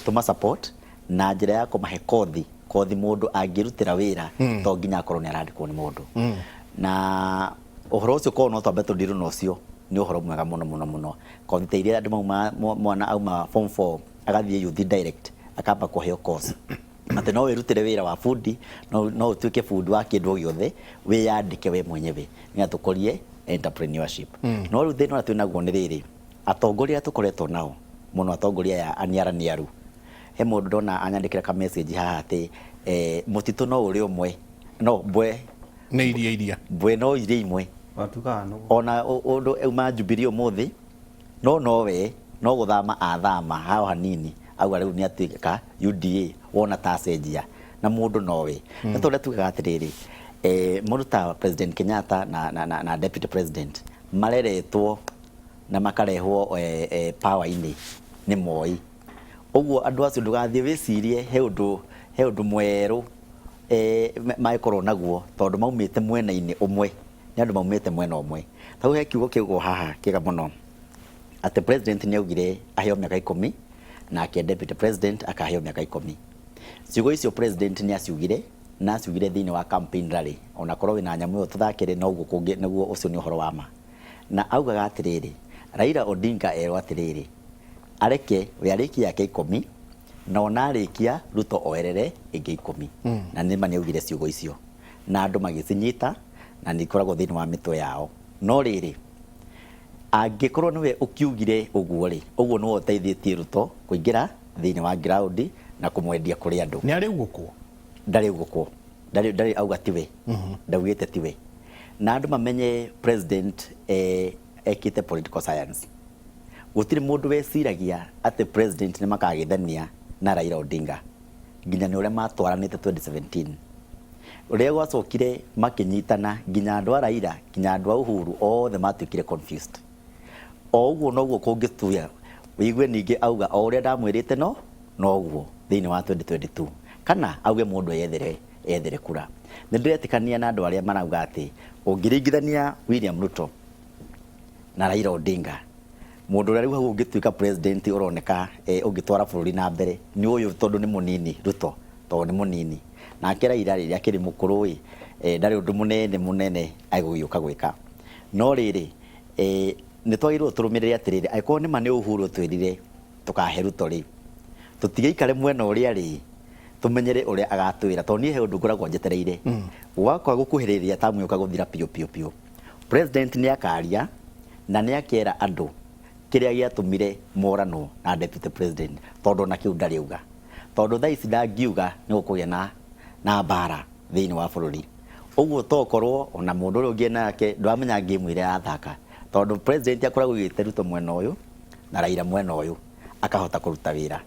tũma support na njĩra ya kũmahe kothi, kothi mũndũ angĩrutĩra wĩra, to nginya akorwo nĩ arandĩkwo nĩ mũndũ. Na ũhoro ũcio korwo no twambe tũndirwo na ũcio, nĩ ũhoro mwega mũno mũno mũno. Kothi ta iria andũ mauma, mwana auma form 4 agathiĩ youth direct, akamba kũheo course atĩ no wĩrutĩre wĩra wa bundi, no ũtuĩke bundi wa kĩndũ o gĩothe, wĩyandĩke we mwenyewe, nĩgetha tũkũrie entrepreneurship. No rĩu thĩna ũrĩa twĩnaguo nĩ rĩrĩ, atongoria arĩa tũkoretwo nao mũno, atongoria aya aniaraniaru. He mũndũ ndona anyandĩkĩra ka message haha atĩ mũtitũ no ũrĩ ũmwe, no mbwe Nĩ iria. Mbwe no iria imwe. Watugaga nũ? Ona ũndũ auma Jubilee ũmũthĩ, no nowe no gũthama athama hao hanini, auga rĩu nĩ atuĩka UDA, wona ta acenjia na mũndũ nowe. Nĩ tondũ tugaga atĩrĩrĩ, mũndũ ta President Kenyatta na Deputy President mareretwo na makarehwo power-inĩ nĩ Moi. Ũguo andũ acio ndũgathiĩ wĩcirie he ũndũ mwerũ mangĩkorwo naguo, tondũ maumĩte mwena-inĩ ũmwe, nĩ andũ maumĩte mwena ũmwe. Ta rĩu he kiugo kĩaugwo haha kĩega mũno, atĩ President nĩ augire aheo mĩaka 10, nake Deputy President akaheo mĩaka 10. Ciugo icio President nĩ aciugire, na aciugire thĩinĩ wa campaign rally, ona korwo wĩna nyamũ ĩyo tũthakĩre noguo kũngĩ nĩguo. Ũcio nĩ ũhoro wa ma, na augaga atĩrĩrĩ, Raila Odinga erwo atĩrĩrĩ, areke we arĩkie yake 10, na ona arĩkia Ruto oerere ĩngĩ 10. Na nĩ ma nĩ augire ciugo icio na andũ magĩcinyita, na nĩ ikoragwo thĩinĩ wa mĩtwe yao. No rĩrĩ, angĩkorwo nĩwe ũkiugire ũguo rĩ, ũguo nĩwe ũteithĩtie Ruto kũingĩra thĩinĩ wa ground na kũmwendia kũrĩ andũ. Nĩ arĩ gũkũ. Ndarĩ gũkũ, ndarĩ auga tiwe, ndaugĩte tiwe. Na andũ mamenye President ekĩte political science. Gũtirĩ mũndũ weciragia atĩ President nĩ makagĩthania na Raila Odinga nginya nĩ ũrĩa matwaranĩte 2017, ũrĩa gwacokire makĩnyitana, nginya andũ a Raila, nginya andũ a Uhuru, othe matuĩkire confused. O ũguo noguo kũngĩtuya wĩigue ningĩ auga o ũrĩa ndamwĩrĩte, no noguo thĩinĩ wa 2022, kana auge mũndũ eyethere ethere kura. Nĩ ndĩretĩkania na andũ arĩa marauga atĩ ũngĩringithania William Ruto na Raila Odinga, mũndũ ũrĩa rĩu hau ũngĩtuĩka president ũroneka ũngĩtwara bũrũri na mbere nĩ ũyũ, tondũ nĩ mũnini, Ruto, tondũ nĩ mũnini. Nake Raila rĩrĩa akĩrĩ mũkũrũ ĩ, ndarĩ ũndũ mũnene mũnene agũgĩũka gwĩka. No rĩrĩ, nĩ twagĩrĩirwo tũrũmĩrĩre atĩrĩrĩ, angĩkorwo nĩ ma nĩ Uhuru twĩrire tũkahe Ruto rĩ, tũtigĩikare mwena ũrĩa rĩ, tũmenyere ũrĩa agatwĩra, tondũ niĩ he ũndũ ngoragwo njetereire gwakwa gũkuhĩrĩria tamu yũka gũthira piũ piũ piũ. President nĩ akaria na nĩ akera andũ kĩrĩa gĩatũmire moranwo na Deputy President, tondũ ona kĩu ndarĩ auga, tondũ thaa ici ndangiuga nĩ gũkũgĩa na mbara thĩinĩ wa bũrũri. Ũguo tokorwo ona mũndũ ũrĩa ũngĩ nake ndwamenya game ĩrĩa yathaka, tondũ President akoragwo aigĩte Ruto mwena ũyũ na Raila mwena ũyũ, akahota kũruta wĩra.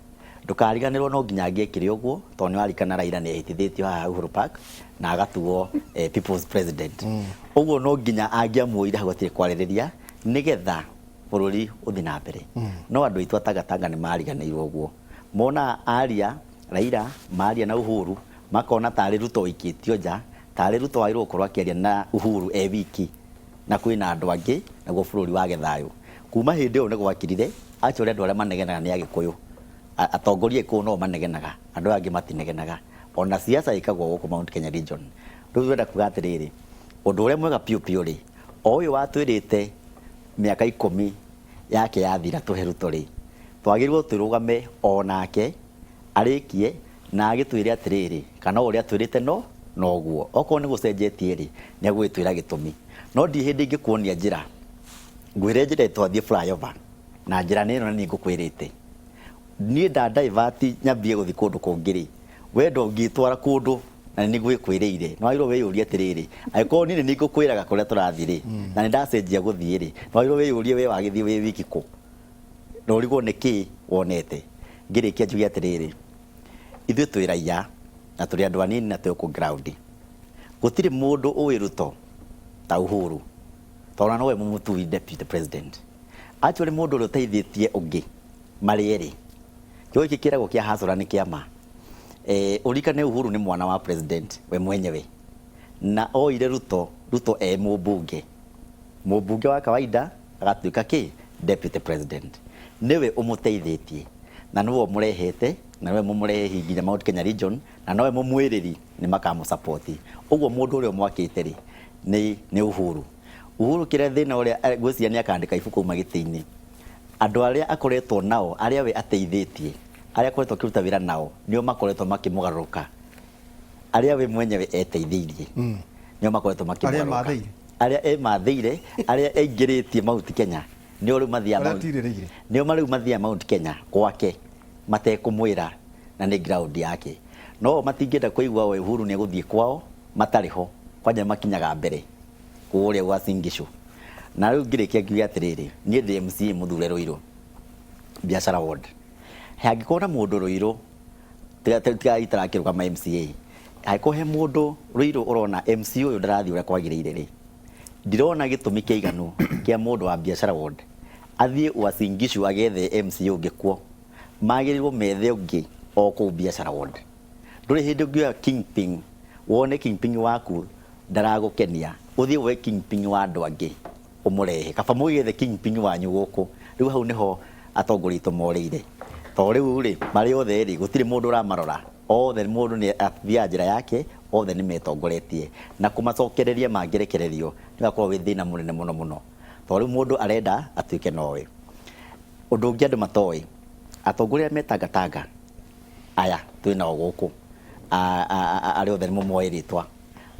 Ndũkariganĩrwo no nginya angĩekire ũguo, tondũ nĩ warikana Raila nĩ ehĩtithĩtio haha Uhuru Park na agatuo people's president. Ũguo no nginya angĩamuoire hau hatirĩ kwarĩrĩria, nĩgetha bũrũri ũthiĩ na mbere. No andũ aitũ a Tangatanga nĩ mariganĩirwo ũguo. Monaga aria Raila maria na Uhuru makona tarĩ Ruto ũikĩtio nja, tarĩ Ruto wagĩrĩirwo gũkorwo akĩaria na Uhuru e wiki na kwĩna andũ angĩ naguo bũrũri wage thayũ. Kuma hĩndĩ ĩyo nĩ gwakirire, actually andũ arĩa manegenaga nĩ Agĩkũyũ. Atongoria Agĩkũyũ no o manegenaga, andũ aya angĩ matinegenaga. Ona siasa ĩkagwo gũkũ Mount Kenya region. Rĩu ndĩrenda kuga atĩrĩrĩ, ũndũ ũrĩa mwega piũ piũ rĩ, o ũyũ watwĩrĩte mĩaka ikũmi yake yathira tũhe Ruto rĩ, twagĩrĩirwo tũrũgame o nake arĩkie na agĩtwĩre atĩrĩrĩ, kana o ũrĩa atwĩrĩte no noguo. Okorwo nĩ gũcenjetie rĩ, nĩ egũgĩtwĩra gĩtũmi. No ndirĩ hĩndĩ ingĩkuonia njĩra, ngwĩre njĩra twathiĩ flyover, na njĩra nĩ ĩno na niĩ ngũkwĩrĩte. Niĩ nda divert nyambie gũthiĩ kũndũ kũngĩ rĩ, we ndũngĩtwara kũndũ na nĩ ngwĩkwĩrĩire. Nĩ wagĩrĩirwo wĩyũrie atĩrĩrĩ, angĩkorwo niĩ nĩ niĩ ngũkwĩraga kũrĩa tũrathiĩ rĩ, na nĩ ndacenjia gũthiĩ rĩ, nĩ wagĩrĩirwo wĩyũrie we wagĩthiĩ wĩ wiki kũ? Na ũrigwo nĩ kĩĩ wonete. Ngĩrĩkia njuge atĩrĩrĩ, ithuĩ twĩ raiya na tũrĩ andũ anini na twĩ gũkũ ground. Gũtirĩ mũndũ ũĩ Ruto ta Uhuru, tondũ ona nowe mũmũtui deputy president. Actually mũndũ ũrĩa ũteithĩtie ũngĩ marĩ erĩ, kĩo gĩkĩ kĩragwo kĩa hasũra nĩ kĩama. Ũririkane Uhuru nĩ mwana wa president we mwenyewe, na oire Ruto, Ruto e mũmbunge, mũmbunge wa kawaida agatuĩka kĩ deputy president. Nĩwe ũmũteithĩtie na nĩwe ũmũrehete na nĩwe mũmũrehe hihi nginya Mount Kenya region na nowe mũmwĩrĩri nĩ makamũsupport. Ũguo mũndũ ũrĩa ũmwakĩte rĩ nĩ Uhuru. Uhuru kĩrĩa thĩna ũrĩa ngwĩciria nĩ akandĩka ibuku auma gĩtĩ-inĩ. Andũ arĩa akoretwo nao, arĩa we ateithĩtie, arĩa akoretwo akĩruta wĩra nao, nĩo makoretwo makĩmũgarũrũka. Arĩa we mwenyewe eteithĩirie, nĩo makoretwo makĩmũgarũrũka. Arĩa emathĩire. Arĩa emathĩire, arĩa aingĩrĩtie Mount Kenya, nĩo rĩu mathiaga Arĩa Mount atirĩrĩire. nĩo rĩu mathiaga Mount Kenya gwake matekũmwĩra na nĩ ground yake. No o matingĩenda kũigua we Uhuru nĩ egũthiĩ kwao matarĩ ho, kwanja makinyaga mbere kũrĩa gwa Singishu. Na rĩu ngĩrĩkia ngiuge atĩrĩrĩ, niĩ ndĩ MCA mũthure Ruiru Biashara Ward. Hangĩkorwo na mũndũ Ruiru tiga itarakĩrũgama MCA, angĩkorwo he mũndũ Ruiru ũrona MCA ũyũ ndarathiĩ ũrĩa kwagĩrĩire rĩ, ndirona gĩtũmi kĩiganu kĩa mũndũ wa Biashara Ward athiĩ Uasin Gishu agethe MCA ũngĩ kuo. Magĩrĩirwo methe ũngĩ o kũu Biashara Ward. Ndũrĩ hĩndĩ ũngĩoya kingpin wone kingpin waku ndaragũkenia ũthiĩ woe kingpin wa andũ angĩ ũmũrehe. Kaba mũgĩethe kingpin wanyu gũkũ. Rĩu hau nĩho atongoria aitũ morĩire. Tondũ rĩu rĩ marĩ othe rĩ gũtirĩ mũndũ ũramarora. Othe mũndũ nĩ athiaga njĩra yake, othe nĩ metongoretie. Na kũmacokereria mangĩrekererio nĩ ũgakorwo wĩ thĩna mũnene mũno mũno. Tondũ rĩu mũndũ arenda atuĩke nowe. Ũndũ ũngĩ andũ matoĩ, atongoria arĩa me Tangatanga aya twĩ nao gũkũ, arĩa othe nĩ mũmoĩ rĩtwa,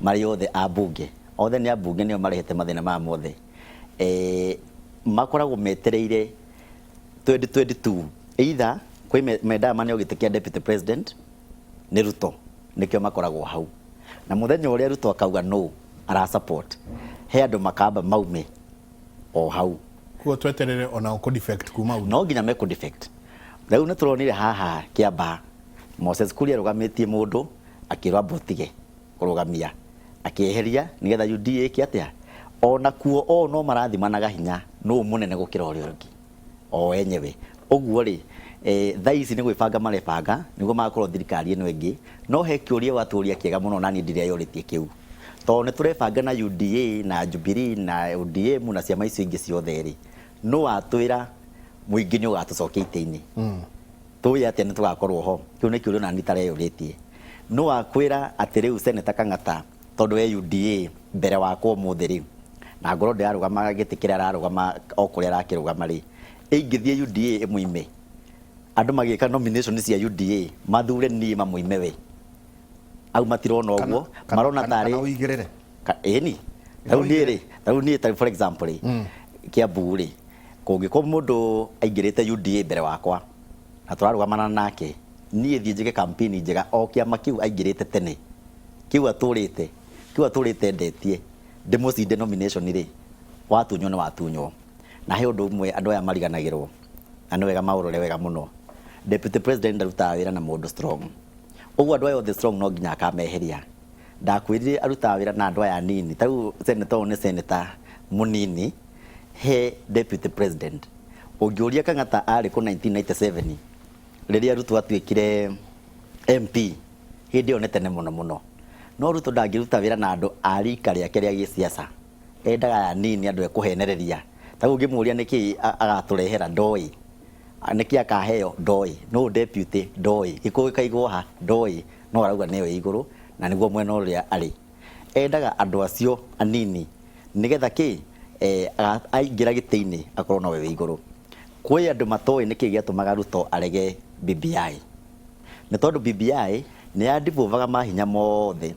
marĩ othe ambunge, othe nĩ ambunge nĩo marehete mathĩna maya mothe. Makoragwo metereire 2022 either kwĩ mendaga maneo gĩtĩ kĩa deputy president nĩ Ruto, nĩkĩo makoragwo hau. Na mũthenya ũrĩa Ruto akauga no ara support, he andũ makamba maume o hau. Koguo tweterere ona kũ defect kuma u. No nginya me kũ defect. Rĩu nĩ tũronire haha Kiambaa Moses Kuria arũgamĩtie mũndũ akĩrwo amba ũtige kũrũgamia, akĩeheria nĩgetha UDA ĩke atĩa? Ona kuo o no marathimanaga hinya nũ mũnene gũkĩra ũrĩa ũngĩ o enyewe. Ũguo rĩ, thaa ici nĩ gwĩbanga marebanga nĩguo magakorwo thirikari ĩno ĩngĩ. No he kĩũria watũria kĩega mũno na niĩ ndireyũrĩtie kĩu. Tondũ nĩ tũrebanga na UDA na Jubilee na ODM na ciama icio ingĩ ciothe rĩ, nũ watwĩra mũingĩ nĩ ũgatũcokia itĩ-inĩ? Tũĩ atĩa nĩ tũgakorwo ho? Kĩu nĩ kĩũria ona niĩ itareyũrĩtie. Nũ wakwĩra atĩ rĩu Senator Kang'ata tondũ e UDA mbere wakwa ũmũthĩ rĩ, na ngorwo ndĩrarũgama gĩtĩ kĩrĩa ararũgama o kũrĩa arakĩrũgama rĩ, ĩingĩthiĩ UDA ĩmũime. Andũ magĩka nomination cia UDA mathure niĩ mamũime we. Au matirona ũguo, marona tarĩ kana ũigĩrĩre. Ĩni. Rĩu niĩ rĩ, rĩu niĩ ta for example rĩ, Kiambu rĩ, kũngĩkorwo mũndũ aingĩrĩte UDA mbere wakwa na tũrarũgamana nake, niĩ thiĩ njĩke campaign njega o kĩama kĩu aingĩrĩte tene, kĩu atũrĩte, kĩu atũrĩte endetie, ndĩmũcinde nomination rĩ, watunywo nĩ watunywo. Na he ũndũ ũmwe andũ aya mariganagĩrwo, na nĩ wega maũrore wega mũno. Deputy President ndarutaga wĩra na mũndũ strong. Ũguo andũ aya othe strong no nginya akameheria. Ndakwĩrire arutaga wĩra na andũ aya anini. Ta rĩu senator ũyũ nĩ senator mũnini he deputy president. Ũngĩũria Kang'ata arĩ kũ 1997, Rĩrĩa Ruto atuĩkire MP hĩndĩ ĩyo nĩ tene mũno mũno, no Ruto ndangĩruta wĩra na andũ a rika rĩake rĩa gĩsiasa, endaga aya anini andũ ekũhenereria. Ta rĩu ũngĩmũria nĩkĩ agatũrehera ndoĩ, nĩkĩ akaheo ndoĩ, nũ deputy ndoĩ, gĩkũ gĩkaigwo ha ndoĩ, no arauga nĩwe wĩ igũrũ na nĩguo mwena ũrĩa arĩ. Endaga andũ acio anini nĩgetha kĩ aingĩra gĩtĩ-inĩ akorwo nowe wĩ igũrũ. Kwĩ andũ matoĩ nĩkĩ gĩatũmaga Ruto arege BBI. Nĩ tondũ BBI nĩ ya devolvaga mahinya mothe.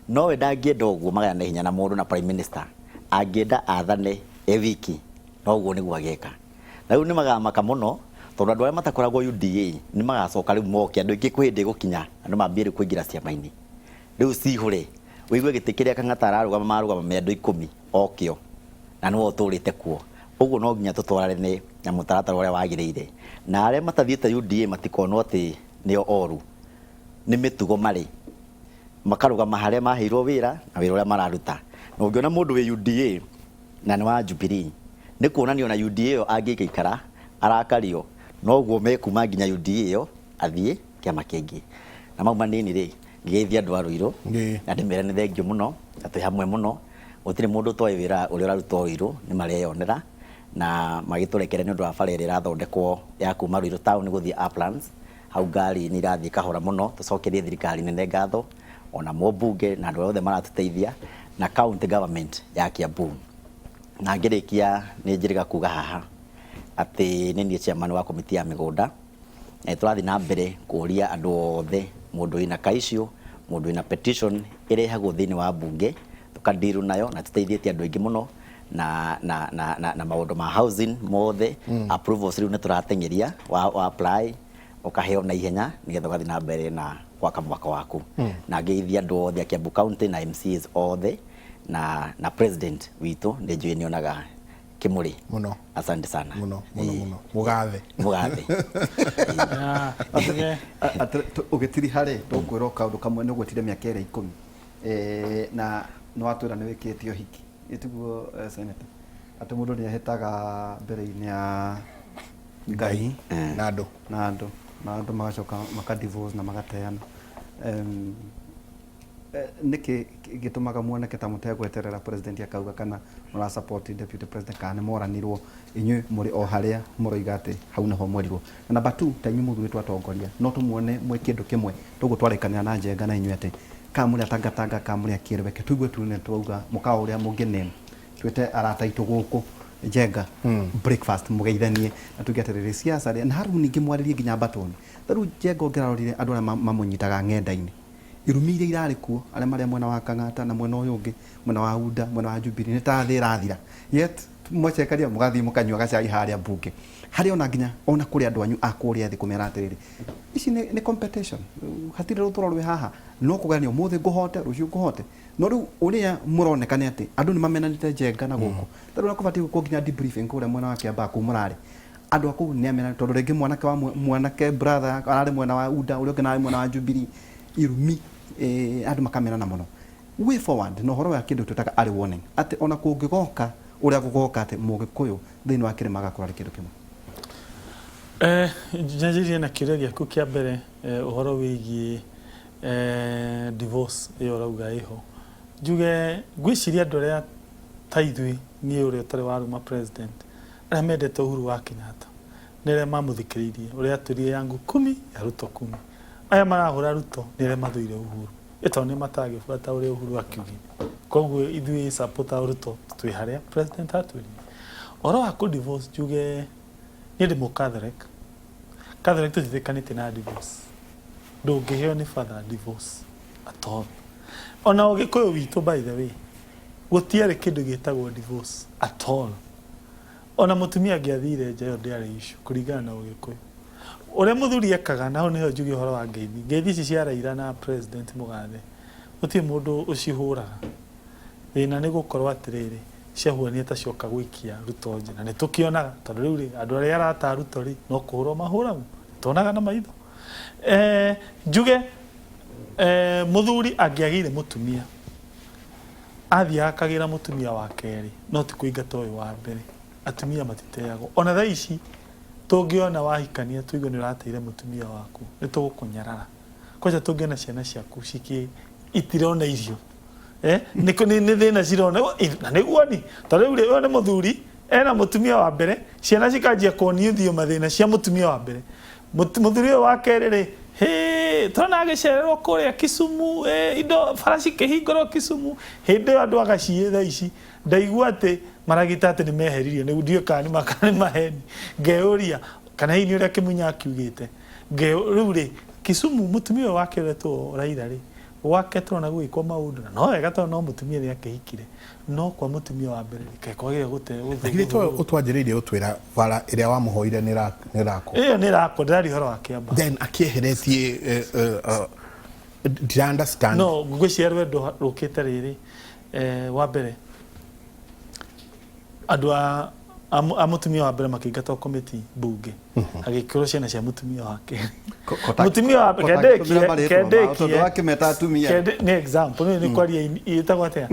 Nowe ndangĩenda ũguo magayane hinya na mũndũ na prime minister. Angĩenda athane e wiki noguo nĩguo ageka. Na rĩu nĩ magamaka mũno tondũ andũ arĩa matakoragwo UDA nĩ magacoka rĩu moke andũ aingĩ kwĩ hĩndĩ ĩgũkinya andũ mambie rĩu kũingĩra ciama-inĩ. Rĩu cihũre ũigue gĩtĩ kĩrĩa Kang'ata ararũgama marũgama me andũ ikũmi okĩo na nĩwe ũtũrĩte kuo. Ũguo no nginya tũtwarane na mũtaratara ũrĩa wagĩrĩire. Na arĩa matathiĩte UDA matikonwo atĩ nĩo oru. Nĩ mĩtugo marĩ. Makarũgama harĩa maheirwo wĩra na wĩra ũrĩa mararuta. Na ũngĩona mũndũ wĩ UDA na nĩ wa Jubilee, nĩ kuonania ona UDA ĩyo angĩgaikara arakario, noguo mekuma nginya UDA ĩyo athiĩ kĩama kĩngĩ. Na mau manini rĩ, ngĩgeithia andũ a Ruiru na ndĩmere nĩ thengiũ mũno na twĩ hamwe mũno. Gũtirĩ mũndũ ũtoĩ wĩra ũrĩa ũrarutwo Ruiru, nĩ mareyonera na magĩtũrekere nĩ ũndũ wa bara ĩrĩa ĩrathondekwo ya kuma Ruiru town gũthiĩ Uplands. Hau ngari nĩ irathiĩ kahora mũno, tũcokerie thirikari nene ngatho, ona mũmbunge na andũ arĩa othe maratũteithia na county government ya Kiambu. Na ngĩrĩkia nĩ njĩrĩga kuga haha atĩ nĩ niĩ chairman wa komiti ya mĩgũnda. Na nĩ tũrathiĩ na mbere kũria andũ othe, mũndũ wĩna ka issue, mũndũ wĩna petition ĩrehagwo thĩinĩ wa mbunge, tũkandiru nayo na tũteithĩtie andũ aingĩ mũno na, na, na, na, na maũndũ ma housing mothe. Approvals rĩu nĩ tũrateng'eria wa, wa apply ũkaheo na ihenya nĩgetha ũgathiĩ na mbere na gwaka mwako waku. Na ngeithia andũ othe a Kiambu County na MCAs othe na, na president witũ nĩ njũĩ nĩonaga Kimuri. Mũno. Asante sana. Mũno, mũno, mũno. Mũgathe. Mũgathe. Ũgĩtiriha rĩ, tũkwĩrwo kaũndũ kamwe nĩ ũgwetire mĩaka ĩrĩa ikũmi na nĩ watwĩra nĩ wĩkĩte ũhiki. Ĩtiguo senator? Atĩ mũndũ nĩ ehĩtaga mbere-inĩ ya Ngai na andũ. Na andũ. Na andũ magacoka maka divorce na magateana. Nĩkĩ gĩtũmaga muoneke ta mũtegweterera president akauga kana mũra support deputy president kana nĩ moranirwo inyuĩ mũrĩ o harĩa mũroiga atĩ hau nĩho mwerirwo. Na number 2 ta inyuĩ mũthurĩtwo atongoria no tũmuone mwĩ kĩndũ kĩmwe toguo twarĩkanĩra na Njenga na inyuĩ atĩ kana mũrĩ atangatanga kana mũrĩ akĩrweke tũigue tu nĩ twauga mũkawa ũrĩa mũngĩ name twĩte arata aitũ gũkũ Njenga breakfast mũgeithanie na tuge atĩrĩrĩ siasa rĩ na hau ningĩ mwarĩrie nginya mbatoni. Ta rĩu Njenga ũngĩrarorire andũ arĩa mamũnyitaga ng'enda-inĩ irumi iria irarĩ kuo arĩa marĩa mwena wa Kang'ata na mwena ũyũ ũngĩ mwena wa UDA mwena wa Jubilee nĩ ta thĩ ĩrathira yet mwacekaria mũgathiĩ mũkanyua gacai harĩa mbunge harĩa ona nginya ona kũrĩ andũ anyu a kũrĩa thĩ kũmera atĩrĩrĩ ici nĩ competition hatirĩ rũthũro rwĩ haha no kũgania ũmũthĩ ngũhote rũciũ ngũhote no rĩu ũrĩa mũroneka nĩ atĩ andũ nĩ mamenanĩte Njenga na gũkũ ta rĩu nakũbatiĩ gwĩkwo nginya debriefing kũrĩa mwena wa Kiambaa kũu mũrarĩ andũ a kũu nĩ amenane tondũ rĩngĩ mwanake wa mwanake brother ararĩ mwena wa UDA ũrĩa ũngĩ ararĩ mwena wa Jubilee irumi andũ makamenana mũno way forward na ũhoro wa kĩndũ twĩtaga early warning atĩ ona kũngĩgoka ũrĩa gũgoka atĩ mũgĩkũyũ thĩinĩ wa kĩrĩma agakorwo arĩ kĩndũ kĩmwe. Nyanjĩrĩrie na kĩũria gĩaku kĩa mbere ũhoro wĩgiĩ divorce ĩyo ũrauga ĩho. Njuge ngwĩciria andũ arĩa ta ithuĩ niĩ ũrĩa ũtarĩ waruma president arĩa mendete Uhuru wa Kenyatta nĩ arĩa mamũthikĩrĩirie ũrĩa atwĩrire yangu kumi ya Ruto kumi. Aya marahũra Ruto nĩ arĩa mathũire Uhuru ĩ tondũ nĩ matagĩbuata ũrĩa Uhuru akiugire. Koguo ithuĩ supporter a Ruto twĩ harĩa president atwĩrire. Ũhoro wa kũ divorce njuge niĩ ndĩ mũ Catholic. Catholic tũtiĩtĩkanĩtie na divorce. Ndũngĩheo nĩ father divorce at all. Ona ũgĩkũyũ witũ by the way gũtiarĩ kĩndũ gĩtagwo divorce at all. Ona mũtumia angĩathire nja ĩyo ndĩarĩ issue kũringana na ũgĩkũyũ. Ũrĩa mũthuri ekaga na hau nĩho njuge ũhoro wa ngeithi. Ngeithi ici cia Raila na president Mũgathe gũtirĩ mũndũ ũcihũraga. Thĩna nĩ gũkorwo atĩrĩrĩ ciahuanire ta cioka gũikia Ruto nja na nĩ tũkĩonaga tondũ rĩu rĩ andũ arĩa arata a Ruto rĩ no kũhũrwo mahũragwo tuonaga na maitho. Njuge mũthuri angĩagĩire mũtumia athiaga akagĩra mũtumia wa kerĩ no ti kũingata ũyũ wa mbere. Atumia matiteagwo ona thaa ici Tũngĩona wahikania tũigue nĩ ũrateire mũtumia waku, nĩ tũgũkũnyarara. Kwanja tũngĩona ciana ciaku cikĩ itirona irio. Eh, nĩ nĩ nĩ thĩna cirona na nĩguo ni ta rĩu rĩ ũyũ nĩ mũthuri ena mũtumia wa mbere ciana cikanjia kuonithio mathĩna cia mũtumia wa mbere Mũthuri ũyũ wa kerĩ rĩ hĩ tũrona agĩcererwo kũrĩa Kisumu eh, indo bara cikĩhingũrwo Kisumu hĩndĩ ĩyo andũ agaciĩ thaa ici ndaigua atĩ maragita atĩ nĩ meheririo nĩ ndiũĩ kana nĩ ma kana nĩ maheni ngeyũria kana hihi nĩ ũrĩa Kĩmunya akiugĩte rĩu rĩ Kisumu mũtumia ũyũ wake ũretwo Raila rĩ gwake tũrona gũgĩkwo maũndũ na no wega tondũ no mũtumia nĩ akĩhikire no kwa mũtumia wa mbere rĩ kaĩ kwagĩrĩire gũte Lakini to ũtwanjĩrĩirie gũtwĩra bara ĩrĩa wamũhoire nĩ ĩrakwo. Ĩyo nĩ ĩrakwo ndĩraria ũhoro wa Kĩambaa. Then akĩeheretie ndira understand. No ngwĩciria rwendo rũkĩte rĩrĩ wa mbere andũ a a mũtumia wa mbere makĩingatwo komiti mbunge agĩkĩrwo ciana cia mũtumia wa kerĩ mũtumia wa kendĩkie kendĩkie wakĩmeta atumia nĩ example nĩ kwaria ĩtagwo atĩa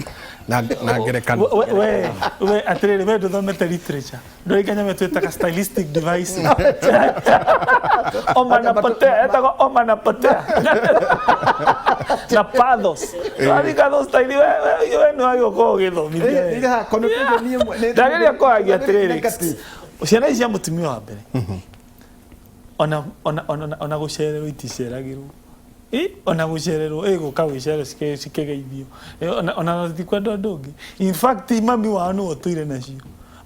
na na ngerekano we we we atĩrĩrĩ we ndũthomete literature ndũrĩ kanyamũ twĩtaga stylistic device omanapotea etagwo omanapotea na pathos warika style we we we nĩ wagĩrĩirwo gũkorwo ũgĩthomithia ndageria kwaria atĩrĩrĩ ciana ici cia mũtumia wa mbere ona ona ona ona gũcererwo iticeragĩrwo Ĩ, ona gũcererwo ĩ gũka gwĩcererwo cikĩgeithio Ĩ, ona ona titikwenda ũndũ ũngĩ in fact mami wao nĩwe ũtũire nacio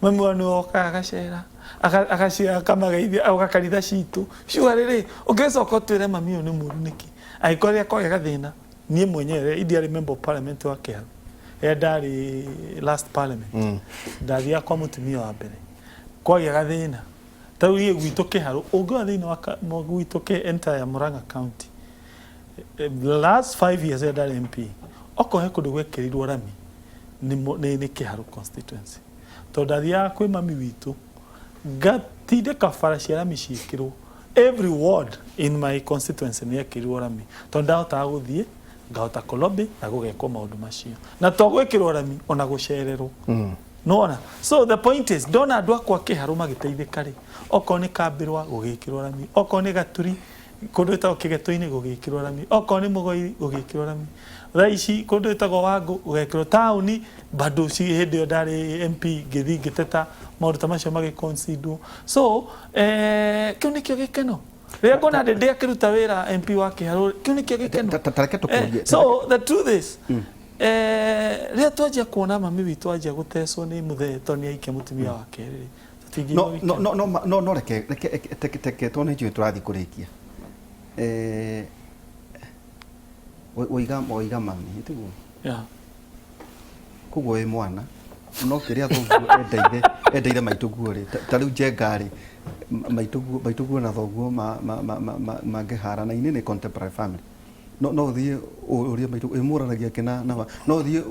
mami wao nĩwe okaga agacera agacera akamageithia agoka kanitha citũ ciuga rĩrĩ ũngĩcoka ũtwĩre mami ũyũ nĩ mũru nĩkĩ angĩkorwo rĩrĩa kwagĩa gathĩna niĩ mwenyewe rĩrĩa ndiarĩ member of parliament wa Kĩharu rĩrĩa ndarĩ last parliament ndathiaga kwa mũtumia wa mbere kwagĩa gathĩna ta rĩu niĩ gwitũ Kĩharũ ũngĩona thĩinĩ wa gwitũ kĩ entire Murang'a county last 5 years rĩrĩa ndarĩ MP okorwo he kũndũ gwekĩrirwo rami nĩ nĩ Kĩharũ constituency tondũ ndathiaga kwĩ mami witũ ngatindĩka bara cia rami ciĩkĩrwo every ward in my constituency nĩ yekĩrirwo rami tondũ ndahotaga gũthiĩ ngahota kũ lobby na gũgekwo maũndũ macio na to gwĩkĩrwo rami ona gũcererwo nona so the point is ndona andũ akwa Kĩharũ magĩteithĩka rĩ okorwo nĩ Kambĩrwa gũgĩkĩrwo rami okorwo nĩ Gaturi kũndũ gwĩtagwo Kĩgetũ-inĩ gũgĩkĩrwo rami okorwo nĩ Mũgoi gũgĩkĩrwo rami thaa ici kũndũ gwĩtagwo Wangũ gũgekĩrwo taũni bado ci hĩndĩ ĩyo ndarĩ MP ngĩthiĩ ngĩteta maũndũ ta macio magĩconsiderwo so kĩu nĩkĩo gĩkeno rĩrĩa nguona Ndĩndĩ akĩruta wĩra MP wa Kĩharũ kĩu nĩkĩo gĩkeno Ta reke tũkũrie. So the truth is rĩrĩa twanjia kuona mami witũ anjia gũtecwo nĩ mũthee tondũ nĩ aikia mũtumia wa kerĩ rĩ tũtingĩigua no gĩkeno. No no no no reke reke reke reke tondũ nĩ njũĩ tũrathiĩ kũrĩkia woiga mami tiguo? Yeah. Koguo wĩ mwana no kĩrĩa thoguo endeire endeire maitũguo rĩ ta rĩu Njenga rĩ maitũguo na thoguo mangĩharana-inĩ nĩ contemporary family no no ũthiĩ ũrie maitũ ĩ mũranagia kĩ na no ũthiĩ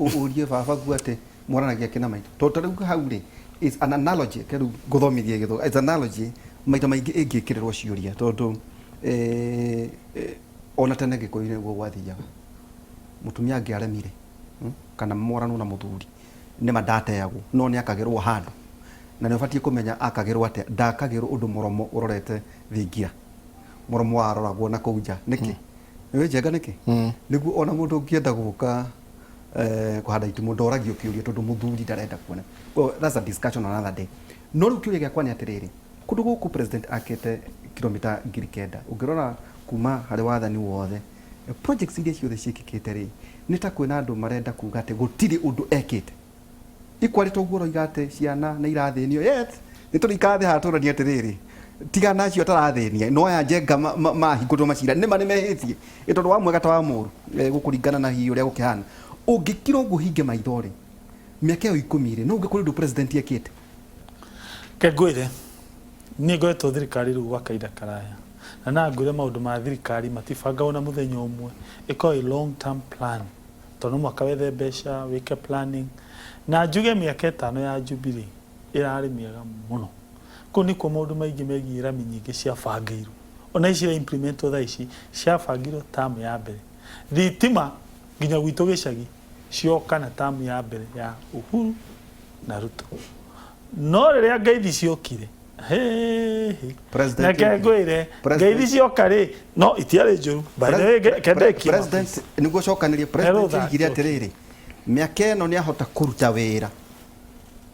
ũrie baba guo atĩ mũranagia kĩ na maitũ tondũ ta rĩu hau rĩ is an analogy ke rĩu ngũthomithie gĩthũngũ it's analogy maita maingĩ ĩngĩkĩrĩrwo ciũria tondũ ona tene gĩkũyũ-inĩ nĩguo gwathiaga mũtumia angĩaremire kana moranwo na mũthuri nĩma ndateagwo no nĩ akagĩrwo handũ na nĩ ũbatiĩ kũmenya akagĩrwo atĩa ndakagĩrwo ũndũ mũromo ũrorete thingira mũromo waroragwo na kũu nja nĩkĩ nĩ Njenga nĩkĩ nĩguo ona mũndũ ũngĩenda gũka kũhanda itimũ ndoragio kĩũria tondũ mũthuri ndarenda kuona. Well, that's a discussion on another day. No rĩu kĩũria gĩakwa nĩ atĩrĩrĩ kũndũ gũkũ president akĩte kilomita 9,000 ũngĩrora kuma harĩ wathani wothe projects iria ciothe ciĩkĩkĩte rĩ nĩ ta kwĩna andũ marenda kuga atĩ gũtirĩ ũndũ ekĩte ikwarĩ toguo ũroiga atĩ ciana nĩ irathĩnio yes nĩ tũrĩikara thĩ haha tũranie atĩrĩrĩ tigana acio atarathĩnia no aya Njenga mahingũrĩrwo macira nĩma nĩ mehĩtie ĩ tondũ wa mwega ta wa mũru gũkũringana na hihi ũrĩa gũkĩhana ũngĩkira ũguo hinge maitho rĩ mĩaka ĩyo 10 rĩ no ũngĩ kũrĩ ũndũ president ekĩte? Ke ngwĩre niĩ ngoretwo thirikari rĩu gwa kahinda karaya na na ngwĩre maũndũ ma thirikari matibangagwo na mũthenya ũmwe ĩkoragwo ĩ long term plan tondũ no mũhaka wethe mbeca wĩke planning na njuge mĩaka 5 ya Jubilee ĩrarĩ mĩega mũno kũu nĩkuo maũndũ maingĩ megiĩ rami nyingĩ ciabangĩirwo ona ici ira implementwo thaa ici ciabangirwo term ya mbere thitima nginya gwitũ gĩcagi cioka na term ya mbere ya Uhuru na Ruto no rĩrĩa ngeithi ciokire. Hey. President- Reke ngwĩre President- ngeithi cioka rĩ no itiarĩ njũru. By the way, kendekie. President nĩguo cokanĩrie president Hello, oigire that. atĩrĩrĩ mĩaka ĩno nĩ ahota kũruta wĩra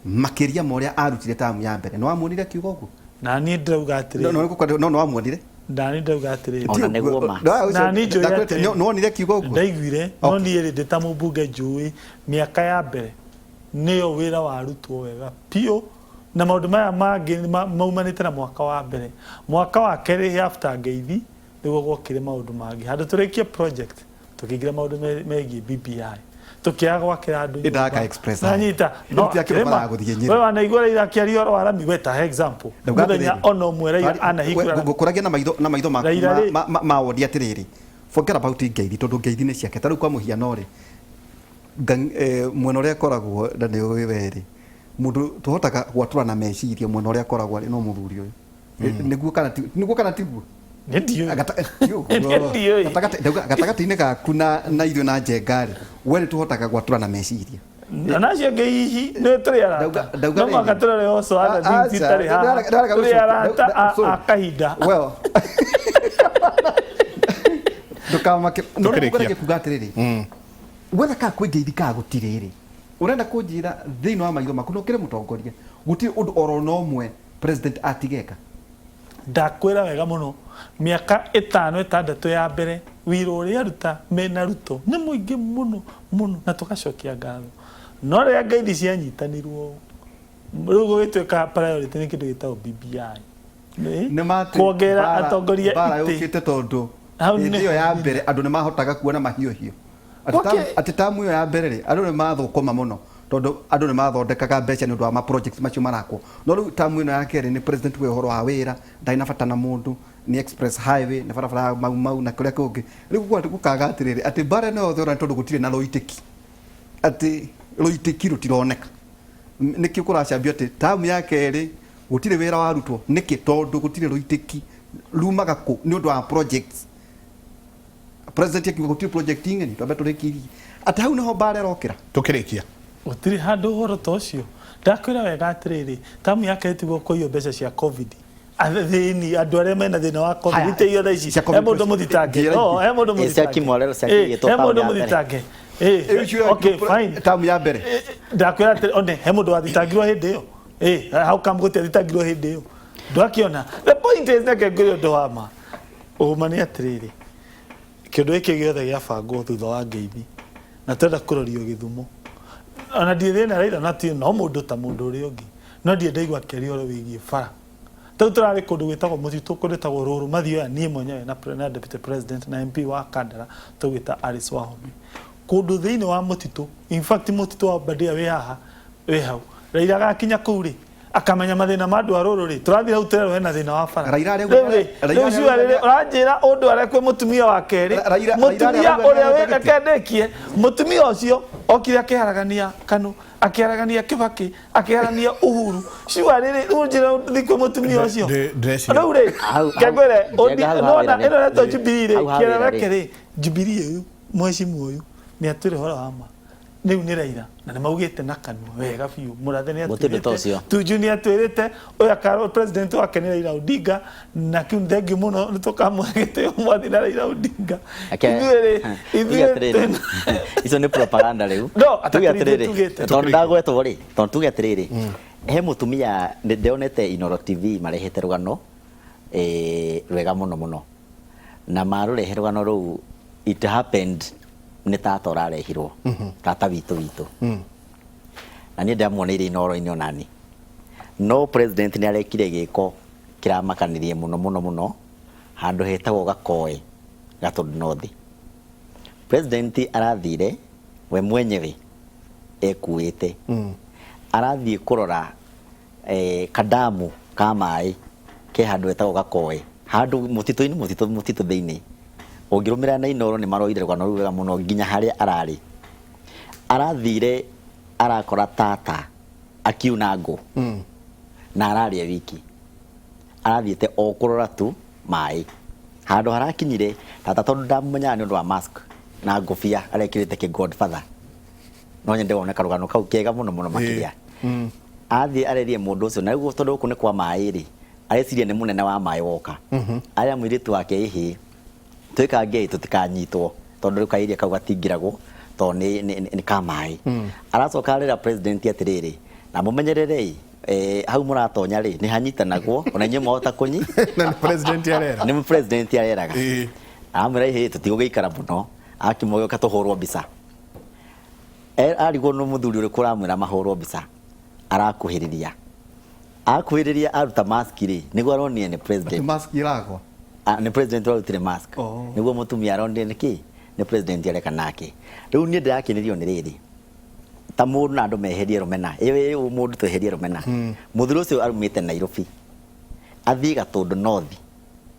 makĩria ma ũrĩa arutire tamu ya mbere nĩ wamuonire akiuga ũguo Na niĩ ndĩrauga No, atĩrĩrĩ. no, nĩgũkwenda- no nĩ wamuonire Na niĩ ndĩrauga atĩrĩrĩ. Ona nĩguo ma. Na niĩ njũĩ atĩrĩrĩ. nĩ wonire akiuga ũguo Ndaiguire no Okay. niĩ rĩ ndĩ ta mũmbunge njũĩ mĩaka ya mbere nĩyo wĩra warutwo wega biũ na maũndũ maya mangĩ maumanĩte na mwaka wa mbere. Mwaka wa kerĩ after ngeithi nĩguo gwokire maũndũ mangĩ. Handũ tũrĩkie project tũkĩingĩra maũndũ megiĩ BBI tũkĩaga gwakĩra andũ Ĩndaka nyũmba. Express, Nanyita no Ĩno ti akĩrĩ rĩma, bara gũthiĩ Nyĩrĩ. we wanaigua Raila akĩaria ũhoro wa rami we ta he example Ndauga mũthenya atĩrĩrĩ, ona ũmwe Raila anahingũra rami. ngũkũragia na maitho na maitho maku Raila rĩ- ma wondi atĩrĩrĩ forget about ngeithi tondũ ngeithi nĩ ciake ta rĩu kwa mũhiano rĩ mwena ũrĩa akoragwo na nĩ ũĩ we rĩ mũndũ tũhotaga gwatũra na meciria mwena ũrĩa akoragwo arĩ no mũthuri ũyũ nĩguo kana nĩguo kana tiguo Nĩ ndiũĩ. Ti ũguo. Nĩ ndiũĩ. Ndauga gatagatĩ-inĩ gaku na ithuĩ na njenga rĩ we nĩ tũhotaga gwatũra na meciria na nacio ngĩ hihi nĩ tũrĩ arata Ndauga no mũhaka rĩrĩ. tũrore also other things Aca, itarĩ haha ndarega tũrĩ gũcokia. arata Sorry. a kahinda well ndukamake no Tũkĩrĩkia. nĩ kuga atĩrĩrĩ wetha kaa kwĩ ngeithi kaa gũtirĩ rĩ ũrenda kũnjĩra thĩinĩ wa maitho maku no kĩrĩ mũtongoria gũtirĩ ũndũ oro na ũmwe president atigeka Ndakwĩra wega mũno mĩaka ĩtano ĩtandatũ ya mbere wĩra ũrĩa aruta mena Ruto nĩ mũingĩ mũno mũno na tũgacokia ngatho no rĩrĩa ngeithi cianyitanirwo rĩu gũgĩtuĩka priority nĩ kĩndũ gĩtagwo BBI. Nĩ? Nĩ ma atĩ Kuongerera atongoria mbara itĩ. yũkĩte tondũ Hau hĩndĩ nĩ- ĩyo ya mbere andũ nĩ mahotaga kuona mahiũhio. Atĩ Okay. atĩ tamu ĩyo ya mbere rĩ andũ nĩ mathũkũma mũno tondũ andũ nĩ mathondekaga mbeca nĩ ũndũ wa ma projects macio marakwo no rĩu tamu ĩno ya kerĩ nĩ president we ũhoro wa wĩra ndarĩ na bata na mũndũ nĩ express highway nĩ barabara ya mau mau na kũrĩa kũngĩ rĩu gũkaga atĩrĩrĩ atĩ mbara ĩno yothe ũrona nĩ tondũ gũtirĩ na rũitĩki atĩ rũitĩki rũtironeka nĩkĩo kũracambio atĩ tamu ya kerĩ gũtirĩ wĩra warutwo nĩkĩ tondũ gũtirĩ rũitĩki rumaga kũ nĩ ũndũ wa projects president akiuga gũtirĩ project ng'eni twambe tũrĩkirie atĩ hau nĩho mbara ĩrokĩra. Tũkĩrĩkia. Gũtirĩ handũ ũhoro ta ũcio. Ndakwĩra wega atĩrĩrĩ tamu yake ĩtigwo kũiywo mbeca cia COVID athĩni andũ arĩa mena thĩna wa COVID Haya, iteio thaa ici cia he COVID mũndũ mũthitange njĩra no ingĩ. he mũndũ Ĩ, cia mũthitange Kimolelo cia Ĩ, kĩgĩtwo he tamu mũndũ ya mbere. mũthitange Ĩ, Ĩ, ũcio okay fine tamu ya mbere. Ndakwĩra atĩrĩ one he mũndũ wathitangirwo hĩndĩ ĩyo. Ĩ, how come gũtiathitangirwo hĩndĩ ĩyo ndwakiona? The point is reke ngwĩre ũndũ wa ma ũma nĩ atĩrĩrĩ kĩndũ gĩkĩ gĩothe gĩabangwo thutha wa ngeithi na twenda kũrorio gĩthumo ona ndirĩ thĩna Raila na ti no mũndũ ta mũndũ ũrĩa ũngĩ no ndirĩ ndaigua akĩaria ũhoro wĩgiĩ bara tau tũrarĩ kũndũ gwĩtagwo mũtitũ kũndũ gwĩtagwo Rũrũ Mathioya niĩ mwenyewe na deputy president na MP wa Kandara tũgwĩta Alice Wahome kũndũ thĩinĩ wa mũtitũ in fact mũtitũ wa Bandia wĩ haha wĩ hau Raila agakinya kũu rĩ akamenya mathĩna ma andũ a rũrũ rĩ tũrathiĩ hau tũrerwo hena thĩna wa bara. Raila arĩa- Rĩu rĩ Raila rĩu arĩa- cua rĩrĩ ũranjĩra ũndũ arĩa kwĩ mũtumia wa kerĩ Raila- mũtumia Raila arĩa ũrĩa arauga wĩ reke ndĩkie mũtumia ũcio okire akĩharagania Kanu akĩharagania Kibaki akĩharagania Uhuru cua rĩrĩ rĩu njĩra thiĩ kwĩ mũtumia ũcio Ndĩreciria. rĩu rĩ kengwĩre Njenga hau nona ha wĩra rĩ. ĩno ĩretwo Jubilee rĩ Hau ha wĩra kĩerera rĩ. rĩ Jubilee ũyũ mheshimu ũyũ nĩ atwĩre ũhoro wa ma rĩu nĩ Raila na nĩ maugĩte na kanua wega biũ mũrathe nĩ Gũtirĩ ũndũ ta atwĩrĩte ũcio. Tuju nĩ atwĩrĩte ũyũ akarwo president wake nĩ Raila Odinga na kĩu thengiũ mũno nĩ tũkamũhe gĩtĩo mwathi na Raila Odinga. Ithuĩ rĩ Tuge ithuĩ atĩrĩrĩ twĩna- icio nĩ propaganda rĩu. No, Tuge atakĩrĩ atĩrĩrĩ tugĩte. tondũ ndagwetwo rĩ tondũ tuge atĩrĩrĩ he mũtumia ndĩonete Inoro TV marehete rũgano rwega mũno mũno na marũrehe rũgano rũu it happened nĩ tata ũrarehirwo tata witũ na niĩ ndamuoneire Inoro-inĩ onani no president nĩ arekire gĩko kĩramakanirie mũno mũno mũno handũ hetagwo Gakoe Gatundu North. President arathire we mwenyewe ekuĩte arathiĩ kũrora kadamu ka maĩ ke handũ hetagwo Gakoe handũ mũtitũ-inĩ mũtitũ thĩinĩ ũngĩrũmĩrĩra na Inoro nĩ maroire rũgano rũu wega mũno nginya harĩa ararĩ arathire arakora tata akiuna ngũ na ararĩa wiki arathiĩte o kũrora tu maĩ handũ harakinyire tata tondũ ndamumenyaga nĩ ũndũ wa mask na ngũbia arekĩrĩte kĩ godfather no nyende wone karũgano kau kega mũno mũno makĩria. Athiĩ arerire mũndũ ũcio, na rĩu tondũ gũkũ nĩ kwa maĩ rĩ, areciria nĩ mũnene wa maĩ woka. Arĩa mũirĩtu wake ĩhĩ twĩkange tũtikanyitwo, tondũ rĩu kaĩria kau gatingĩragwo tondũ nĩ ka maĩ. Aracoka arera president atĩrĩrĩ, na mũmenyerere hau mũratonya rĩ, nĩ hanyitanagwo ona inyuĩ mwahota kũnyi. Na nĩ president arera. Nĩ president areraga. Amwĩra ĩhĩ tũtigũgĩikara mũno, akĩmũgĩũka tũhũrwo mbica. Arigwo nĩ mũthuri ũrĩkũ ũramwĩra mahũrwo mbica, arakuhĩrĩria akuhĩrĩria aruta mask rĩ, nĩguo aronire nĩ president. Mask iragwa. Nĩ president warutire mask. Nĩguo mũtumia aronire nĩ kĩ, nĩ president areka nake. Rĩu niĩ ndĩrakenirio nĩ rĩrĩ, ta mũndũ na andũ meherie rũmena, ĩĩ mũndũ tweherie rũmena. Mũthuri ũcio arumĩte Nairobi athiĩ Gatũndũ North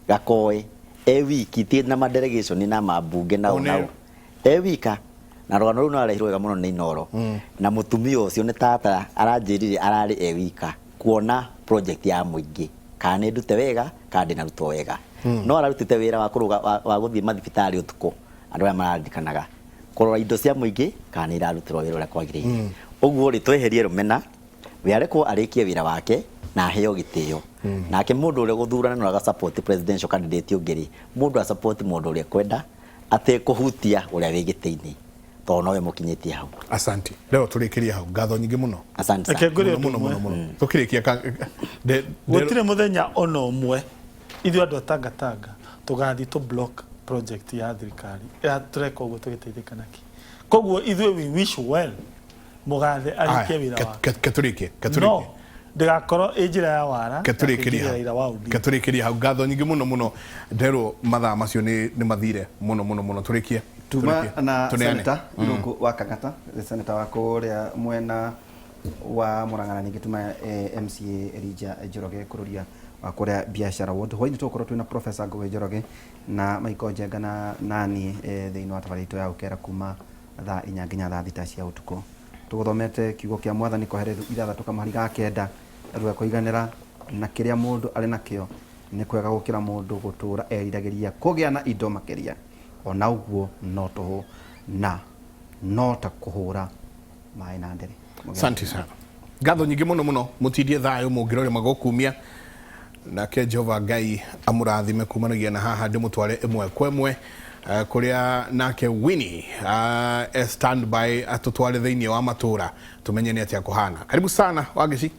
Gakoe e wiki, ti na madelegation na mambunge na nao, e wika. Na rũgano rũu no arehirwo wega mũno nĩ Inooro. Na mũtumia ũcio nĩ tata aranjĩrire ararĩ e wika kuona project ya mũingĩ kana nĩ ndute wega kana ndĩnarutwo wega. No ararutĩte wĩra wa kũrũga wa gũthiĩ mathibitarĩ ũtukũ, andũ arĩa mararirikanaga kũrora indo cia mũingĩ kana nĩ irarutĩrwo wĩra ũrĩa kwagĩrĩire. Ũguo rĩ, tweherie rũmena, we arekwo arĩkie wĩra wake na aheo gĩtĩo. Nake mũndũ ũrĩa gũthurana no aga support presidential candidate ũngĩ rĩ, mũndũ a support mũndũ ũrĩa kwenda atekũhutia ũrĩa wĩ gĩtĩ-inĩ, tondũ nowe mũkinyĩtie hau. Asante, leo tũrĩkĩrie hau. Ngatho nyingĩ mũno. Asante sana. Mũno mũno mũno mũno. Tũkĩrĩkia gũtirĩ mũthenya ona ũmwe ithuĩ andũ a Tangatanga tũgathiĩ tũ block project ya thirikari ya tũreka ũguo tũgĩteithĩka naki. Koguo ithuĩ we wish well mũgathe arĩkie wĩra wake. Ketũrĩkie. No ndĩgakorwo ĩ njĩra ya wara Ketũrĩkĩrie hau. Ngatho nyingĩ mũno mũno. Nderwo mathaa macio nĩ mathire mũno mũno mũno. Tũrĩkie. Tuma na senator Irungu wa Kang'ata, senator wa kũrĩa mwena wa Murang'a, na ningĩ tuma MCA Elijah Njoroge kũrũria wa kũrĩa biacara ward. Hwainĩ tũgũkorwo twĩna Professor Ngũgĩ Njoroge na Michael Njenga na nani thĩinĩ wa tabarĩra itũ ya Ũkera kuma thaa 4 nginya thaa 6 cia ũtukũ. Tũgũthomete kiugo kĩa Mwathani Koherethu 6 kamũhari ga 9, ruga kũiganĩra na kĩrĩa mũndũ arĩ nakĩo nĩ kwega gũkĩra mũndũ gũtũra eriragĩria kũgĩa na indo makĩria. Ona ũguo no tũhũ na no ta kũhũra maĩ na ndere. Asante sana. Ngatho nyingĩ mũno mũno, mũtindie thayũ mũngĩrore magũkumia, nake Jehova Ngai amũrathime kumanagia na haha ndĩmũtware ĩmwe kwa ĩmwe kũrĩa nake Winnie stand by atũtware thĩinĩ wa matũra tũmenye nĩ atĩa kũhana. Karibu sana Wangeci.